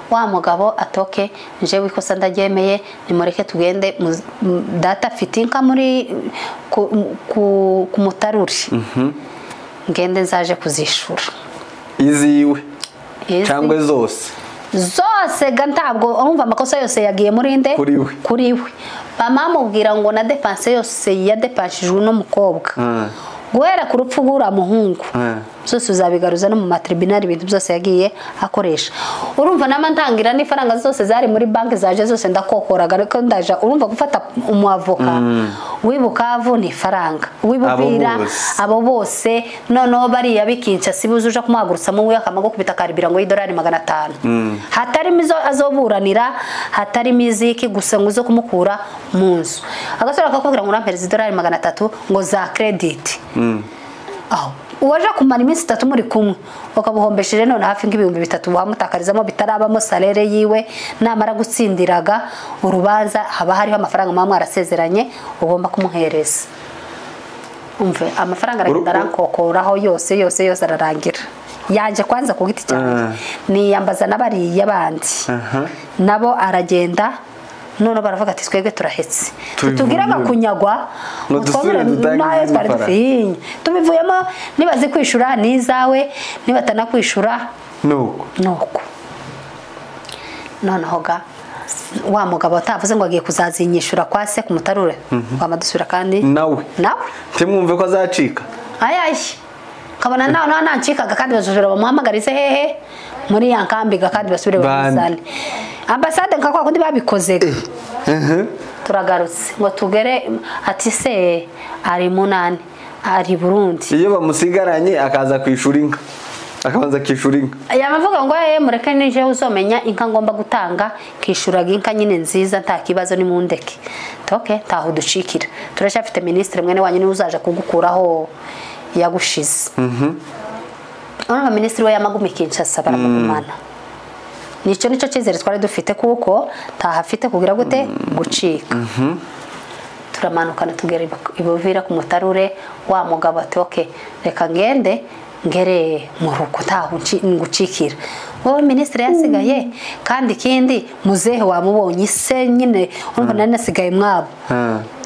Wa mugabo atoke njewe ikosa ndaryemeye, nimureke tugende, data afite inka muri ku mutaruri, ngende nzaje kuzishura iziwe cyangwa zose zose ga ntabwo urumva amakosa yose yagiye muri nde kuri we. Mama amubwira ngo na dépense yose yadepanshijwe no mukobwa guhera ku rupfu rw'uriya muhungu zose uzabigaruza no mu matribunal, ibintu byose yagiye akoresha. Urumva nama ntangira n'ifaranga zose zari muri banki zaje zose ndakokoraga, ariko ndaja urumva gufata umwavoka w'ibukavu ni ifaranga, w'ibuvira abo bose noneho bariya bikinca sibuze uja kumuhagurutsa mu we akamago kubita karibira ngo y'idolari 500 hatarimo izo azoburanira, hatarimo iziki gusa ngo zo kumukura mu nzu. Agasore akakubwira ngo urampereza idolari 300 ngo za credit. Aho uwaje kumara iminsi 3 muri kumwe ukabuhombesheje none hafi nk'ibihumbi 3 wamutakarizamo bitarabamo salere yiwe. Namara gutsindiraga urubanza haba hariho amafaranga mama mwarasezeranye ugomba kumuhereza. Umve amafaranga aragenda arankokoraho yose yose yose ararangira. Yaje kwanza ku giti cyanjye niyambaza nabariya bandi nabo aragenda. None baravuga ati twebwe turahetse tugiraga kunyagwa nayo twari dufinye tubivuyemo, nibaze kwishura nizawe nibatana kwishura nuko. Noneho ga wa mugabo atavuze ngo agiye kuzazinyishura kwa se kumutarure wamadusubira kandi nawe ntimwumve ko azacika ayayi kabona nawe nancikaga kandi bazujura bamuhamagarize hehe muri ya nkambi kandi basubire bamuzane ambasade nka kwa kundi babikoze. Turagarutse ngo tugere ati se ari munani ari Burundi, iyo bamusigaranye akaza kwishura inka akabanza kishura inka yamavuga ngo mureke nije uzomenya inka ngomba gutanga kishuraga inka nyine nziza nta kibazo ni mundeke. Toke taho ducikira turacyafite ministre mwene wanyu ni uzaje kugukuraho yagushize. Urumva ministre we yamagumi Kinshasa baramugumana. Nicyo nicyo cyizere twari dufite kuko tahafite kugira gute gucika. Turamanukana tugera ibuvira ku mutarure, wa mugabo ati okay reka ngende ngere mu rugo taho ngucikira. Wowe ministre yasigaye kandi ikindi muzehe wamubonye se nyine urumva nari nasigaye mwabo.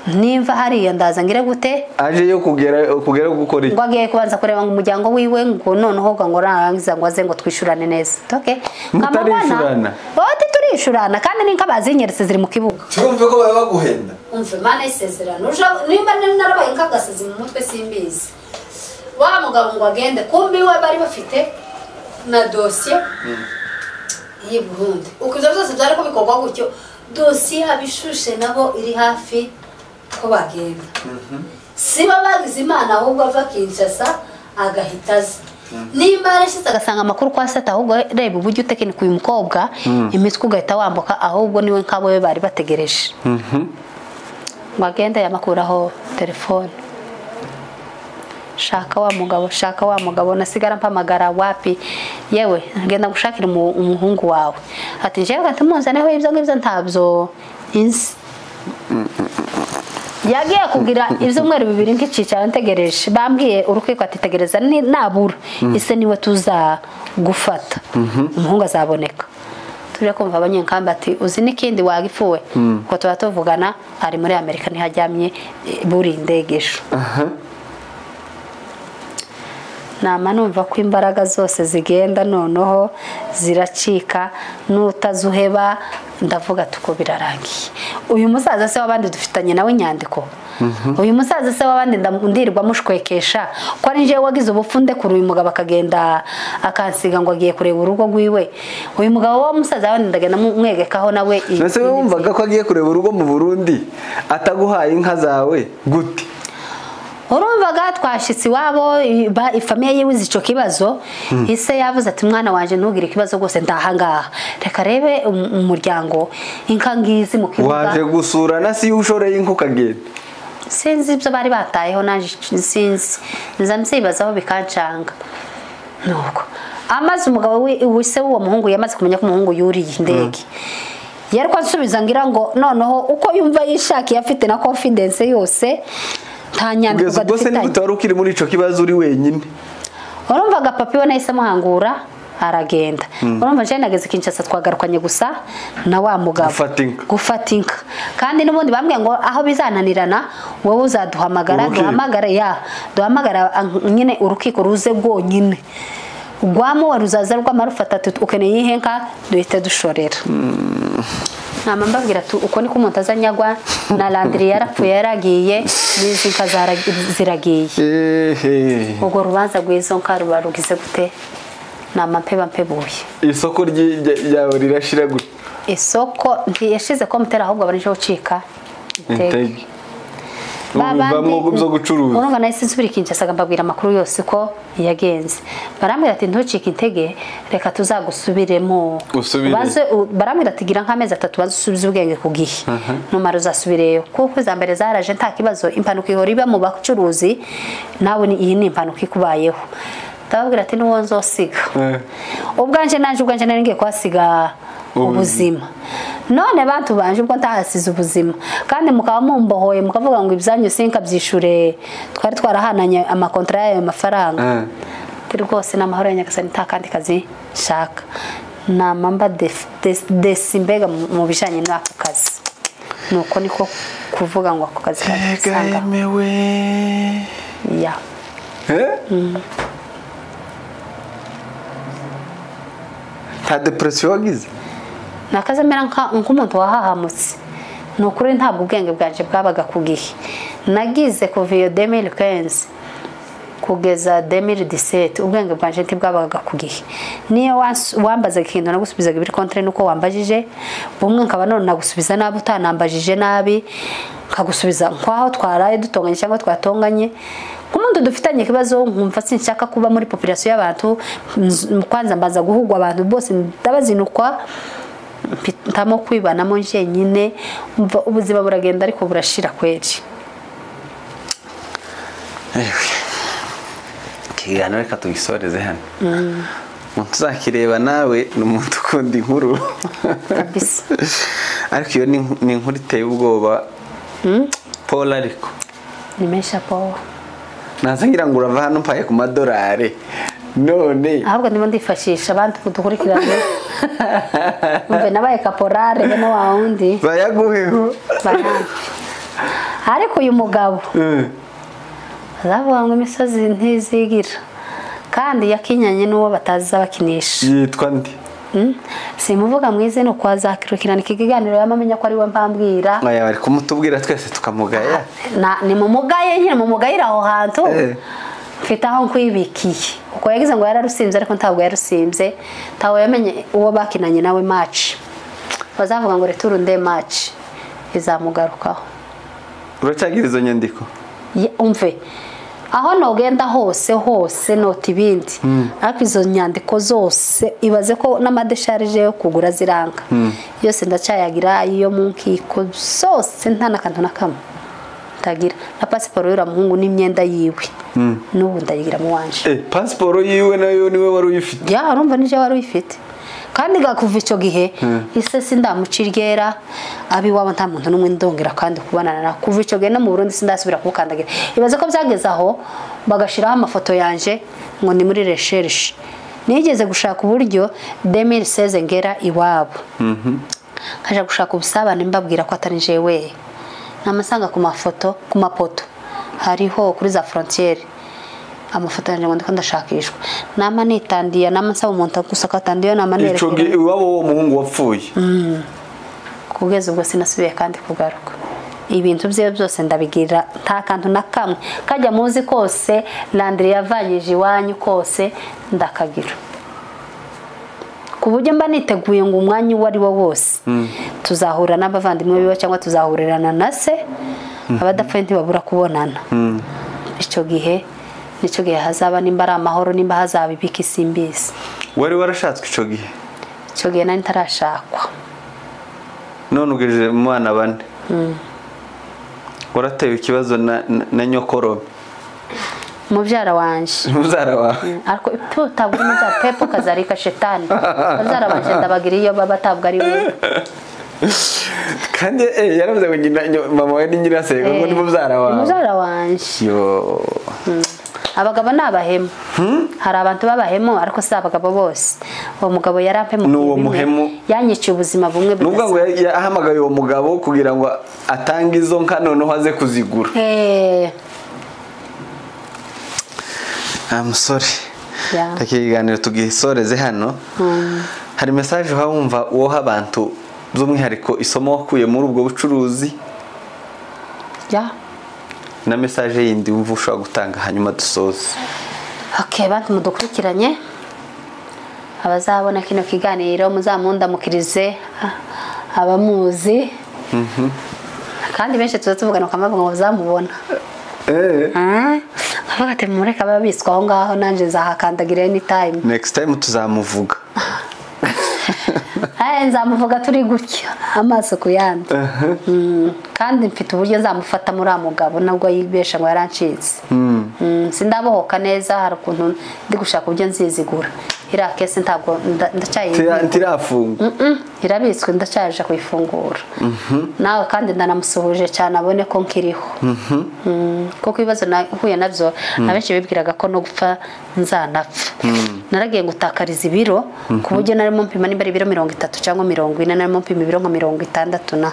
Nimva hariya ndaza ngire gute aje yo kugera gukora iki ngo agiye kubanza kureba ngo umuryango wiwe ngo noneho ngo rangiza ngo aze ngo twishurane neza. Okay mutarishurana bote turishurana kandi ninka bazinyeretse ziri mu kibuga twumve ko baba baguhenda. Umve mana isezerano nimba narabaye nk'agasazi mu mutwe simbizi. Wa mugabo ngo agende kumbi we bari bafite na dossier y'i Burundi uko ibyo byose byari ko bikorwa gutyo, dossier abishushe nabo iri hafi ko bagenda. Siba bagize Imana ahubwo ava Kinshasa agahitaza. Nimba yarashize agasanga amakuru kwa seta ahubwo reba uburyo utekinika uyu mukobwa imitwe ugahita wambuka ahubwo niwe nkabo we bari bategereje. Bagenda yamakuraho telefone. Shaka wa mugabo, shaka wa mugabo nasigara mpamagara wapi yewe ngenda gushakira umuhungu wawe. Ati jewe gatumunzaneho ibyo ngibyo ntabyo inzi. Yagiye kugira ibyumweru bibiri nk'icicaro ntegereje bambwiye urukiko ati tegereza nabura ise niwe tuza gufata umuhungu azaboneka. Tuje kumva abanyenkamba ati uzi n'ikindi wagifuwe ko tuba tuvugana ari muri Amerika ntihajyamye buri indegesho. Nama numva ko imbaraga zose zigenda noneho ziracika nutazuheba ndavuga tuko birarangiye. Uyu musaza se wabandi dufitanye nawe inyandiko, uyu musaza se wabandi ndirwa mushwekesha ko ari nje wagize ubufunde kuri uyu mugabo akagenda akansiga ngo agiye kureba urugo rwiwe. Uyu mugabo wa musaza wabandi ndagenda mwegekaho nawe. Nese wumvaga ko agiye kureba urugo mu Burundi ataguhaye inka zawe gute? Urumvaga twashitse iwabo ifamiye yiwe ico kibazo, ise yavuze ati mwana wanje ntugire ikibazo rwose ndahangaha, reka rebe umuryango inka ngizi mu kibuga. Waje gusura na si ushoreye inka ukagenda. Sinzi ibyo bari batayeho naje sinzi, nza msibazaho bikancanga. Nuko amaze umugabo wise w'uwo muhungu yamaze kumenya ko umuhungu yuriye indege, yariko ansubiza ngira ngo noneho uko yumva yishakiye afite na confidence yose nta nyandiko dufitanye. Ubwo se ni ukiri muri ico kibazo uri wenyine. Urumvaga papi we nahise amuhangura aragenda. Urumva je nageze Kinshasa twagarukanye gusa na wa mugabo gufata inka. Kandi n'ubundi bambwiye ngo aho bizananirana wowe uzaduhamagara, duhamagara ya duhamagara nyine urukiko ruze rwonyine, rwamo ruzaza rw'amarufa atatu ukeneye iyihe nka duhite dushorera. Nama mbabwira tu uko niko umuntu azanyagwa na Landry yarapfuye yaragiye n'izi nka ziragiye. Ubwo rubanza rw'izo nka ruba rugize gute? Nama mpeba mpebuye. Isoko ryawe rirashira gute? Isoko ntiyashize ko mutera ahubwo abarije ucika intege. Bamwe byo gucuruza. Urumva nahise nsubira Kinshasa mbabwira amakuru yose ko yagenze. Barambwira ati ntucike intege reka tuzagusubiremo. Baze barambwira ati gira nk'amezi atatu baze usubize ubwenge ku gihe. Numara uzasubireyo kuko za mbere zaraje nta kibazo, impanuka ihora iba mu bacuruzi nawe iyi ni impanuka ikubayeho. Ndababwira ati nuwo nzosiga. Ubwanje nanje ubwanje nari ngiye kwasiga ubuzima. None bantu banje ubwo ntahasize ubuzima kandi mukaba mumbohoye mukavuga ngo ibyanyu sinka byishure, twari twarahananye amakontra yayo mafaranga. Turi rwose n'amahoro ya Nyagasani nta kandi kazi nshaka. Nama mba desimbega mu bijanye n'ako kazi. Nuko niko kuvuga ngo ako kazi kasanga. Ya. Ta depression wagize? Nakaze mera nk'umuntu wahahamutse. Nukuri ntabwo ubwenge bwanje bwabaga ku gihe. Nagize kuva iyo 2015 kugeza 2017 ubwenge bwanje ntibwabaga ku gihe. Niyo wambaza ikintu nagusubizaga ibiri contre nuko wambajije, bumwe nkaba none nagusubiza nabi utanambajije nabi, nkagusubiza nkwaho twaraye dutonganye cyangwa twatonganye. Umuntu dufitanye ikibazo nkumva sinshaka kuba muri population y'abantu, kwanza mbaza guhugwa abantu bose ndabazinukwa mpitamo kwibanamo njenyine, umva ubuzima buragenda ariko burashira kweri. Ikiganiro reka tugisoreze hano. Umuntu uzakireba nawe ni umuntu ukunda inkuru kabisa. Ariko iyo ni inkuru iteye ubwoba. Paul ariko nimesha Paul. Naza ngira ngo urava hano mpaye ku madorari none ahubwo ndimo ndifashisha abantu kudukurikirana. Umve nabaye kaporale bene wa wundi bayaguheho. Ariko uyu mugabo azavuga ngo imisozi ntizigira kandi yakinyanye n'uwo bataza bakinisha. Yitwa ndi? Simuvuga mwize no kwazakirukirana ikiganiro yamamenya ko ari we mpambwira. Oya bari kumutubwira twese tukamugaya. Na ni mumugaye nyine mumugayira aho hantu. Mfite aho nkwibikiye. Uko yagize ngo yararusimbye ariko ntabwo yarusimbye. Tawe yamenye uwo bakinanye nawe match. Bazavuga ngo returunde match izamugarukaho. Uracyagira izo nyandiko? Umve. Aho nogenda hose hose noti ibindi. Ariko izo nyandiko zose ibaze ko n'amadesharge yo kugura ziranga. Yose ndacyayagira iyo mu nkiko zose nta nakantu nakamwe tagira. Na passport y'ura muhungu n'imyenda yiwe. N'ubu ndayigira mu wanje. Passport yiwe nayo niwe wari uyifite? Ya urumva nije wari uyifite. Kandi gakuva ico gihe ise sindamucirgera abi wabo nta muntu numwe ndongera kandi kubanana na kuva ico gihe no mu Burundi sindasubira kukandagira. Ibaze ko byageze aho bagashiraho amafoto yanje ngo ni muri recherche. Nigeze gushaka uburyo 2016 ngera iwabo. Kaje gushaka ubusabane mbabwira ko atari jewe. Namasanga ku mafoto ku mapoto hariho kuri za frontière amafoto yanjye ngo ndiko ndashakishwa. Nama nitandiye nama nsaba umuntu gusa katandiye nama nereka. Ico gihe iwabo wo muhungu wapfuye. Kugeza ubwo sinasubiye kandi kugaruka. Ibintu bye byose ndabigira nta kantu na kamwe kajya muzi kose Landry yavanyije iwanyu kose ndakagira. Ku buryo mba niteguye ngo umwanya uwo ari wo wose tuzahura n'abavandimwe biwe cyangwa tuzahurirana na se, abadapfuye ntibabura kubonana. Icyo gihe nicyo gihe hazaba nimba ari amahoro, nimba hazaba ibiki simbizi. Wari warashatswe icyo gihe? Icyo gihe nari ntarashakwa. None ugejeje mu bana bane. Waratewe ikibazo na nyokorome. Mubyara wanje. Mubyara wawe. Ariko tutabwo mubyara pepo kazarika shetani. Mubyara wanje ndabagira iyo baba tabwo ari we. Kandi yaravuze ngo nyina mama we ni nyirasenge ngo ni mubyara wawe. Mubyara wanje. Yo. Abagabo n'abahemu. Hari abantu babahemu ariko si abagabo bose. Uwo mugabo yarampemu. N'uwo muhemu yanyiciye ubuzima bumwe budasanzwe. Nubwo ngo yahamagaye uwo mugabo kugira ngo atange izo nka noneho aze kuzigura. I'm sorry. Yeah. Takiganiro tugisoreze hano. Hari message wumva woha abantu by'umwihariko isomo wakuye muri ubwo bucuruzi? Yeah. Na message yindi wumva ushobora gutanga hanyuma dusoze. Okay, bantu mudukurikiranye abazabona kino kiganiro muzamunda mukirize abamuzi. Kandi benshi tuzatuvugana ukamavuga ngo bazamubona. Avuga ati mureka babiswa aho ngaho nanje nzahakandagira anytime. Next time tuzamuvuga. Nzamuvuga turi gutya amaso ku yandi. Kandi mfite uburyo nzamufata muri amugabo nabwo yibesha ngo yarancitse. Sindabohoka neza hari ukuntu ndi gushaka uburyo nzizigura. Iriya kese ntabwo ndacyayi ntirafunga. Irabitswe ndacyaje kuyifungura. Nawe kandi ndanamusuhuje cyane abone ko nkiriho. Kuko ibibazo nahuye nabyo abenshi bibwiraga ko no gupfa nzanapfa. Naragiye gutakariza ibiro ku buryo narimo mpima nimba ari ibiro 30 cyangwa 40, narimo mpima ibiro nka 60 na.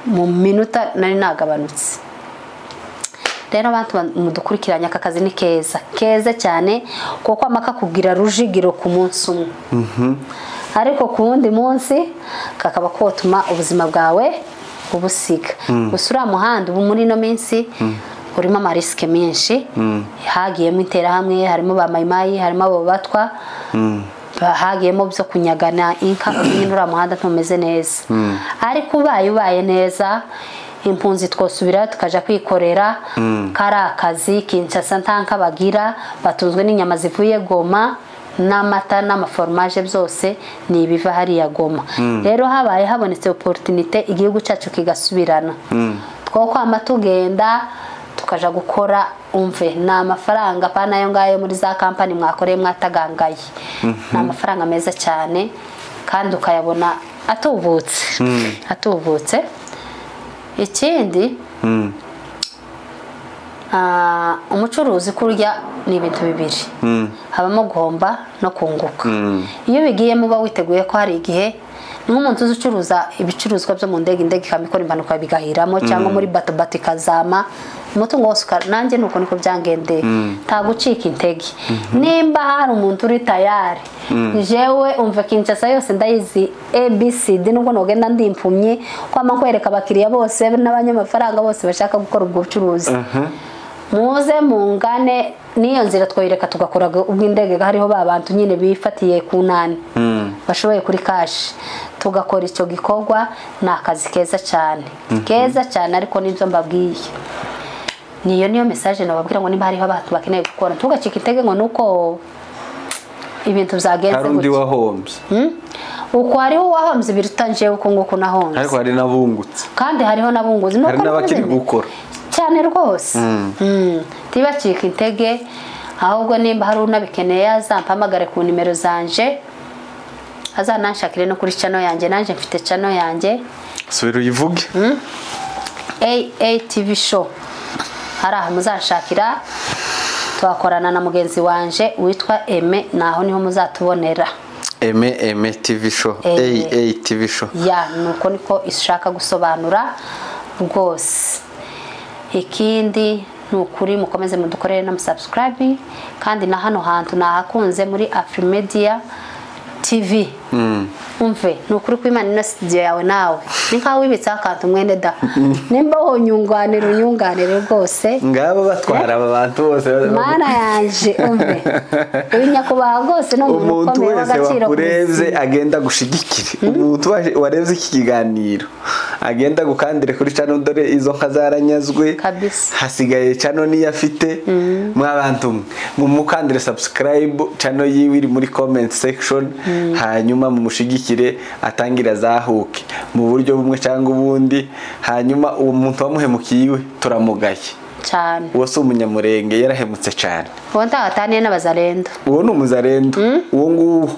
Mu minota nari nagabanutse. Rero abantu mudukurikiranye aka kazi ni keza keza cyane kuko amaka kubwira Rujigiro ku munsi umwe. Ariko ku wundi munsi kakaba kotuma ubuzima bwawe ubusiga. Gusa uriya muhanda ubu muri ino minsi urimo amariske menshi. Hagiyemo interahamwe, harimo ba mayimayi, harimo abo batwa, hagiyemo byo kunyagana inka. Nyine uriya muhanda ntumeze neza. Ariko ubaye neza impunzi twosubira tukaja kwikorera kari akazi Kinshasa ntanka bagira batunzwe n'inyama zivuye Goma n'amata n'amaforomage byose ni ibiva hariya Goma. Rero habaye habonetse opportunité igihugu cyacu kigasubirana. Twokwama tugenda tukaja gukora umve ni amafaranga pana ayo ngayo muri za company mwakoreye mwatagangaye. Ni amafaranga meza cyane kandi ukayabona atubutse. Atubutse. Ikindi umucuruzi kurya ni ibintu bibiri. Habamo guhomba no kunguka. Iyo bigiye muba witeguye ko hari igihe nk'umuntu ucuruza ibicuruzwa byo mu ndege, indege ikamikora impanuka bigahiramo cyangwa muri bato bato ikazama umutungo wose nanjye nuko niko byangendeye. Nta gucika intege. Nimba hari umuntu uri tayari jewe umva Kinshasa yose ndayizi ABCD nubwo nogenda ndi impumyi kwama kwereka abakiriya bose n'abanyamafaranga bose bashaka gukora ubwo bucuruzi. Muze mungane niyo nzira twoyireka tugakora ubw'indege hariho ba bantu nyine bifatiye ku nani bashoboye kuri cash tugakora icyo gikorwa. Ni akazi keza cyane keza cyane ariko nibyo mbabwiye niyo message nababwira ngo nimba hariho abantu bakeneye gukora ntugacike intege ngo nuko ibintu byagenze gutya. Hari undi wahombye uko hariho wahombye biruta uko nguko nahombye ariko hari nabungutse kandi hariho nabunguze nuko n'abakiri gukora cyane rwose. Tibacika intege ahubwo nimba hari unabikeneye azampamagare ku nimero zanje azananshakire no kuri channel yanjye. Nanje mfite channel yanjye subira uyivuge AATV show hari aho muzanshakira twakorana na mugenzi wanje witwa Aime, naho niho muzatubonera. Aime TV show AATV show ya nuko niko ishaka gusobanura rwose. Ikindi nukuri mukomeze mudukorere na subscribe kandi na hano hantu nahakunze muri Afrimedia TV. Umve ni ukuri kw'Imana ino studio yawe nawe ni nkaho wibitseho akantu mwene da nimba wonyunganira unyunganire rwose ngabo batwara aba bantu bose mana yanje umve uyu nyakubahwa rwose ni umuntu ukomeye w'agaciro ku wakurebye agenda gushigikire umuntu warebye iki kiganiro agenda gukandire kuri channel dore izo nka zaranyazwe hasigaye channel niyo afite mwabantu mumukandire subscribe channel yiwe iri muri comment section hanyuma mumushigikire atangira azahuke mu buryo bumwe cyangwa ubundi hanyuma uwo muntu wamuhemukiye iwe turamugaye cyane uwo si umunyamurenge yarahemutse cyane uwo ntahataniye n'abazarendo uwo ni umuzarendo uwo nguwo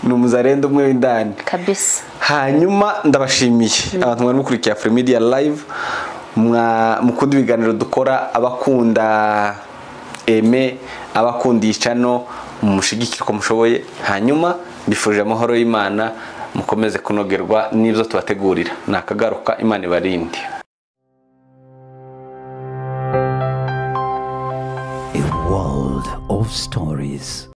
ni umuzarendo umwe w'indani kabisa hanyuma ndabashimiye abantu mwari mukurikiye Afrimedia Live mukunda ibiganiro dukora abakunda Aime abakunda iyi channel mumushigikire uko mushoboye hanyuma mbifurije amahoro y'Imana mukomeze kunogerwa n'ibyo tubategurira nakagaruka Imana ibarinde. A world of stories.